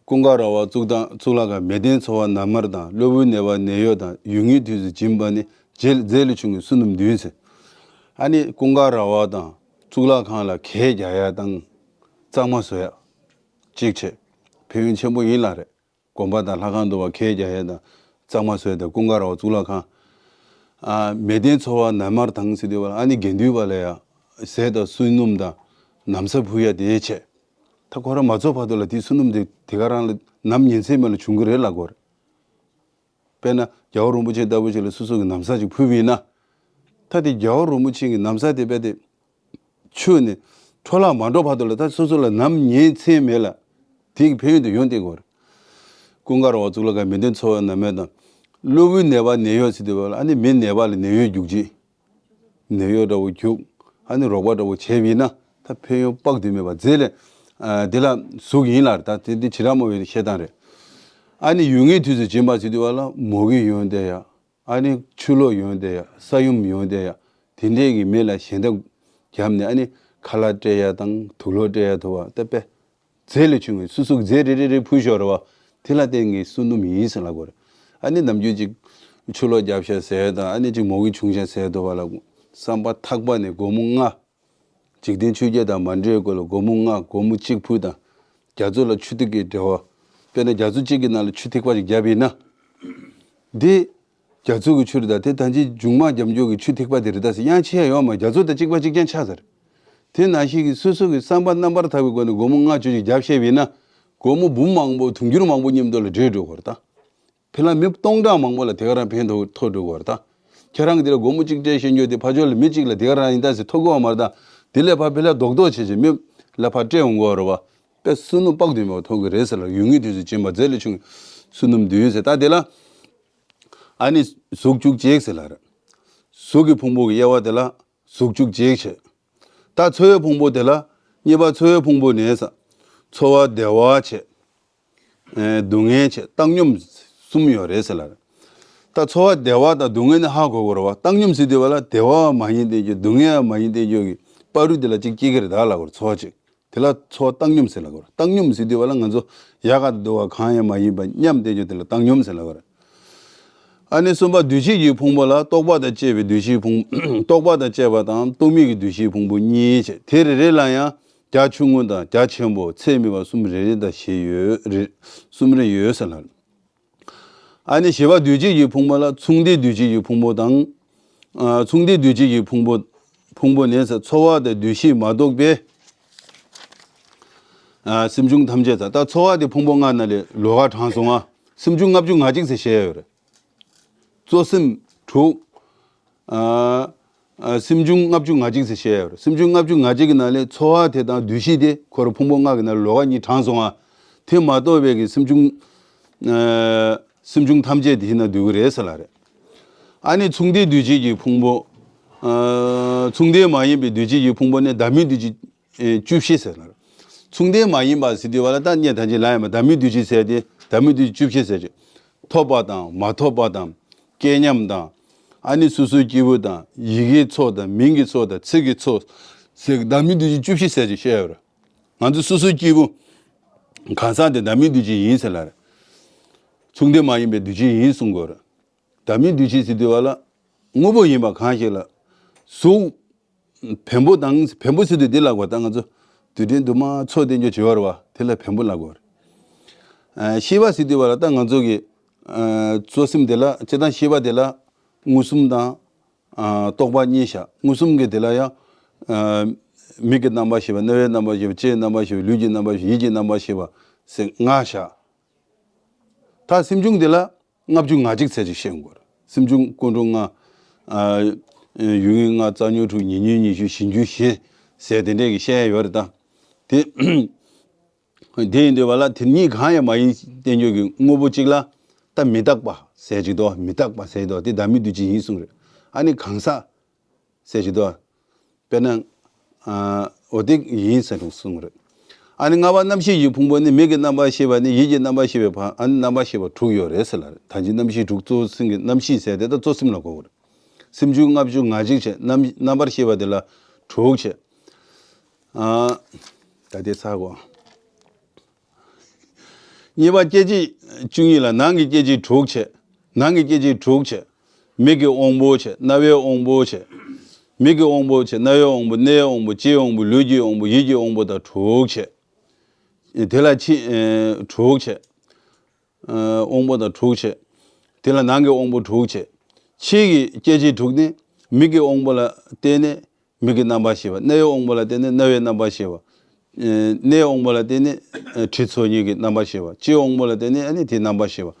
ཀུན་དགའ་ར་བ་གཙུག་དང་གཙུག་ལག་ཁང་། མལ་སྟན་འཚོ་བ་ནམ་མཁར་དང་། གློ་བུར་ནད་པ་ནད་གཡོག་དང་། ཡུལ་ངེས་དུས་སུ་སྦྱིན་པ་ནི། རྫས་རྫས་ལས་བྱུང་བའི་བསོད་ནམས་བདུན་ཟེར། ཨ་ནི་ཀུན་དགའ་ར་བ་དང་གཙུག་ལག་ཁང་ལ་གད་རྒྱག་ཡ་དང་གཙང་མ་བཟོ་ཡ་གཅིག་བྱས། ཕན་ཡོན་ཆེན་པོ་ཡིན་ལབ་རེད། དགོན་པ་དང་ལྷ་ཁང་དུ་བ་གད་རྒྱག་ཡས་དང་གཙང་མ་བཟོས་དང་། ཀུན་དགའ་ར་བ་གཙུག་ལག་ཁང་། ཨ་མལ་སྟན་འཚོ་བ་ནམ་མཁར་དང་ཟེར་དུས་བ་ལ། ཨ་ནི་དགེ་འདུན་པ་ལ་ཡ་ཟས་དང་བསོད་སྣུམ་དང་ན་བཟའ་ཕུལ་ཡ་དེ་བྱས། ད་ཁོ་རང་མ་ཚོགས་བར་དུ་ལ་དེ་བསོད་ནམས་དེ་དེ་ག་རང་ལ་ནམ་ཉིན་མཚན་མེད་ལ་བྱུང་གི་རེད་ལབ་ཀྱི་ཡོད་རེད། དཔེར་ན་རྒྱལ་བ་རིན་པོ་ཆེ་ལྟ་བུ་ཞིག་ལ་སོ་སོ་གི་ན་བཟའ་ཅིག་ཕུལ་བ་ཡིན་ན། ད་དེ་རྒྱལ་བ་རིན་པོ་ཆེ་གི་ན་བཟའ་དེ་རྦད་དེ་ཆུ་ནས་འཕྲོ་བརླག་མ་འགྲོ་བར་དུ་ལ་ད་སོ་སོ་ལ་ནམ་ཉིན་མཚན་མེད་ལ་དེ་གི་ཕན་ཡོན་དེ་ཡོང་བསྡད་ཀྱི་ཡོད་རེད། ཀུན་དགའ་ར་བ་གཙུག་ལག་ཁང་མལ་སྟན་འཚོ་བ་ནམ་མཁར་དང་། གློ་བུར་ནད་པ་ནད་གཡོག་ཟེར་དུས་བ་ལ། ཨ་ནི་མི་ནད་པ་ལ་ནད་གཡོག་རྒྱུག་ཅིག་ནད་གཡོག་འདྲ་བོ་རྒྱུག་ཨ་ནི་རོགས་པ་འདྲ་བོ་བྱས་པ་ཡིན་ན་ད་ཕན་ཡོན་དཔག་ཏུ་མེད་པ། རྫས་ལས་ཨ་དེ་ལ་གཟུགས་ཡིན་ལ་རེད། ད་དེ་འདི་བྱེ་བྲག་སྨྲ་བའི་བཤད་སྟངས་རེད། ཨ་ནི་ཡུལ་ངེས་དུས་སུ་སྦྱིན་པ་ཟེར་དུས་བ་ལ་མོ་གི་ཡོན་ཏན་ཡ། ཨ་ནི་ཆུ་ལོག་ཡོན་ཏན་ཡ། ས་ཡོམ་ཡོན་ཏན་ཡ། དེ་འདྲས་ཀྱི་མི་ལ་ཞལ་འདེབས་བརྒྱབ་ནས། ཨ་ནི་ཁ་ལག་སྤྲད་ཡ་དང་དུག་ལོག་སྤྲད་ཡ་དུ་བ་ད་དཔེ། རྫས་ལས་བྱུང་བའི་སོ་སོ་གི་རྫས་རེ་རེ་རེ་ཕུལ་ཞོར་རེ་བ། དེ་ལ་བརྟེན་གྱི་བསོད་ནམས་ཡིན་ཟེར་ལབ་དགོས་རེད། ཨ་ནི་ནམ་རྒྱུན་ཅིག་ཆུ་ལོག་བརྒྱབ་ཤག་ཟེར་དང་། ཨ་ནི་ཅིག་མོ་གི་བྱུང་ཤག་ཟེར་དུ་བ་ལ་བསམ་པ་ཐག་པ་ནས་སྒོར་མོ་ལྔ། འཇིག་རྟེན་ཆོས་བརྒྱད་དང་མ་འདྲེས་སྐོར་ལ་སྒོར་མོ་ལྔ། སྒོར་མོ་གཅིག་ཕུལ་དང་། རྒྱ་མཚོ་ལ་ཆུ་ཐིགས་ཀྱི་འབྲེལ་བ། དཔེར་ན་རྒྱ་མཚོ་གཅིག་གི་ནང་ལ་ཆུ་ཐིགས་པ་ཅིག་བརྒྱབ་ཡིན་ན། འདི་རྒྱ་མཚོ་གི་ཆུ་རེད་ད། དེ་ད་ཅི་འབྱུང་མ་རྒྱབ་འཇོག་གི་ཆུ་ཐིགས་པ་དེ་རེད་ད་ཟེར། ཡང་ཆེ་ཡ་ཡོད་མ། རྒྱ་མཚོ་དང་གཅིག་པ་གཅིག་རྐྱང་ཆགས་ཟེར། དེ་ནང་བཞིན་གྱི་སོ་སོ་གི་བསམ་པ་རྣམ་པར་དག་པའི་སྒོ་ནས་སྒོར་མོ་ལྔ་བཅུ་ཅིག་བརྒྱབ་ཤེས་པ་ཡིན་ན། སྒོར་མོ་འབུམ་མང་པོ་དུང་ཕྱུར་མང་པོ་མཉམ་དུ་ལ་འདྲེས་འགྲོ་གི་རེད་ད། ཕི་ལ་མི་སྟོང་ཕྲག་མང་པོ་ལ་དེ་ག་རང་ཕན་ཐོགས་ཐོགས་འགྲོ་གི་རེད་ད། ཁྱེད་རང་གི་དེ་ལ་སྒོར་མོ་གཅིག་སྤྲད་ཤེས་འཇོག་དེ་ཕ་ཆོས་ལ་མི་གཅིག་ལ་དེ་ག་རང་ཡིན་ད་ཟེར་ཐོགས་གི་བ་མ་རེད་ད། དེ་ལས་ཕ་ཕི་ལ་རྡོག་རྡོག་བྱེད་བྱེད་མི་ལ་ཕ་སྤྲད་འོང་གི་བ་རེད་བ། དཔེ་བསོད་ནམས་དཔག་ཏུ་མེད་པ་ཐོབ་ཀྱི་རེད་ཟེར་ལ། ཡུལ་ངེས་དུས་སུ་སྦྱིན་པ་རྫས་ལས་བྱུང་བསོད་ནམས་འདུས་ཟེར། ད་དེ་ལ་ཨ་ནི་གཟུགས་བཅུ་གཅིག་ཟེར་ལ་རེད། གཟུགས་ཀྱི་ཕུང་པོ་གི་དབྱེ་བ་དེ་ལ་གཟུགས་བཅུ་གཅིག་བྱས། ད་ཚོར་བའི་ཕུང་པོ་དེ་ལ་གཉིས་པ་ཚོར་བའི་ཕུང་པོ་ནས་ས། ཚོར་བ་བདེ་བ་བྱས། ཨེ་སྡུག་བསྔལ་བྱས། བཏང་སྙོམས་གསུམ་ཡོད་རེད་ཟེར་ལ་རེད། ད་ཚོར་བ་བདེ་བ་དང་སྡུག་བསྔལ་ནི་ཧ་གོ་དགོས་རེད་བ། བཏང་སྙོམས་ཟེར་དུས་བ་ལ་བདེ་བ་མ་ཡིན་བསྟན་རྒྱུ་སྡུག་བསྔལ་མ་ཡིན་བསྟན་རྒྱུ་གི་བར་དུ་དེ་ལ་གཅིག་སྐྱེ་གི་རེད་ད་ལབ་དགོས་རེད། ཚོར་བ་གཅིག་དེ་ལ་ཚོར་བ་བཏང་སྙོམས་ཟེར་ལབ་དགོས་རེད། བཏང་སྙོམས་ཟེར་དུས་བ་ལ་ང་ཚོ་ཡག་ག་འདུག་ག་གང་ཡང་མ་ཡིན་པ་སྙམ་བསྟན་རྒྱུ་དེ་ལ་བཏང་སྙོམས་ཟེར་ལབ་དགོས་རེད། ཨ་ནི་གསུམ་པ་འདུ་ཤེས་ཀྱི་ཕུང་པོ་ལ་རྟོག་པ་དང་བཅས་པའི་འདུ་ཤེས་ཕུང་། རྟོག་པ་དང་བཅས་པ་དང་རྟོག་མེད་ཀྱི་འདུ་ཤེས་ཕུང་པོ་གཉིས་བྱས། དེ་རེ་རེ་ལ་ཡང་ རྒྱ་ཆུང་ངུ་དང་རྒྱ་ཆེན་པོ་ཚད་མེད་པ་གསུམ་རེ་རེ་དང་ཞེས་ཡོད་རེ་གསུམ་རེ་ཡོད་ཟེར་ལ། ཨ་ནི་བཞི་པ་འདུས་བྱས་ཀྱི་ཕུང་པོ་ལ་མཚུངས་ལྡན་འདུས་བྱས་ཀྱི་ཕུང་པོ་དང་། ཨ་མཚུངས་ལྡན་འདུས་བྱས་ཀྱི་ཕུང་པོ། ཕུང་པོ་ནས་ཚོར་བ་དང་འདུ་ཤེས་མ་གཏོགས་པའི་ཨ་སེམས་བྱུང་ཐམས་ཅད་དང་། ད་ཚོར་བ་དེ་ཕུང་པོ་ལྔ་ནང་ལས་ལོགས་ཀ་དྲངས་སོང་ང་། སེམས་བྱུང་ལྔ་བཅུ་ང་གཅིག་ཟེར་བཤད་ཡོད་རེད། གཙོ་སེམས་དྲུག་ཨ་ཨ་སེམས་བྱུང་ལྔ་བཅུ་ང་གཅིག་ཟེར་བཤད་ཡོད་རེད། སེམས་བྱུང་ལྔ་བཅུ་ང་གཅིག་གི་ནང་ལས་ཚོར་བ་དེ་དང་འདུ་ཤེས་དེ་ཁོ་རང་ཕུང་པོ་ལྔ་གི་ནང་ལོགས་ཀ་གཉིས་དྲངས་སོང་ང་། དེ་མ་གཏོགས་པའི་གི་སེམས་བྱུང་ཨ་སེམས་བྱུང་ཐམས་ཅད་དེ་ཡིན་ན་འདུས་ཀྱི་རེད་ཟེར་ལ་རེད། ཨ་ནི་མཚུངས་ལྡན་འདུས་བྱས་ཀྱི་ཕུང་པོ། ཨ་མཚུངས་ལྡན་མ་ཡིན་པའི་འདུས་བྱས་ཀྱི་ཕུང་པོ་ནི་བདག་མེད་འདུས་བྱས་ཨེ་བཅུ་བཞི་ཟེར་ལ། མཚུངས་ལྡན་མ་ཡིན་པ་ཟེར་དུས་བ་ལ་ད་ངས་ད་ཅི་ལབ་ཡིན་པ། བདག་མེད་འདུས་བྱས་ཟེར་ཏེ་བདག་མེད་འདུས་བྱས་བཅུ་བཞི་ཟེར་གྱི། ཐོབ་པ་དང་མ་ཐོབ་པ་དང་། སྐལ་མཉམ་དང་། ཨ་ནི་སོ་སོའི་སྐྱེས་བུ་དང་། ཡི་གེའི་ཚོགས་དང་། མིང་གི་ཚོགས་དང་། ཚིག་གི་ཚོགས་ཟེར་གྱི་བདག་མེད་འདུས་བྱས་བཅུ་བཞི་ཟེར་གྱི་བཤད་ཡོད་རེད། ང་ཚོ་སོ་སོའི་སྐྱེས་བུ་གང་ཟག་དེ་བདག་མེད་འདུས་བྱས་ཡིན་ཟེར་ལ་རེད། མཚུངས་ལྡན་མ་ཡིན་པའི་འདུས་བྱས་ཡིན་གསུང་དགོས་རེད། བདག་མེད་འདུས་བྱས་ཟེར་དུས་བ་ལ་དངོས་པོ་ཡིན་པ་གང་ཞིག་ལ། གཟུགས་བེམ་པོ་དང་། བེམ་པོ་ཟེར་དུས་འདི་ལ་གོ། ད་ང་ཚོ་དུས་དྲན་དུ་མ་ཚོགས་བསྟན་རྒྱུ་བྱེད་པ་རེད་བ། དེ་ལ་བེམ་པོ་ལ་གོ་རེད། ཨ་ཤེས་པ་ཟེར་དུས་བ་ལ་ད་ང་ཚོ་གི་ཨ་གཙོ་སེམས་དེ་ལ་སྤྱིར་བཏང་ཤེས་པ་དེ་ལ་མངོན་སུམ་དང་ཨ་རྟོག་པ་གཉིས་བཞག་མངོན་སུམ་གྱི་དེ་ལ་ཡང་ཨ་མིག་གི་རྣམ་པར་ཤེས་པ། རྣ་བའི་རྣམ་པར་ཤེས་པ། ལྕེའི་རྣམ་པར་ཤེས་པ། ལུས་ཀྱི་རྣམ་པར་ཤེས་པ། ཡིད་ཀྱི་རྣམ་པར་ཤེས་པ་ཟེར་ལྔ་བཞག་ད་སེམས་བྱུང་དེ་ལ་ལྔ་བཅུ་ང་གཅིག་ཟེར་ཅིག་བཤད་དགོས་རེད། སེམས་བྱུང་ཀུན་འགྲོ་ལྔ། ཨ་ཡུལ་ངེས་ལྔ། རྩ་ཉོན་དྲུག་ཉེ་ཉོན་ཉི་ཤུ། ཞེན་འགྱུར་བཞི་ཟེར་དེ་འདྲས་ཀྱི་བཤད་ཡ་ཡོད་རེད་ད། དེ་དེ་ཡིན་དུས་བ་ལ་དེ་གཉིས་གང་ཡང་མ་ཡིན་བསྟན་རྒྱུ་གི་དངོས་པོ་གཅིག་ལ་ད་མི་རྟག་པ་ཟེར་གྱི་འདུག་མི་རྟག་པ་ཟེར་གྱི་འདུག་དེ་བདག་མེད་འདུས་བྱས་ཡིན་གསུངས་རེད། ཨ་ནི་གང་ཟག་ཟེར་གྱི་འདུག་དཔེར་ན། ཨ་འོ་དེ་ཡིན་ཟེར་དུ་གསུངས་རེད། ཨ་ནི་ལྔ་པ་རྣམ་ཤེས་ཀྱི་ཕུང་པོ་ནི་མིག་གི་རྣམ་པར་ཤེས་པ་ནས་ཡིད་ཀྱི་རྣམ་པར་ཤེས་པའི་བར། ཨ་ནི་རྣམ་པར་ཤེས་པ་དྲུག་ཡོད་རེད་ཟེར་ལ་རེད། ད་ཅི་རྣམ་ཤེས་དྲུག་གཙོ་སེམས་ཀྱི་རྣམ་ཤེས་ཟེར་དེ་ད་གཙོ་སེམས་ལ་གོ་དགོས་རེད། སེམས་བྱུང་ལྔ་བཅུ་ང་གཅིག་བྱས། རྣམ་རྣམ་པར་ཤེས་པ་དེ་ལ་དྲུག་བྱས། ཨ་ད་དེ་ཚར་གོ་གཉིས་པ་སྐྱེ་མཆེད་བཅུ་གཉིས་ལ་ནང་གི་སྐྱེ་མཆེད་དྲུག་བྱས། ནང་གི་སྐྱེ་མཆེད་དྲུག་བྱས། མིག་གི་དབང་པོ་བྱས། རྣ་བའི་དབང་པོ་བྱས། མིག་གི་དབང་པོ་བྱས། རྣ་བའི་དབང་པོ། སྣའི་དབང་པོ། ལྕེའི་དབང་པོ། ལུས་ཀྱི་དབང་པོ། ཡིད་ཀྱི་དབང་པོ་དང་དྲུག་བྱས། དེ་ལ་ཕྱི་ཨེ་དྲུག་བྱས། ཨེ་དབང་པོ་དང་དྲུག་བྱས། དེ་ལ་ནང་གི་དབང་པོ་དྲུག་བྱས། ཕྱི་གི་སྐྱེ་མཆེད་དྲུག་ནི་མིག་གི་དབང་པོ་ལ་བརྟེན་ནས་མིག་གི་རྣམ་པར་ཤེས་པ། རྣའི་དབང་པོ་ལ་བརྟེན་ནས་རྣ་བའི་རྣམ་པར་ཤེས་པ། ཨེ་སྣའི་དབང་པོ་ལ་བརྟེན་ནས་ཨེ་དྲི་ཚོར་གཉིས་ཀྱི་རྣམ་པར་ཤེས་པ། ལྕེའི་དབང་པོ་ལ་བརྟེན་ནས་ཨ་ནི་དེའི་རྣམ་པར་ཤེས་པ།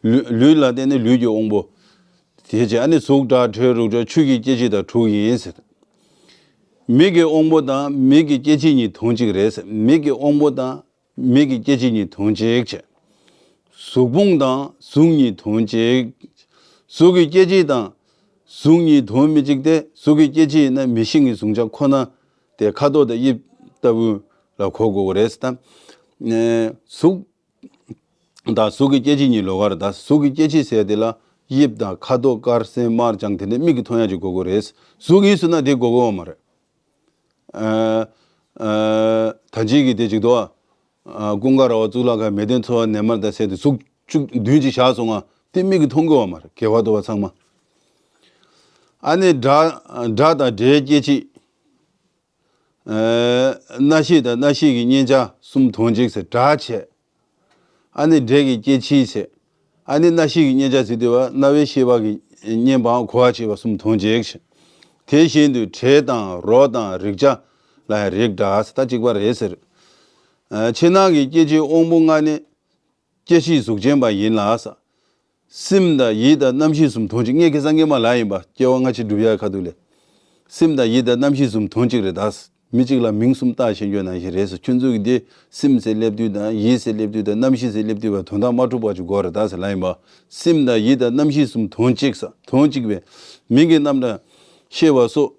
ལུས་ལུས་ལ་བརྟེན་ནས་ལུས་ཀྱི་དབང་པོ། དེ་བྱས་ཨ་ནི་གཟུགས་སྒྲ་དྲི་རོ་ཁྲག་ཆུ་གི་སྐྱེ་མཆེད་དང་དྲུག་ཡིན་ཟེར། མིག་གི་དབང་པོ་དང་མིག་གི་སྐྱེ་མཆེད་གཉིས་དོན་གཅིག་རེད་ཟེར། མིག་གི་དབང་པོ་དང་མིག་གི་སྐྱེ་མཆེད་གཉིས་དོན་གཅིག་བྱས། གཟུགས་ཕུང་དང་གཟུགས་གཉིས་དོན་གཅིག་གཟུགས་ཀྱི་སྐྱེ་མཆེད་དང་གཟུགས་གཉིས་དོན་མི་གཅིག་སྟེ། གཟུགས་ཀྱི་སྐྱེ་མཆེད་ཡིན་ན་མི་ཤིང་གི་གཟུགས་ཆགས་ཁོ་ན་དེ་ཁ་དོག་དང་དབྱིབས་ལྟ་བུ་ལ་གོ་དགོས་ཀྱི་རེད་ཟེར། ད་གཟུགས་དང་གཟུགས་ཀྱི་སྐྱེ་མཆེད་གཉིས་ལོགས་ཀ་རེད། ད་གཟུགས་ཀྱི་སྐྱེ་མཆེད་ཟེར་དེ་ལ་དབྱིབས་དང་ཁ་དོག་དཀར་སེར་དམར་ལྗང་དེ་འདྲ་མིག་གིས་མཐོང་ཡ་ཅིག་དགོས་ཀྱི་རེད། གཟུགས་ཡིན་ཟེར་ན་དེ་དགོས་ཀྱི་ཡོད་མ་རེད། ཨ་ཨ་ད་ཅིག་གི་དེ་ཅིག་འདུག་ཨ། ཀུན་དགའ་ར་བ་གཙུག་ལག་ཁང་མེ་སྟོན་ཚོགས་པ་ནས་མར་ད་ཟེར་དུས་གཟུགས་བཅུ་བདུན་ཅིག་བཞག་སོང་ང་། དེ་མིག་གིས་མཐོང་གི་ཡོད་མ་རེད། དགེ་བ་འདུག་པ་ཚང་མ། ཨ་ནི་སྒྲ་སྒྲ་དང་སྒྲའི་སྐྱེ་མཆེད། ཨ་རྣ་ཤེས་དང་རྣ་ཤེས་ཀྱི་མཉན་བྱ་གསུམ་དོན་གཅིག་ཟེར། སྒྲ་བྱས། ཨ་ནི་སྒྲ་གི་སྐྱེ་མཆེད་བྱས། ཨ་ནི་རྣ་ཤེས་ཀྱི་མཉན་བྱ་ཟེར་དུས་བ་རྣ་བའི་ཤེས་པ་གི་མཉན་པའམ་གོ་བ་བྱེད་པ་གསུམ་དོན་གཅིག་བྱས། དེ་བཞིན་དུ་དྲི་དང་རོ་དང་རེག་བྱ་ལ་ཡང་རེག་སྒྲ་ཟེར། ད་གཅིག་པ་རེད་ཟེར། ཨ་ཕྱི་ནང་གི་སྐྱེ་མཆེད་དབང་པོ་ལྔ་ནི་སྐྱེ་མཆེད་གཟུགས་ཅན་པ་ཡིན་ལ་ཟེར། སེམས་དང་ཡིད་དང་རྣམ་ཤེས་གསུམ་དོན་གཅིག་ངས་ཁ་སང་སྔོན་མ་ལབ་ཡིན་པ། སྐྱེ་བ་སྔ་ཕྱི་སྒྲུབ་ཡ་ཁ་ཐུག་ལས། སེམས་དང་ཡིད་དང་རྣམ་ཤེས་གསུམ་དོན་གཅིག་རེད་ད། མི་གཅིག་ལ་མིང་གསུམ་བཏགས་ཤེས་རྒྱུ་ནང་བཞིན་རེད་ཟེར། ཁྱོད་ཚོ་གི་འདི་སེམས་ཟེར་སླེབས་དུས་དང་ཡིད་ཟེར་སླེབས་དུས་དང་རྣམ་ཤེས་ཟེར་སླེབས་དུས་བ་དོན་དག་མ་འགྲུབ་པ་ཅིག་དགོས་རེད་ད་ཟེར་ལབ་ཡིན་པ། སེམས་དང་ཡིད་དང་རྣམ་ཤེས་གསུམ་དོན་གཅིག་ཟེར། དོན་གཅིག་པས་མིང་གི་རྣམ་གྲངས་ཤེས་པ་སོགས་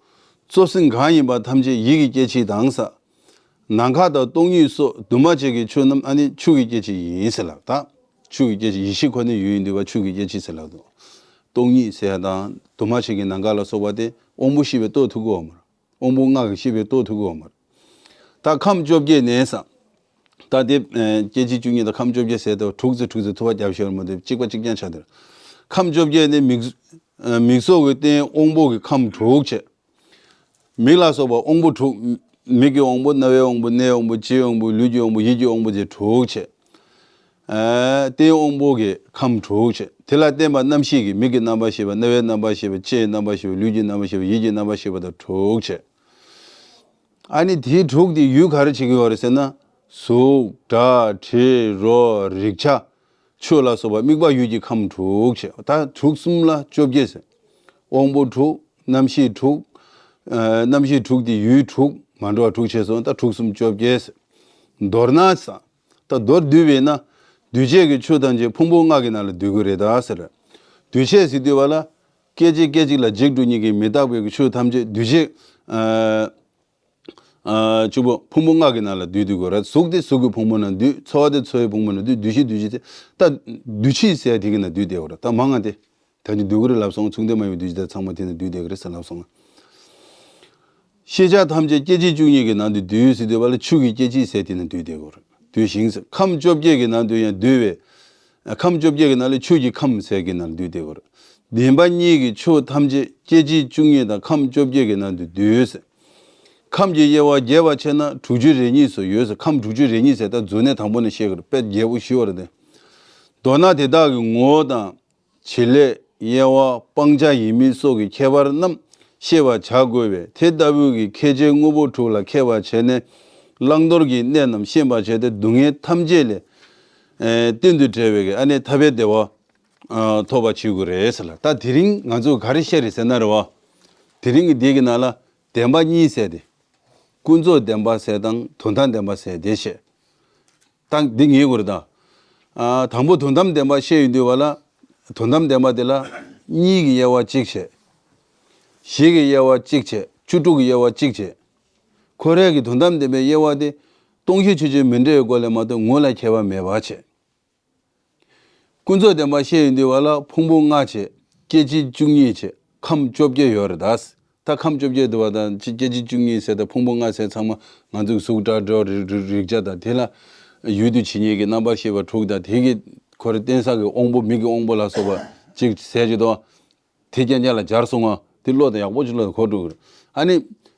གཙོ་སེམས་གང་ཡིན་པ་ཐམས་ཅད་ཡིད་ཀྱི་སྐྱེ་མཆེད་དང་ཟེར། ནམ་མཁའ་དང་སྟོང་ཉིད་སོགས་འདུས་མ་བྱས་ཀྱི་ཆོས་རྣམས་ཨ་ནི་ཆུ་གི་སྐྱེ་མཆེད་ཡིན་ཟེར་ལབ་ད། ཆུ་གི་སྐྱེ་མཆེད། ཡེ་ཤེས་ཁོ་ནའི་ཡུལ་ཡིན་དུས་བ་ཆུ་གི་སྐྱེ་མཆེད་ཟེར་ལབ་འདུག་སྟོང་ཉིད་ཟེར་ཡ་དང་འདུས་མ་བྱས་ཀྱི་ནམ་མཁའ་ལ་སོགས་པ་དེ་དབང་པོ་ཤེས་པས་རྟོགས་ཐུབ་ཀྱི་ཡོད་མ་རེད། དབང་པོ་ལྔ་གིས་ཤེས་པས་རྟོགས་ཐུབ་ཀྱི་ཡོད་མ་རེད། ད་ཁམས་བཅོ་བརྒྱད་ནས་ཟེར། ད་དེ་ཨ་སྐྱེ་མཆེད་བཅུ་གཉིས་དང་ཁམས་བཅོ་བརྒྱད་ཟེར་དུས་དྲུག་ཙམ་དྲུག་ཙམ་ཐུབ་པ་རྒྱབ་ཤོར་མ་འདུག་གཅིག་པ་གཅིག་རྐྱང་ཆགས་དེར། ཁམས་བཅོ་བརྒྱད་ནི་མིག་ཨ་མིག་སོགས་ཀྱི་རྟེན་དབང་པོ་གི་ཁམས་དྲུག་བྱས། མིག་ལ་སོགས་པ་དབང་པོ་དྲུག་མིག་གི་དབང་པོ། རྣ་བའི་དབང་པོ། སྣའི་དབང་པོ། ལྕེའི་དབང་པོ། ལུས་ཀྱི་དབང་པོ། ཡིད་ཀྱི་དབང་པོ་བཅས་དྲུག་བྱས། ཨ་རྟེན་དབང་པོ་གི་ཁམས་དྲུག་བྱས། དེ་ལ་བརྟེན་པ་རྣམ་ཤེས་ཀྱི། མིག་གི་རྣམ་པར་ཤེས་པ། རྣ་བའི་རྣམ་པར་ཤེས་པ། ལྕེའི་རྣམ་པར་ཤེས་པ། ལུས་ཀྱི་རྣམ་པར་ཤེས་པ། ཡིད་ཀྱི་རྣམ་པར་ཤེས་པ་དང་དྲུག་བྱས། ཨ་ནི་དེའི་དྲུག་དེ་ཡུལ་ག་རེ་བྱེད་ཀྱི་ཡོད་རེད་ཟེར་ན། གཟུགས། སྒྲ། དྲི། རོ། རེག་བྱ། ཆོས་ལ་སོགས་པ་དམིགས་པ་ཡུལ་གྱི་ཁམས་དྲུག་བྱས། ད་དྲུག་གསུམ་ལ་བཅོ་བརྒྱད་ཟེར། དབང་པོ་དྲུག་རྣམ་ཤེས་དྲུག་ཨ་རྣམ་ཤེས་དྲུག་དེ་ཡུལ་དྲུག་མ་འདྲ་བ་དྲུག་བྱས་སོང་། ད་དྲུག་གསུམ་བཅོ་བརྒྱད་ཟེར། མདོར་ན་ཟེར། ད་མདོར་བསྡུས་པས་ན། འདུས་བྱས་ཀྱི་ཆོས་ཐམས་ཅད་ཕུང་པོ་ལྔ་གི་ནང་ལ་འདུས་ཀྱི་རེད་ད་ཟེར། འདུས་བྱས་ཟེར་དུས་བ་ལ། སྐད་ཅིག་སྐད་ཅིག་ལ་འཇིག་འགྲོ་ཉིད་ཀྱི་མི་རྟག་པའི་ཆོས་ཐམས་ཅད་འདུས་བྱས། ཨ། ཨ་གཅིག་པོ་ཕུང་པོ་ལྔ་གི་ནང་ལ་འདུས་འདུས་དགོས་རེད། གཟུགས་དེ་གཟུགས་ཀྱི་ཕུང་པོ་ནང་འདུས། ཚོར་བ་དེ་ཚོར་བའི་ཕུང་པོ་ནང་འདུས། འདུས་བྱས། འདུས་བྱས་དེ་ད་འདུས་བྱས་ཟེར་དེ་གི་ནང་འདུས་བསྡད་དགོས་རེད། ད་མང་ང་དེ་ད་ཅི་འདུས་ཀྱི་རེད་ལབ་སོང་། མཚུངས་ལྡན་མ་ཡིན་པའི་འདུས་བྱས་དེ་ཚང་མ་དེ་ནང་འདུས་བསྡད་ཀྱི་རེད་ཟེར་ལབ་སོང་། ཤེས་བྱ་ཐམས་ཅད་སྐད་ཅིག་བཅུ་གཉིས་ཀྱི་ནང་དུ་འདུས་ཟེར་དུས་བ་ལ་ཆོས་ཀྱི་སྐད་ཅིག་ཟེར་དེ་ནང་འདུས་བསྡད་དགོས་རེད། འདུས་ཤིང་ཟེར། ཁམས་བཅོ་བརྒྱད་ཀྱི་ནང་དུ་ཡང་འདུས་པས། ཁམས་བཅོ་བརྒྱད་ཀྱི་ནང་ལས་ཆོས་ཀྱི་ཁམས་ཟེར་གྱི་ནང་ལ་འདུས་བསྡད་དགོས་རེད། བདེན་པ་གཉིས་ཀྱི་ཆོས་ཐམས་ཅད་སྐད་ཅིག་བཅུ་གཉིས་དང་ཁམས་བཅོ་བརྒྱད་ཀྱི་ནང་དུ་འདུས། ཁམས་ཀྱི་དབྱེ་བ་རྒྱས་པར་ཕྱེ་ན་དྲུག་ཅུ་རེ་གཉིས་སུ་ཡོད། ཁམས་དྲུག་ཅུ་རེ་གཉིས་ཟེར་ད་མཛུབ་གནོན་དང་པོ་ནས་བཤད་དགོས་རེད། དཔེ་རྒྱས་པོ་ཞིག་ཡོད་རེད་དེ། མདོར་ན་དེ་དག་གི་ངོ་བོ་དང་། བྱེད་ལས། དབྱེ་བ། སྤང་བྱ་ཡིན་མིན་སོགས་ཀྱི་ཁྱད་པར་རྣམས་ཤེས་པར་བྱ་དགོས་པས། དེ་ལྟ་བུའི་གི་ཁྱད་ཆོས་དངོས་པོ་དྲུག་ལ་མཁས་པར་བྱས་ནས། བླང་དོར་གྱི་གནས་རྣམས་ཤེས་པར་བྱས་ཏེ། སྡུག་བསྔལ་ཐམས་ཅད་ལས། ཨེ་གཏན་དུ་བྲལ་བའི་གི་ཨ་ནི་ཐར་པའི་བདེ་བ། ཨ་ཐོབ་པར་བྱེད་དགོས་རེད་ཟེར་ལ། ད་དེ་རིང་ང་ཚོ་ག་རེ་བཤད་རེད་ཟེར་ན་རེད་བ། དེ་རིང་གི་འདི་གི་ནང་ལ་བདེན་པ་གཉིས་ཟེར་ཏེ། ཀུན་རྫོབ་བདེན་པ་ཟེར་དང་དོན་དམ་བདེན་པ་ཟེར་དེ་བཤད། ད་འདི་ངེས་དགོས་རེད་ད། ཨ་དང་པོ་དོན་དམ་བདེན་པ་བཤད་ཡོང་དུས་བ་ལ། དོན་དམ་བདེན་པ་དེ་ལ་གཉིས་ཀྱི་དབྱེ་བ་གཅིག་བྱས། བཞི་གི་དབྱེ་བ་གཅིག་བྱས། བཅུ་དྲུག་གི་དབྱེ་བ་གཅིག་བྱས། ཁོ་རའི་གི་དོན་དམ་བདེན་པའི་དབྱེ་བ་དེ་སྟོང་ཤེས་ཆོས་ཅན་མི་འདྲ་བའི་སྒོ་ལས་མ་གཏོགས་ངོ་ལ་ཁྱད་པར་མེད་པ་བྱས། ཀུན་རྫོབ་བདེན་པ་བཤད་ཡོང་དུས་བ་ལ་ཕུང་པོ་ལྔ་བྱས། སྐད་ཅིག་བཅུ་གཉིས་བྱས། ཁམས་བཅོ་བརྒྱད་ཡོད་རེད་ད། ད་ཁམས་བཅོ་བརྒྱད་དུ་བ་དང་ཅི་སྐད་ཅིག་བཅུ་གཉིས་ཟེར་དང་ཕུང་པོ་ལྔ་ཟེར་ཚང་མ་ང་ཚོའི་གཟུགས་སྒྲ་དྲི་རོ་རེག་རེག་བྱ་དང་། དེ་ལ་ཡུལ་དུ་བྱེད་ཉིད་ཀྱི་རྣམ་པར་ཤེས་པ་དྲུག་དང་། དེ་གི་ཁོ་རེ་རྟེན་ས་གི་དབང་པོ། མིག་གི་དབང་པོ་ལ་སོགས་པ་ཅིག་ཟེར་གྱི་འདུག་དེ་རྐྱང་རྐྱང་ལ་སྦྱར་སོང་ང་། དེ་བློ་དང་ཡག་པོ་ཅིག་བློ་དང་གོ་འགྲོ་གི་རེད། ཨ་ནི།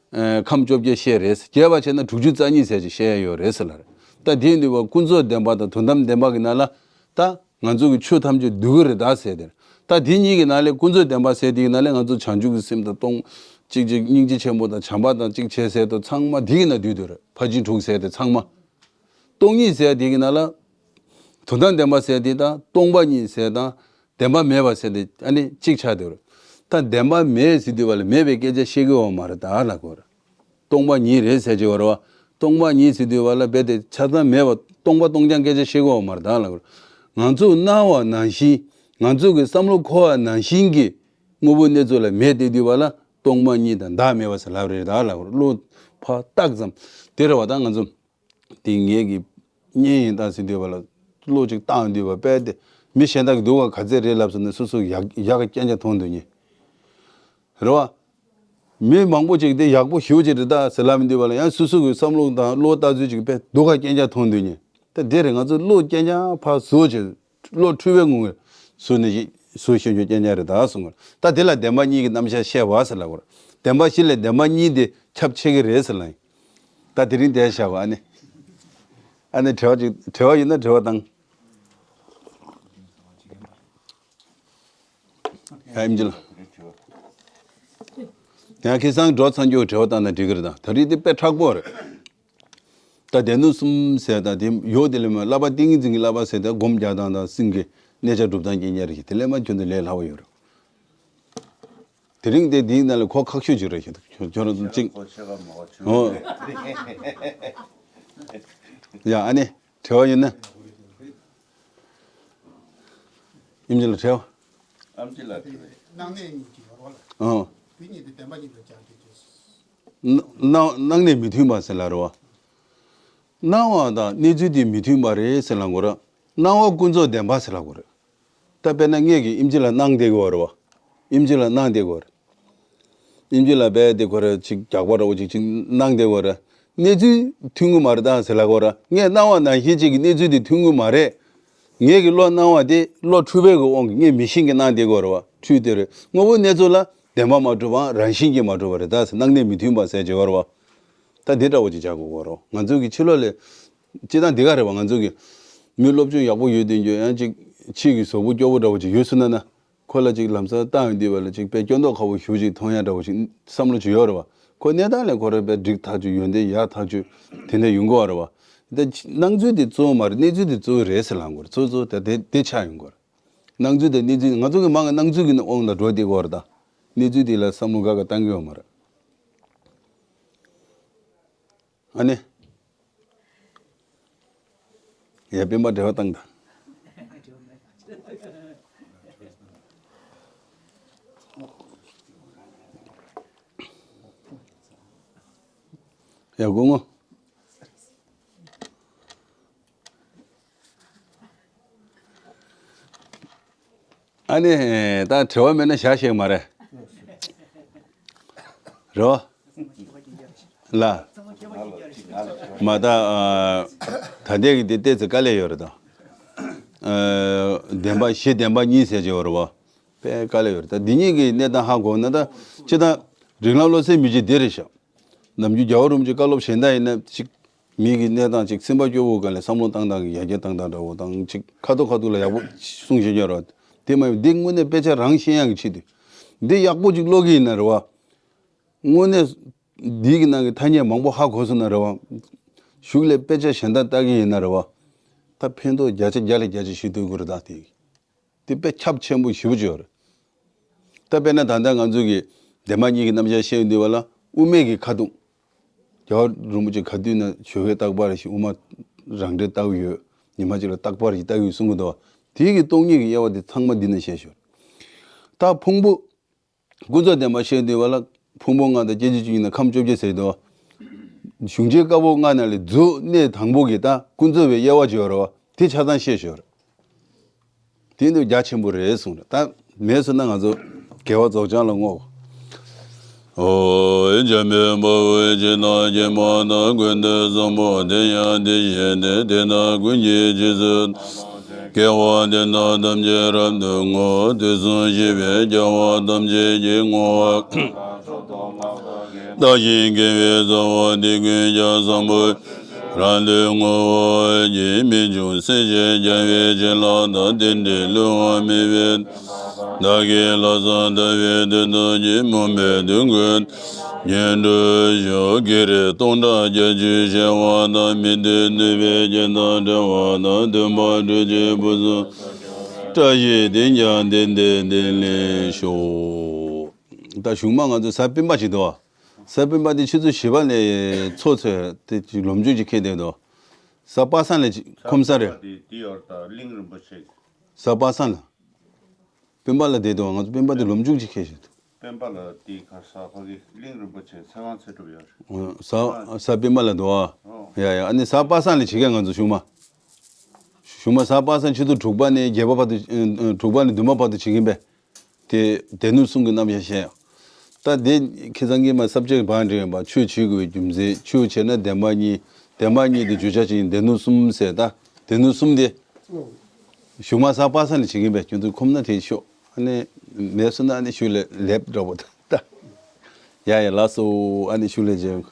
ཨ་ཁམས་བཅོ་བརྒྱད་བཤད་རེད། རྒྱས་པ་བྱས་ན་དྲུག་ཅུ་རྩ་གཉིས་ཟེར་ཅིག་བཤད་ཡ་ཡོད་རེད་ཟེར་ལ་རེད། ད་དེ་ཡིན་དུས་བ་ཀུན་རྫོབ་བདེན་པ་དང་དོན་དམ་བདེན་པ་གི་ནང་ལ་ད་ང་ཚོ་གི་ཆོས་ཐམས་ཅད་འདུས་ཀྱི་རེད་ད་ཟེར་དེ་རེད། ད་དེ་གཉིས་ཀྱི་ནང་ལས་ཀུན་རྫོབ་བདེན་པ་ཟེར་དེ་གི་ནང་ལས་ང་ཚོ་བྱང་ཆུབ་ཀྱི་སེམས་དང་སྟོང་། གཅིག་གཅིག་སྙིང་རྗེ་ཆེན་པོ་དང་བྱམས་པ་དང་གཅིག་བྱས་ཟེར་དུས་ཚང་མ་དེ་གི་ནང་འདུས་འདུས་རེད། ཕར་ཕྱིན་དྲུག་ཟེར་དེ་ཚང་མ། སྟོང་ཉིད་ཟེར་དེ་གི་ནང་ལ། དོན་དམ་བདེན་པ་ཟེར་དེ་དང་སྟོང་པ་ཉིད་ཟེར་དང་། བདེན་པ་མེད་པ་ཟེར་དེ་ཨ་ནི་གཅིག་ཆགས་འདུག་རེད། ད་བདེན་པ་མེད་ཟེར་དུས་བ་ལ་མེད་པའི་སྐད་ཆ་བཤད་ཀྱི་ཡོད་མ་རེད་ད་ལབ་དགོས་རེད། སྟོང་པ་ཉིད་རེད་ཟེར་གྱི་ཡོད་རེད་བ། སྟོང་པ་ཉིད་ཟེར་དུས་བ་ལ་རྦད་དེ་ཆ་ཚང་མེད་པ། སྟོང་པ་སྟོང་རྐྱང་སྐད་ཆ་བཤད་ཀྱི་ཡོད་མ་རེད་ད་ལབ་དགོས་རེད། ང་ཚོས་སྣང་བ་ནང་བཞིན། ང་ཚོ་གི་བསམ་བློ་འཁོར་བ་ནང་བཞིན་གྱི་དངོས་པོ་གནས་ཚུལ་ལ་མེད་དེ་དུས་བ་ལ་སྟོང་པ་ཉིད་དང་བདག་མེད་པ་ཟེར་ལབ་རེད་ད་ལབ་དགོས་རེད། བློ་ཕར་བཏགས་ཙམ་དེ་རེད་བ། ད་ང་ཚོ། དེ་ངེད་ཀྱི་གཉེན་ཡིན་ད་ཟེར་དུས་བ་ལ་བློ་གཅིག་བཏང་དུས་བ་དཔེ་དེ་མི་གཞན་དག་གི་སྡུག་ག་ག་ཚད་རེད་ལབ་སོང་ན་སོ་སོ་ཡག་ཡག་ག་རྐྱང་རྐྱང་མཐོང་འདུག་ཉེ། རེད་བ། མི་མང་པོ་ཅིག་དེ་ཡག་པོ་ཞེ་པོ་ཅིག་རེད་ད་ཟེར་ལབ་དུས་བ་ལ་ཡང་སོ་སོ་གི་བསམ་བློ་དང་བློ་ལྟ་ཚུལ་ཅིག་དཔེ་སྡུག་ག་རྐྱང་རྐྱང་མཐོང་འདུག་ཉེ། ད་དེ་རེད། ང་ཚོ་བློ་རྐྱང་རྐྱང་ཕར་བཟོ་བྱས། བློ་འཁྲུལ་བའི་ངང་གིས་བཟོས་ནས་བཟོས་བཞིན་རྐྱང་རྐྱང་རེད་ད་གསུངས་པ། ད་དེ་ལ་བདེན་པ་གཉིས་ཀྱི་རྣམ་གཞག་བཤད་པ་ཟེར་ལབ་དགོས་རེད། བདེན་པ་བཞི་ལས་བདེན་པ་གཉིས་དེ་ཁྱབ་ཆེ་གི་རེད་ཟེར་ལབ་ཡིན། ད་དེ་རིང་དེ་བཞག་གོ། ཨ་ནི། ཨ་ནི་དྲི་བ་ཅིག་དྲི་བ་ཡོད་ན་དྲི་བ་བཏང་། ཡ་ཨིམ་ཇི་ལ། ཡང་ཁེ་སང་འགྲོ་ཚང་རྒྱུ་དྲི་བ་བཏང་ན་འགྲིག་གི་རེད་ད། ད་རེས་དེ་དཔེ་མཁྲེགས་པོ་རེད། ད་སྡེ་སྣོད་གསུམ་ཟེར་ད་དེ་ཡོད། དེ་ལས་མ་བསླབ་པ་ཏིང་ངེ་འཛིན་གྱི་བསླབ་པ་ཟེར་ད་སྒོམ་རྒྱག་སྟངས་དང་སེམས་ཀྱི་གནས་ཆ་སྒྲུབ་སྟངས་རྐྱང་རྐྱང་རེད་ཤག་དེ་ལས་མ་ཁྱོད་ཚོ་ལས་སླ་བོ་ཡོད་རེད། དེ་རིང་དེ་འདིའི་ནང་ལ་གོ་ཁག་ཤོས་ཅིག་རེད་ཤག་ཁྱོད་ཁྱོད་རང་ཚོ་གཅིག་ཁོ་ཆེ་བ་མང་བ་ཆུང་། ཨོ། ཡ་ཨ་ནི་དྲི་བ་ཡོད་ན། ཨིམ་ཇི་ལ་དྲི་བ། ཨམ་ཅི་ལ་དྲི་བ། སྣང་གནས་གཉིས་ཀྱི་ཡོད་རེད་བ་ལ། ཨོ། དེ་གཉིས་དེ་བདེན་པ་གཉིས་ལ་སྦྱར་དེ་ཅེས། སྣང་སྣང་གནས་མི་མཐུན་པ་ཟེར་ལབ་རེད་བ། སྣང་བ་དང་གནས་ཚུལ་དེ་མི་མཐུན་པ་རེད་ཟེར་ལབ་དགོས་རེད། སྣང་བ་ཀུན་རྫོབ་བདེན་པ་ཟེར་ལབ་དགོས་རེད། ད་དཔེར་ན་ངེད་ཀྱིས་ཨིམ་ཆི་ལ་སྣང་བསྡད་ཀྱི་ཡོད་རེད་བ། ཨིམ་ཆི་ལ་སྣང་བསྡད་ཀྱི་ཡོད་རེད། ཨིམ་ཆི་ལ་རྦད་དེ་ཁོ་ར་ཅིག་རྒྱགས་པ་འདྲ་བོ་ཅིག་ཅིག་སྣང་བསྡད་ཀྱི་ཡོད་རེད། གནས་ཚུལ་མཐུན་གྱི་མ་རེད་ད་ཟེར་ལབ་ཀྱི་ཡོད་རེད། ངས་སྣང་བ་ནང་བཞིན་ཅིག་གི་གནས་ཚུལ་དེ་མཐུན་གྱི་མ་རེད། ངེད་ཀྱི་བློ་སྣང་བ་དེ་བློ་འཁྲུལ་པའི་གི་དབང་གིས་ངས་མི་ཤེས་ཀྱི་སྣང་བསྡད་ཀྱི་ཡོད་རེད་བ། འཁྲུལ་དེ་རེད། དངོས་པོ་གནས་ཚུལ་ལ་བདེན་པ་མ་གྲུབ་པའམ་རང་བཞིན་གྱིས་མ་གྲུབ་པ་རེད་ད་ཟེར། སྣང་གནས་མི་མཐུན་པ་ཟེར་གྱི་ཡོད་རེད་བ། ད་འདི་འདྲ་བོ་ཅིག་བྱ་དགོས་ཀྱི་རེད། ང་ཚོ་གི་ཕྱི་ལོགས་ལ་སྤྱིར་བཏང་འདི་ག་རེད་བ། ང་ཚོ་གི་མི་སློབ་སྦྱོང་ཡག་པོ་ཡོད་དེ་འགྱོ་ཡང་ཅིག་ཕྱིའི་གི་གཟུགས་པོ་སྐྱོ་བོ་འདྲ་བོ་ཅིག་ཡོད་སོང་ན་ན། ཁོ་ལ་ཅིག་ལམ་སང་བཏང་ཡོང་དུས་བ་ལ་ཅིག་དཔེ་སྐྱོ་མདོག་ཁ་པོ་ཞེ་པོ་ཅིག་མཐོང་ཡ་འདྲ་བོ་ཅིག་བསམ་བློ་ཅིག་ཡོད་རེད་བ། ཁོ་གནས་སྟངས་ལས་ཁོ་རང་དཔེ་འགྲིག་ཐག་ཆོད། ཡོན་ཏན་ཡག་ཐག་ཆོད་དེ་འདྲ་ཡོང་གི་ཡོད་རེད་བ། ད་སྣང་ཚུལ་དེ་གཙོ་བོ་མ་རེད། གནས་ཚུལ་དེ་གཙོ་བོ་རེད་ཟེར་ལབ་དགོས་རེད། གཙོ་གཙོ་ད་དེ་དེ་ཆགས་ཡོང་གི་ཡོད་རེད། སྣང་ཚུལ་དང་གནས་ཚུལ། ང་ཚོ་གི་མང་གི་སྣང་ཚུལ་གི་དབང་ལ་འགྲོ་བསྡད་ཀྱི་ཡོད་རེད། ད་གནས་ཚུལ་དེ་ལ་བསམ་བློ་ག་ག་བཏང་གི་ཡོད་མ་རེད། ཨ་ནི། ཡ་སྤེན་པ་འབྲེལ་བ་བཏང་དང་། ཡ་སྐུ་ངོ། ཨ་ནི་ད་དྲི་བ་མེད་ན་བཞག་ཤེས་མ་རེད། རེད་བ། ལ། མ་ད་ཨ། ད་ལྟའི་གི་དེ་ཏོག་ཙམ་དཀའ་ལས་ཡོད་རེད་ད། ཨ། བདེན་པ་བཞི་བདེན་པ་གཉིས་ཟེར་གྱི་ཡོད་རེད་བ། དཔེ་དཀའ་ལས་ཡོད་རེད། ད་འདི་གཉིས་ཀྱི་གནས་སྟངས་ཧ་གོ་ན་ད་སྤྱིར་བཏང་རིགས་ལམ་བློ་གསལ་མི་གཅིག་འདི་རེད་ཤག་ནམ་རྒྱུན་རྒྱལ་བ་རིན་པོ་ཆེ་བཀའ་སློབ་གཞན་དག་ཡིན་ན་ཅིག་མི་གི་གནས་སྟངས་ཅིག་སེམས་པ་སྐྱོ་བོ་སྒང་ལ་བསམ་བློ་བཏང་སྟངས་ཀྱི་ཡར་རྒྱས་བཏང་སྟངས་འདྲ་བོ་དང་ཅིག་ཁ་ཐུག་ཁ་ཐུག་ལ་ཡག་པོ་གསུང་བཞིན་ཡོད་རེད། དེ་མ་ཡིན་འདི་དངོས་གནས་དཔེ་ཆ་རང་ཤེས་ཡག་གི་ཆེད་དུ་འདི་ཡག་པོ་ཅིག་ཀློག་གི་ཡིན་ན་རེད་བ། དངོས་གནས་འདི་གི་ནང་གི་ཐ་སྙད་མང་པོ་ཧ་གོ་སོང་ན་རེད་བ། གཞུག་ལ་དཔེ་ཆ་གཞན་དག་ལྟ་གི་ཡིན་ན་རེད་བ། ད་ཕན་ཐོགས་བརྒྱ་ཆ་བརྒྱ་ལ་བརྒྱ་ཆ་ཞིག་ཐོན་གྱི་རེད་ད་དེ། དེ་དཔེ་ཁྱབ་ཆེན་པོ་ཞེ་པོ་ཅིག་ཡོད་རེད། ད་དཔེར་ན་ད་ལྟ་ང་ཚོ་གི་བདེན་པ་གཉིས་ཀྱི་རྣམ་གཞག་བཤད་ཡོང་དུས་བ་ལ་དབུ་མའི་གི་ཁ་ཐུག་རྒྱལ་བ་རིན་པོ་ཆེ་ག་དུས་ན་ཆོས་ཁས་རྟག་པར་ཞིག་དབུ་མ་རང་འགྲེལ་ལྟ་གི་ཡོད། ཉི་མ་གཅིག་ལ་རྟག་པར་ཞིག་ལྟ་གི་ཡོད་གསུང་གི་འདུག་དེའི་གི་སྟོང་ཉིད་ཀྱི་དབྱེ་བ་དེ་ཚང་མ་འདི་ན་བཤད་ཤོག་ད་ཕུང་པོ། ཀུན་རྫོབ་བདེན་པ་བཤད་དུས་བ་ལ་ཕུང་པོ་ལྔ་དང་སྐྱེ་མཆེད་བཅུ་གཉིས་དང་ཁམས་བཅོ་བརྒྱད་ཟེར་དུས། གཞུང་ཆེན་བཀའ་པོད་ལྔ་ནང་ལས་མཛོད་གནས་དང་པོ་གི་ད་ཀུན་རྫོབ་པའི་དབྱེ་བ་ཅིག་ཡོད་རེད་བ། དེ་ཆ་ཚང་བཤད་ཤོག་དེ་ནི་རྒྱ་ཆེན་པོ་རེད་གསུངས་རེད། ད་མེད་སོང་ན་ང་ཚོ་དགེ་བ་རྫོགས་བྱང་ལ་བསྔོ། ཨོ། འཇམ་དཔལ་དཔའ་བོས་ཇི་ལྟར་མཁྱེན་པ་དང་། ཀུན་ཏུ་བཟང་པོ་དེ་ཡང་དེ་བཞིན་ཏེ། དེ་དག་ཀུན་གྱི་རྗེས་སུ་སྐྱེ་བོ་དེ་དག་ཐམས་ཅད་རབ་ཏུ་བསྔོ། དུས་གསུམ་གཤེགས་པའི་རྒྱལ་བ་ཐམས་ཅད་ཀྱིས་བསྔོ་བ་བཏང་ཞིང་དགེ་བའི་རྩ་བ་འདི་ཀུན་ཀྱང་བཟང་པོ་རབ་ཏུ་བསྔོ་བར་བགྱི། མི་འབྱུང་སེམས་ཅན་རྒྱལ་བའི་བྱིན་རླབས་དང་། དེ་འདྲའི་བསླུ་བ་མེད་པའི་བདག་གིས་ལྷག་བསམ་དག་པའི་དོན་དུ་ཀྱེ་མུན་པའི་དུས་ཀུན་ཉོན་སྒྲུབ་ཤོག་ཀྱེ་རེ་སྟོང་ཕྲག་བརྒྱད་ཅུའི་ཤེས་པ་དང་། མི་མཐུན་ནུས་པའི་རྐྱེན་དང་བྲལ་བ་དང་། མཐུན་པར་གྲོལ་བྱེད་ཕུན་སུམ། བཀྲ་ཤིས་དེས་ཀྱང་དེང་འདིར་བདེ་ལེགས་ཤོག་ད་གཞུག་མ་ང་ཚོ་གཟའ་སྤེན་པ་ཞིག་འདུག་གཟའ་སྤེན་པ་དེ་ཆུ་ཚོད་བཞི་པ་ནས་ཚོགས་ཚོད་དེ་ལོ་མཇུག་ཅིག་འཁེལ་བསྡད་འདུག་གཟའ་པ་སངས་ལ་ཅིག་ཁོམ་ས་རེད། དེ་དེ་ཡོད་ད་གླིང་རིན་པོ་ཆེ། གཟའ་པ་སངས་ལ། སྤེན་པ་ལ་བསྡད་དོ། ང་ཚོ་སྤེན་པ་དེ་ལོ་མཇུག་ཅིག་འཁེལ་ཞིག་འདུག་སྤེན་པ་ལ་དེའི་ཁར་གཟའ་ཕ་གི་གླིང་རིན་པོ་ཆེ་ཚེ་དབང་ཚེ་སྒྲུབ་ཡོད་རེད། ཨོ། གཟའ་གཟའ་སྤེན་པ་ལ་འདུག་ཨ། ཨོ། ཡ་ཡ། ཨ་ནི་གཟའ་པ་སངས་ལ་བྱེད་མཁན་ང་ཚོ་གཞུག་མ། གཞུག་མ་གཟའ་པ་སངས་ཆུ་ཚོད་དྲུག་པ་ནས་བརྒྱད་པ་བར་དུ། ཨ། དྲུག་པ་ནས་བདུན་པ་བར་དུ་བྱེད་མཁན་པས། དེ་སྡེ་སྣོད་གསུམ་གྱི་རྣམ་གཞག་བཤད་ཡ། ད་དེ་ཁྱེད་ཚང་གིས་མ་ས་བཅད་བག་འགྲེལ་ཡིན་པ། ཆོས་བྱེད་དགོས་པའི་རྒྱུ་མཚན། ཆོས་བྱེད་ན་བདེན་པ་གཉིས། བདེན་པ་གཉིས་དེ་བརྗོད་བྱ་ཅིག་ཡིན། སྡེ་སྣོད་གསུམ་ཟེར། ད་སྡེ་སྣོད་གསུམ་དེ། གཞུག་མ་གཟའ་པ་སངས་ལ་བྱེད་ཀྱིན་པས། ཁྱོད་ཚོ་ཁོམ་ན་དེ་ཤོག་ཨ་ནི་མེད་སོང་ན་ཨ་ནི་ཤུལ་ལས་ལེབ་འདྲ་པོ་ད། ཡ་ཡ་ལགས་སོ། ཨ་ནི་ཤུལ་ལས་མཇལ།